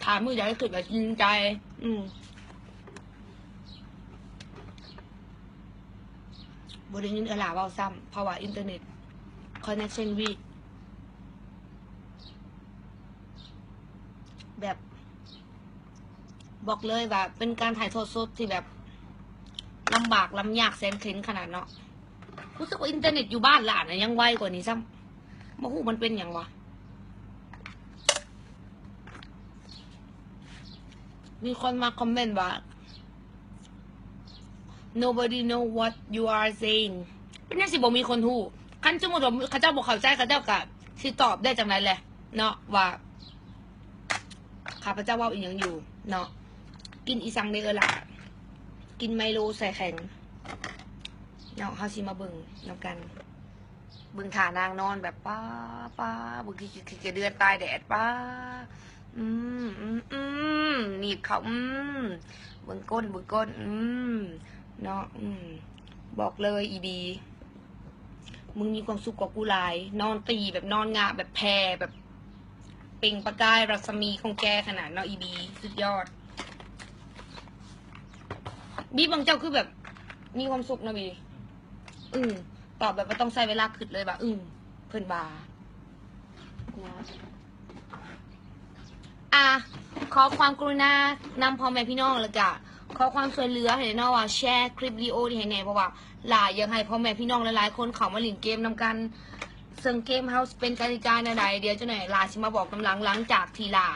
ຖ້າມື້ໃດຄິດວ່າຈິງໃຈ. ອືມ ບໍ່ໄດ້ຍິນເອື້ອຍຫຼ້າເວົ້າຊ້ຳ ເພາະວ່າອິນເຕີເນັດ connection weak ແບບ ບອກເລີຍວ່າເປັນການຖ່າຍທອດສົດທີ່ແບບລຳບາກລຳຍາກແສນເຂັນຂະໜາດເນາະ. ຮູ້ສຶກວ່າອິນເຕີເນັດຢູ່ບ້ານຫຼານນະຍັງໄວກວ່ານີ້ຊ້ຳ ບໍ່ຮູ້ມັນເປັນຫຍັງວະ. ມີຄົນມາຄອມເມັນວ່າ Nobody know what you are saying. ເປັນຫຍັງຊິບໍ່ມີຄົນຮູ້? ຄັນສົມມຸດວ່າເຂົາເຈົ້າບໍ່ເຂົ້າໃຈ ເຂົາເຈົ້າກະຊິຕອບໄດ້ຈັ່ງໃດແຫຼະເນາະ ວ່າຂ້າພະເຈົ້າເວົ້າອີ່ຫຍັງຢູ່ເນາະ. ກິນອີ່ສັງເດີເອື້ອຍຫຼ້າ? ກິນໄມໂລແຊ່ແຂງເນາະ. ເຮົາຊິມາເບິ່ງນຳກັນ. ເບິ່ງທ່ານາງນອນແບບ ປ້າ ປ້າ ເບິ່ງຂີ້ ຂີ້ ຂີ້ເດືອນຕາຍແດດ ປ້າ ອືມ ອືມ ອືມ ໜີບເຂົ້າ ອືມ ເບິ່ງກົ້ນ ເບິ່ງກົ້ນ ອືມ ເນາະ ອືມ ບອກເລີຍ ອີບີ ມຶງມີຄວາມສຸກກວ່າກູຫຼາຍ. ນອນຕີແບບ ນອນງະແບບ ແຜ່ແບບ ເປັ່ງປະກາຍລັດສະໝີຂອງແກຂະໜາດເນາະ ອີບີ ສຸດຍອດ. ບີ ເບິ່ງເຈົ້າຄືແບບມີຄວາມສຸກເນາະ ບີ. ອືມ ຕອບແບບບໍ່ຕ້ອງໃຊ້ເວລາຄິດເລີຍວ່າ ອືມ ເພິ່ນວ່າ ອາ ຂໍຄວາມກະລຸນານຳພໍ່ແມ່ພີ່ນ້ອງ ແລ້ວກະຂໍຄວາມຊ່ວຍເຫຼືອໃຫ້ເນາະ ວ່າແຊຄລິບວິດີໂອນີ້ໃຫ້ແດ່ ເພາະວ່າຫຼ້າຢາກໃຫ້ພໍ່ແມ່ພີ່ນ້ອງຫຼາຍໆຄົນເຂົ້າມາຫຼິ້ນເກມນຳກັນ. ເຊິ່ງເກມເຮົາເປັນກະຕິກາແນວໃດ ດຽວຈັກໜ້ອຍຫຼ້າຊິມາບອກນຳຫຼັງ ຫຼັງຈາກທີ່ຫຼ້າ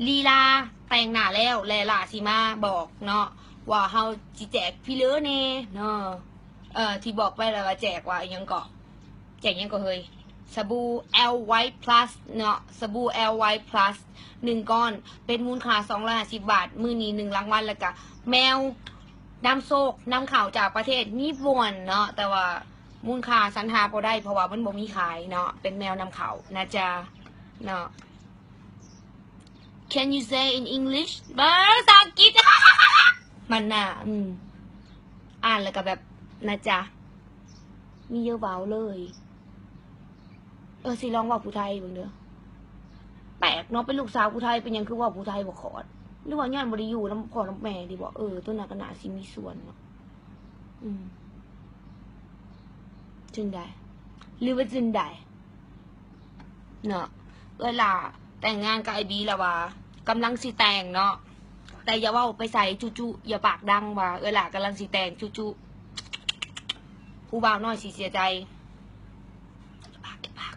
ລີລາແຕ່ງໜ້າແລ້ວ ແລະ ຫຼ້າຊິມາບອກເນາະ ວ່າເຮົາຊິແຈກຟີເລີແດ່ເນາະ. ເອີ ທີ່ບອກໄປແລ້ວວ່າແຈກວ່າອີ່ຫຍັງເກາະ ແຈກຫຍັງເກາະເຮີ້ຍ? ສະບູ ແອລ ໄວພລັສ ເນາະ ສະບູ ແອລ ໄວພລັສ ໜຶ່ງກ້ອນ ເປັນມູນຄ່າສອງຮ້ອຍຫ້າສິບບາດ. ມື້ນີ້ໜຶ່ງລາງວັນ ແລ້ວກະແມວນຳໂຊກນຳເຂົ້າຈາກປະເທດຍີ່ປຸ່ນເນາະ ແຕ່ວ່າມູນຄ່າສັນຫາບໍ່ໄດ້ ເພາະວ່າມັນບໍ່ມີຂາຍເນາະ ເປັນແມວນຳເຂົ້ານະຈ໊ະເນາະ. Can you say in English? ເບິ່ງພາສາອັງກິດ ມັນນະ ອືມ ອ່ານແລ້ວກະແບບ ນະຈ໊ະ ມີເຢີເວົ້າເລີຍ. ເອີ ຊິລອງເວົ້າຜູ້ໄທເບິ່ງເດີ. ແປກເນາະ ເປັນລູກສາວຜູ້ໄທ ເປັນຫຍັງຄືເວົ້າຜູ້ໄທບໍ່ຂອດ? ຫຼືວ່າຍ້ອນບໍ່ໄດ້ຢູ່ນຳພໍ່ນຳແມ່ຕິບໍ? ເອີ ໂຕນັ້ນກະໜ້າຊິມີສ່ວນເນາະ. ອືມ ຈັ່ງໃດ? ຫຼືວ່າຈັ່ງໃດ? ເນາະ ເອື້ອຍຫຼ້າແຕ່ງງານກັບອ້າຍບີແລ້ວຫວາ? ກຳລັງຊິແຕ່ງເນາະ ແຕ່ຢ່າເວົ້າໄປໃສຈຸໆ ຢ່າປາກດັງວ່າເອື້ອຍຫຼ້າກຳລັງຊິແຕ່ງຈຸໆ ຜູ້ບ່າວນ້ອຍຊິເສຍໃຈ. ຢ່າປາກ ຢ່າປາກ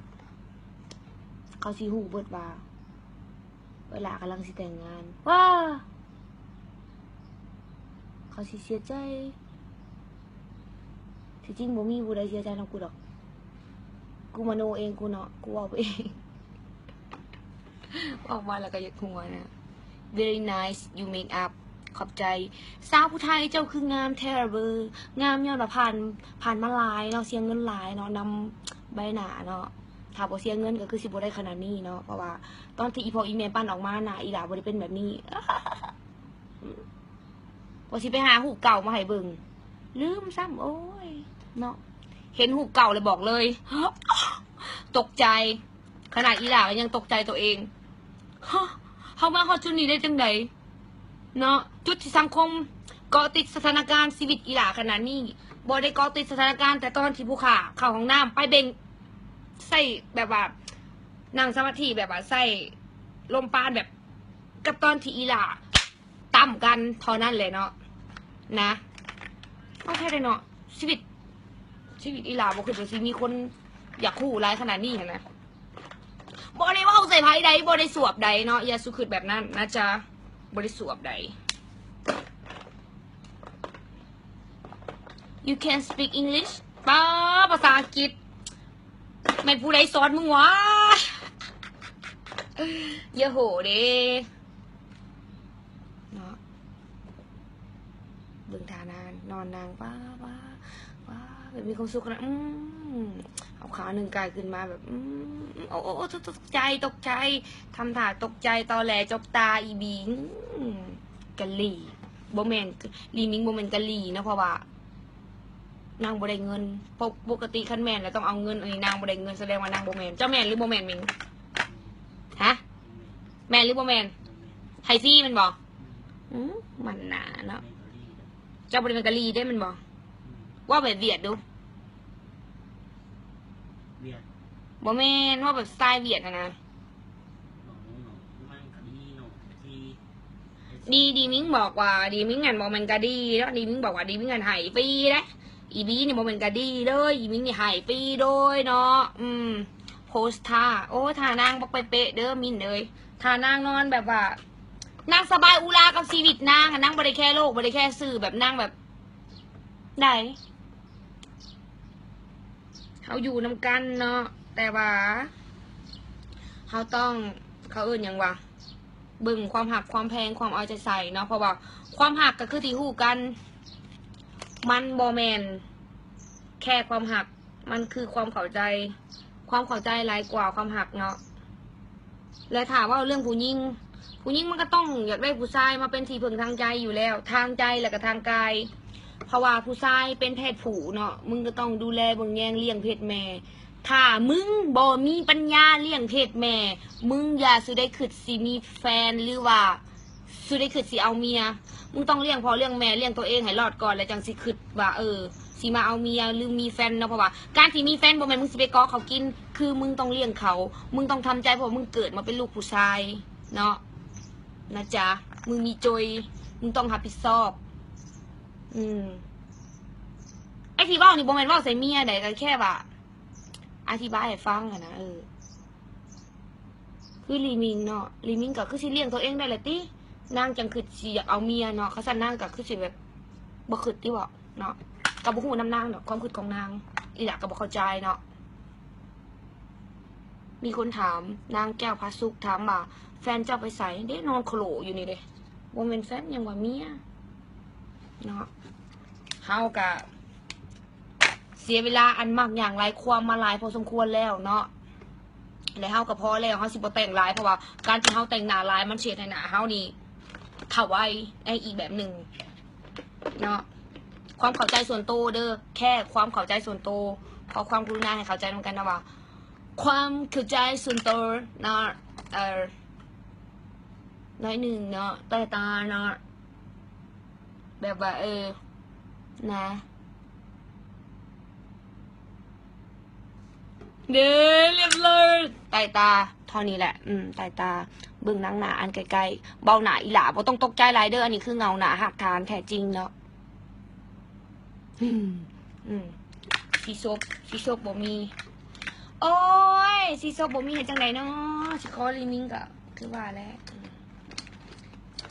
ເຂົາຊິຮູ້ເບິດວ່າ ເອື້ອຍຫຼ້າກຳລັງຊິແຕ່ງງານ. ວ້າ ເຂົາຊິເສຍໃຈ. ທີ່ຈິງບໍ່ມີຜູ້ໃດເສຍໃຈນຳກູດອກ. ກູມະໂນເອງ ກູເນາະ ກູເວົ້າໄປເອງ. ອອກມາແລ້ວກະຢາກຫົວນະ. Very nice you make up. ຂອບໃຈ. ສາວຜູ້ໄທເຈົ້າຄືງາມແທ້ລະເບີ. ງາມຍ້ອນວ່າຜ່ານ ຜ່ານມາຫຼາຍເນາະ ເສຍເງິນຫຼາຍເນາະ ນຳໃບໜ້າເນາະ. ຖ້າບໍ່ເສຍເງິນກະຄືຊິບໍ່ໄດ້ຂະໜາດນີ້ເນາະ ເພາະວ່າຕອນທີ່ອີພໍ່ອີແມ່ປັ່ນອອກມາ ໜ້າອີຫຼ້າບໍ່ໄດ້ເປັນແບບນີ້. ວ່າຊິໄປຫາຮູບເກົ່າມາໃຫ້ເບິ່ງ ລືມຊ້ຳ. ໂອ້ຍ ເນາະ ເຫັນຮູບເກົ່າແລ້ວບອກເລີຍ ຕົກໃຈ. ຂະໜາດອີຫຼ້າກະຍັງຕົກໃຈໂຕເອງ. ຮະ ເຮົາມາຮອດຈຸດນີ້ໄດ້ຈັ່ງໃດເນາະ? ຈຸດທີ່ສັງຄົມເກາະຕິດສະຖານະການຊີວິດອີຫຼ້າຂະໜາດນີ້ ບໍ່ໄດ້ເກາະຕິດສະຖານະການແຕ່ຕອນທີ່ຜູ້ຂ້າເຂົ້າຫ້ອງນ້ຳໄປເບັ່ງໃສ່ ແບບວ່ານັ່ງສະມາທິ ແບບວ່າໃສ່ລົມປານ ແບບກັບຕອນທີ່ອີຫຼ້າ ຕຳກັນເທົ່ານັ້ນແຫຼະເນາະ ນະ. ເອົາແທ້ເດເນາະ ຊີວິດ ຊີວິດອີຫຼ້າບໍ່ຄິດວ່າຊິມີຄົນຢາກຮູ້ຫຼາຍຂະໜາດນີ້ຫັ້ນນະ. ບໍ່ໄດ້ເວົ້າໃສ່ໃຜໃດ ບໍ່ໄດ້ສວບໃດເນາະ ຢ່າສູ່ຄິດແບບນັ້ນນະຈ໊ະ ບໍ່ໄດ້ສວບໃດ. You can speak English? ປ້າ ພາສາອັງກິດ ແມ່ນຜູ້ໃດສອນມຶງຫວາ? ຢ່າໂຫເດ້ ເນາະ ເບິ່ງທ່ານາງ ນອນນາງ ປ້າ ປ້າ ປ້າ ແບບມີຄວາມສຸກນະ. ອືມ ເອົາຂາໜຶ່ງກາຍຂຶ້ນມາແບບ ອືມ ໂອ້ ໂອ້ ໂອ້ ຕົກໃຈ ຕົກໃຈ ທຳທ່າຕົກໃຈ ຕອແຫຼ ຈົບຕາ ອີບີ. ອືມ ກະຫຼີ ບໍ່ແມ່ນ ລີມິງ ບໍ່ແມ່ນກະຫຼີເນາະ ເພາະວ່າ ນາງບໍ່ໄດ້ເງິນ. ປົກ ປົກກະຕິຄັນແມ່ນລະຕ້ອງເອົາເງິນ ອັນນີ້ນາງບໍ່ໄດ້ເງິນ ສະແດງວ່ານາງບໍ່ແມ່ນ. ເຈົ້າແມ່ນຫຼືບໍ່ແມ່ນມິງ? ຮະ ແມ່ນຫຼືບໍ່ແມ່ນ? ໃຫ້ຟຣີແມ່ນບໍ່? ອືມ ມັນໜ້າເນາະ. ເຈົ້າບໍ່ໄດ້ແມ່ນກະຫຼີເດ້ແມ່ນບໍ່? ເວົ້າແບບຫວຽດດູ. ຫວຽດ ບໍ່ແມ່ນ ເວົ້າແບບສະໄຕຫວຽດຫັ້ນນະ. ດີ ດີມິງບອກວ່າ ດີມິງຫັ້ນບໍ່ແມ່ນກະດີເນາະ ດີມິງບອກວ່າ ດີມິງຫັ້ນໃຫ້ຟຣີເດ້. ອີບີນີ້ບໍ່ແມ່ນກະດີເລີຍ ອີບີນີ້ໃຫ້ຟຣີໂດຍເນາະ. ອືມ ໂພສທ່າ ໂອ້ ທ່ານາງບໍ່ເປະເດີມິງເອີຍ ທ່ານາງນອນແບບວ່າ ນາງສະບາຍອຸລາກັບຊີວິດນາງ ນາງບໍ່ໄດ້ແຄໂລກ ບໍ່ໄດ້ແຄຊື່ ແບບນາງແບບ ໄດ້ ເຮົາຢູ່ນຳກັນເນາະ ແຕ່ວ່າເຮົາຕ້ອງ ເຂົາເອີ້ນຫຍັງຫວາ ເບິ່ງຄວາມຮັກຄວາມແພງ ຄວາມເອົາໃຈໃສ່ເນາະ ເພາະວ່າຄວາມຮັກກໍຄືທີ່ຮູ້ກັນ ມັນບໍ່ແມ່ນແຄ່ຄວາມຮັກ ມັນຄືຄວາມເຂົ້າໃຈ ຄວາມເຂົ້າໃຈຫຼາຍກວ່າຄວາມຮັກເນາະ. ແລະ ຖ້າເວົ້າເລື່ອງຜູ້ຍິງ ຜູ້ຍິງມັນກໍຕ້ອງຢາກໄດ້ຜູ້ຊາຍມາເປັນທີ່ເພິ່ງທາງໃຈຢູ່ແລ້ວ ທາງໃຈ ແລະ ກໍທາງກາຍ ເພາະວ່າຜູ້ຊາຍເປັນເພດຜູ້ເນາະ ມຶງກໍຕ້ອງດູແລເບິ່ງແຍງລ້ຽງເພດແມ່. ຖ້າມຶງບໍ່ມີປັນຍາລ້ຽງເພດແມ່ ມຶງຢ່າສູ່ໄດ້ຄິດຊິມີແຟນ ຫຼືວ່າ ຊິໄດ້ຄິດຊິເອົາເມຍ ມຶງຕ້ອງລ້ຽງພໍ່ລ້ຽງແມ່ ລ້ຽງຕົວເອງໃຫ້ລອດກ່ອນ ແລ້ວຈັ່ງຊິຄິດວ່າ ເອີ ຊິມາເອົາເມຍ ຫຼື ມີແຟນເນາະ. ເພາະວ່າການທີ່ມີແຟນ ບໍ່ແມ່ນມຶງຊິໄປເກາະເຂົາກິນ ຄືມຶງຕ້ອງລ້ຽງເຂົາ ມຶງຕ້ອງທຳໃຈ ເພາະວ່າມຶງເກີດມາເປັນລູກຜູ້ຊາຍເນາະ ນະຈ໊ະ ມຶງມີໂຈຍ ມຶງຕ້ອງຮັບຜິດຊອບ. ອືມ ໄອ້ທີ່ເວົ້ານີ້ ບໍ່ແມ່ນເວົ້າໃສ່ເມຍໃດ ກໍແຄ່ວ່າ ອະທິບາຍໃຫ້ຟັງຫັ້ນນະ ເອີ ຄືລີມິງເນາະ ລີມິງກໍຄືຊິລ້ຽງຕົວເອງໄດ້ລະຕິ ນາງຈັ່ງຄິດຊິຢາກເອົາເມຍເນາະ ຄັນຊັ້ນນາງກໍຄືຊິແບບ ບໍ່ຄິດຕິເບາະເນາະ ກໍບໍ່ຮູ້ນຳນາງດອກ ຄວາມຄິດຂອງນາງ ອີ່ຫຼ້າກໍບໍ່ເຂົ້າໃຈເນາະ. ມີຄົນຖາມ ນາງແກ້ວພະສຸກ ຖາມວ່າ ແຟນເຈົ້າໄປໃສເດ້ ນອນໂຄໂລຢູ່ນີ້ເດ້ ບໍ່ແມ່ນແຟນ ຫຍັງວ່າເມຍເນາະ ເຮົາກະ ເສຍເວລາອັນມັກຫຍັງຫຼາຍຄວາມມາຫຼາຍພໍສົມຄວນແລ້ວເນາະ ແລະ ເຮົາກໍພໍແລ້ວ ເຮົາຊິບໍ່ແຕ່ງຫຼາຍ ເພາະວ່າການທີ່ເຮົາແຕ່ງໜ້າຫຼາຍ ມັນຊິເຮັດໃຫ້ໜ້າເຮົານີ້ຂາວໄວໃນອີກແບບໜຶ່ງເນາະ. ຄວາມເຂົ້າໃຈສ່ວນໂຕເດີ ແຄ່ຄວາມເຂົ້າໃຈສ່ວນໂຕ ຂໍຄວາມກະລຸນາໃຫ້ເຂົ້າໃຈນຳກັນນະວ່າ ຄວາມເຂົ້າໃຈສ່ວນໂຕເນາະ ເອີ ໜ້ອຍໜຶ່ງເນາະ ແຕ່ຕາເນາະ ແບບວ່າ ເອີ ນະ ເດ້ ລຽບລ້ອຍ ໃຕ້ຕາເທົ່ານີ້ແຫຼະ ອືມ ໃຕ້ຕາ ເບິ່ງໜັງໜ້າອັນໃກ້ໆ ເບົາໜ້າອີ່ຫຼ້າ ບໍ່ຕ້ອງຕົກໃຈຫຼາຍເດີ ອັນນີ້ຄືເງົາໜ້າຮາກຖານແທ້ຈິງເນາະ. ອືມ ອືມ ສີສົບ ສີສົບບໍ່ມີ ໂອ້ຍ ສີສົບບໍ່ມີເຮັດຈັ່ງໃດເນາະ ຊິຂໍລີມິງກໍຄືວ່າແຫຼະ ອືມ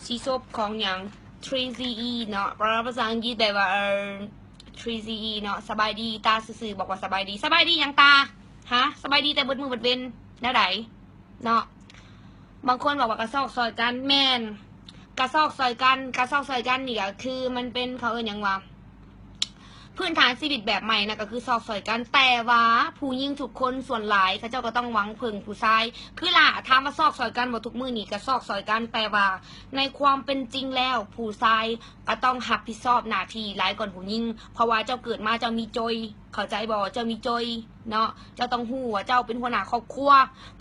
ສີສົບຂອງຫຍັງ three C E ເນາະ ແປວ່າພາສາອັງກິດແປວ່າ ເອີ three C E ເນາະ ສະບາຍດີ ຕາຊື່ໆ ບອກວ່າສະບາຍດີ ສະບາຍດີຫຍັງຕາ ຮະ ສະບາຍດີແຕ່ເບິດມື້ເບິດເວັນ ແນວໃດ ເນາະ ບາງຄົນບອກວ່າກະຊອກຊ່ອຍກັນ ແມ່ນ ກະຊອກຊ່ອຍກັນ ກະຊອກຊ່ອຍກັນນີ້ກະຄືມັນເປັນ ເຂົາເອີ້ນຫຍັງຫວາ ພື້ນຖານຊີວິດແບບໃໝ່ນະ ກະຄືຊອກຊ່ອຍກັນ ແຕ່ວ່າຜູ້ຍິງທຸກຄົນສ່ວນຫຼາຍເຂົາເຈົ້າກະຕ້ອງຫວັງເພິ່ງຜູ້ຊາຍ ຄືຫຼ້າ ຖາມວ່າຊອກຊ່ອຍກັນບໍ່ທຸກມື້ນີ້ ກະຊອກຊ່ອຍກັນ ແຕ່ວ່າໃນຄວາມເປັນຈິງແລ້ວ ຜູ້ຊາຍກະຕ້ອງຮັບຜິດຊອບໜ້າທີ່ຫຼາຍກວ່າຜູ້ຍິງ ເພາະວ່າເຈົ້າເກີດມາເຈົ້າມີໂຈຍ ເຂົ້າໃຈບໍ່ ເຈົ້າມີໂຈຍ ເນາະ ເຈົ້າຕ້ອງຮູ້ວ່າເຈົ້າເປັນຫົວໜ້າຄອບຄົວ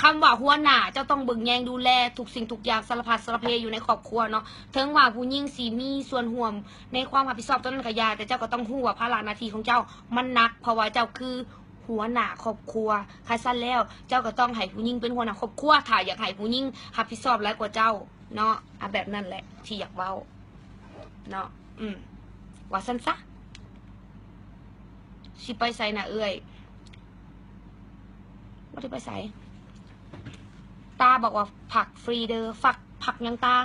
ຄຳວ່າຫົວໜ້າ ເຈົ້າຕ້ອງເບິ່ງແຍງດູແລທຸກສິ່ງທຸກຢ່າງ ສາລະພັດສາລະເພຢູ່ໃນຄອບຄົວເນາະ ເຖິງວ່າຜູ້ຍິງຊິມີສ່ວນຮ່ວມໃນຄວາມຮັບຜິດຊອບຕົວນັ້ນກະຢ່າ ແຕ່ເຈົ້າກໍຕ້ອງຮູ້ວ່າພາລະໜ້າທີ່ຂອງເຈົ້າມັນໜັກ ເພາະວ່າເຈົ້າຄືຫົວໜ້າຄອບຄົວ ຄັນຊັ້ນແລ້ວ ເຈົ້າກໍຕ້ອງໃຫ້ຜູ້ຍິງເປັນຫົວໜ້າຄອບຄົວ ຖ້າຢາກໃຫ້ຜູ້ຍິງຮັບຜິດຊອບຫຼາຍກວ່າເຈົ້າເນາະ ອາ ແບບນັ້ນແຫຼະທີ່ຢາກເວົ້າ ເນາະ ອືມ ວ່າຊັ້ນຊະ ຊິໄປໃສນະເອື້ອຍ? ບໍ່ໄດ້ໄປໃສ. ຕາບອກວ່າພັກຟຣີເດີ. ພັກ ພັກຫຍັງຕາ?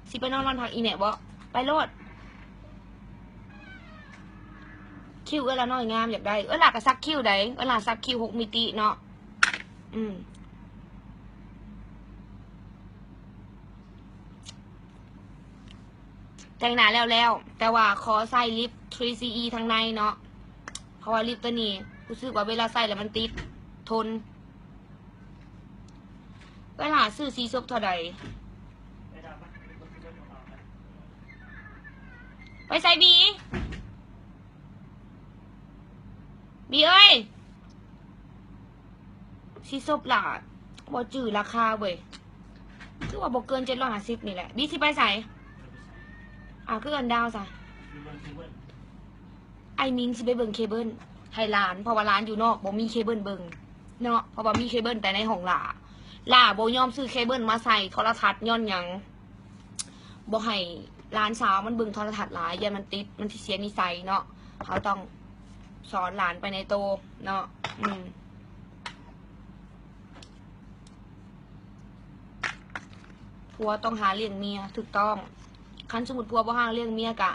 ຊິໄປນອນບ້ານພັກອີແມ່ບໍ? ໄປໂລດ. ຄິ້ວເອື້ອຍລະນ້ອຍງາມ ຢາກໄດ້. ເອື້ອຍລະກະສັກຄິ້ວໃດ໋. ເອື້ອຍລະສັກຄິ້ວຫົກມິຕິເນາະ. ອືມ. ແຕ່ງໜ້າແລ້ວໆ ແຕ່ວ່າຂໍໃສ່ລິບທຣີຊີອີທາງໃນເນາະ ເພາະວ່າລິບໂຕນີ້ຮູ້ສຶກວ່າເວລາໃສ່ແລ້ວມັນຕິດທົນ. ເວລາຊື້ສີສົບເທົ່າໃດ? ໄປໃສບີ? ບີເອີຍ ສີສົບຫຼ້າ ບໍ່ຈື່ລາຄາເວີຍ ຄືວ່າບໍ່ເກີນເຈັດຮ້ອຍຫ້າສິບນີ້ແຫຼະ. ບີຊິໄປໃສ? ອ້າວ ຄືເອີ້ນດາວຊະ? ອ້າຍມິງຊິໄປເບິ່ງເຄເບິ້ນໃຫ້ຫຼານ ເພາະວ່າຫຼານຢູ່ນອກບໍ່ມີເຄເບິ້ນເບິ່ງເນາະ ເພາະວ່າມີເຄເບິ້ນແຕ່ໃນຫ້ອງຫຼ້າ. ຫຼ້າບໍ່ຍອມຊື້ເຄເບິ້ນມາໃສ່ໂທລະທັດຍ້ອນຫຍັງ? ບໍ່ໃຫ້ຫຼານສາວມັນເບິ່ງໂທລະທັດຫຼາຍ ຢ້ານມັນຕິດ ມັນຊິເສຍນິໄສເນາະ. ເຮົາຕ້ອງສອນຫຼານໄປໃນໂຕເນາະ. ອືມ ຜົວຕ້ອງຫາລ້ຽງເມຍ. ຖືກຕ້ອງ. ຄັນສົມມຸດຜົວບໍ່ຫາລ້ຽງເມຍກະ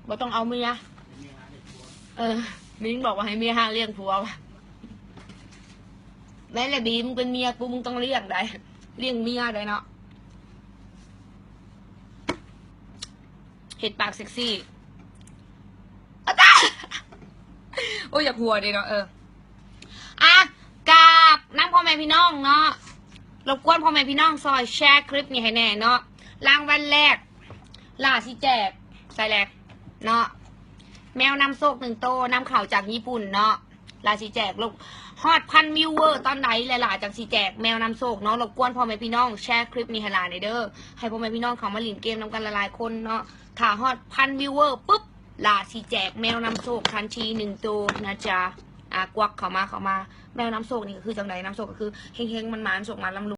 ບໍ່ຕ້ອງເອົາເມຍ. ເອີ ມິງບອກວ່າໃຫ້ເມຍຫາລ້ຽງຜົວວ່າ. ແມ່ນແຫຼະບີ ມຶງເປັນເມຍກູ ມຶງຕ້ອງລ້ຽງໄດ໋ ລ້ຽງເມຍໄດ໋ເນາະ. ເຮັດປາກເຊັກຊີ. ໂອ້ຍ ຢາກຫົວເດ້ເນາະ. ເອີ ອ່ະ ກາບນຳພໍ່ແມ່ພີ່ນ້ອງເນາະ, ລົບກວນພໍ່ແມ່ພີ່ນ້ອງຊ່ອຍແຊຄລິບນີ້ໃຫ້ແດ່ເນາະ. ລາງວັນແລກ ຫຼ້າຊິແຈກ ໃສແຫຼະເນາະ ແມວນຳໂຊກໜຶ່ງໂຕ ນຳເຂົ້າຈາກຍີ່ປຸ່ນເນາະ. ຫຼ້າຊິແຈກ ລົບຮອດພັນວິວເວີຕອນໃດ ແລະ ຫຼ້າຈັ່ງຊິແຈກແມວນຳໂຊກເນາະ. ລົບກວນພໍ່ແມ່ພີ່ນ້ອງແຊຄລິບນີ້ໃຫ້ຫຼ້າແດ່ເດີ ໃຫ້ພໍ່ແມ່ພີ່ນ້ອງເຂົ້າມາຫຼິ້ນເກມນຳກັນຫຼາຍໆຄົນເນາະ. ຖ້າຮອດພັນວິວເວີປຶບ ຫຼ້າຊິແຈກແມວນຳໂຊກທັນທີໜຶ່ງໂຕນະຈ໊ະ. ອ່າ ກວັກເຂົ້າມາ ເຂົ້າມາ. ແມວນຳໂຊກນີ້ກໍຄືຈັ່ງໃດ? ນຳໂຊກກໍຄືເຮັງໆ ມັນໝານ ໂຊກໝານ ລ່ຳ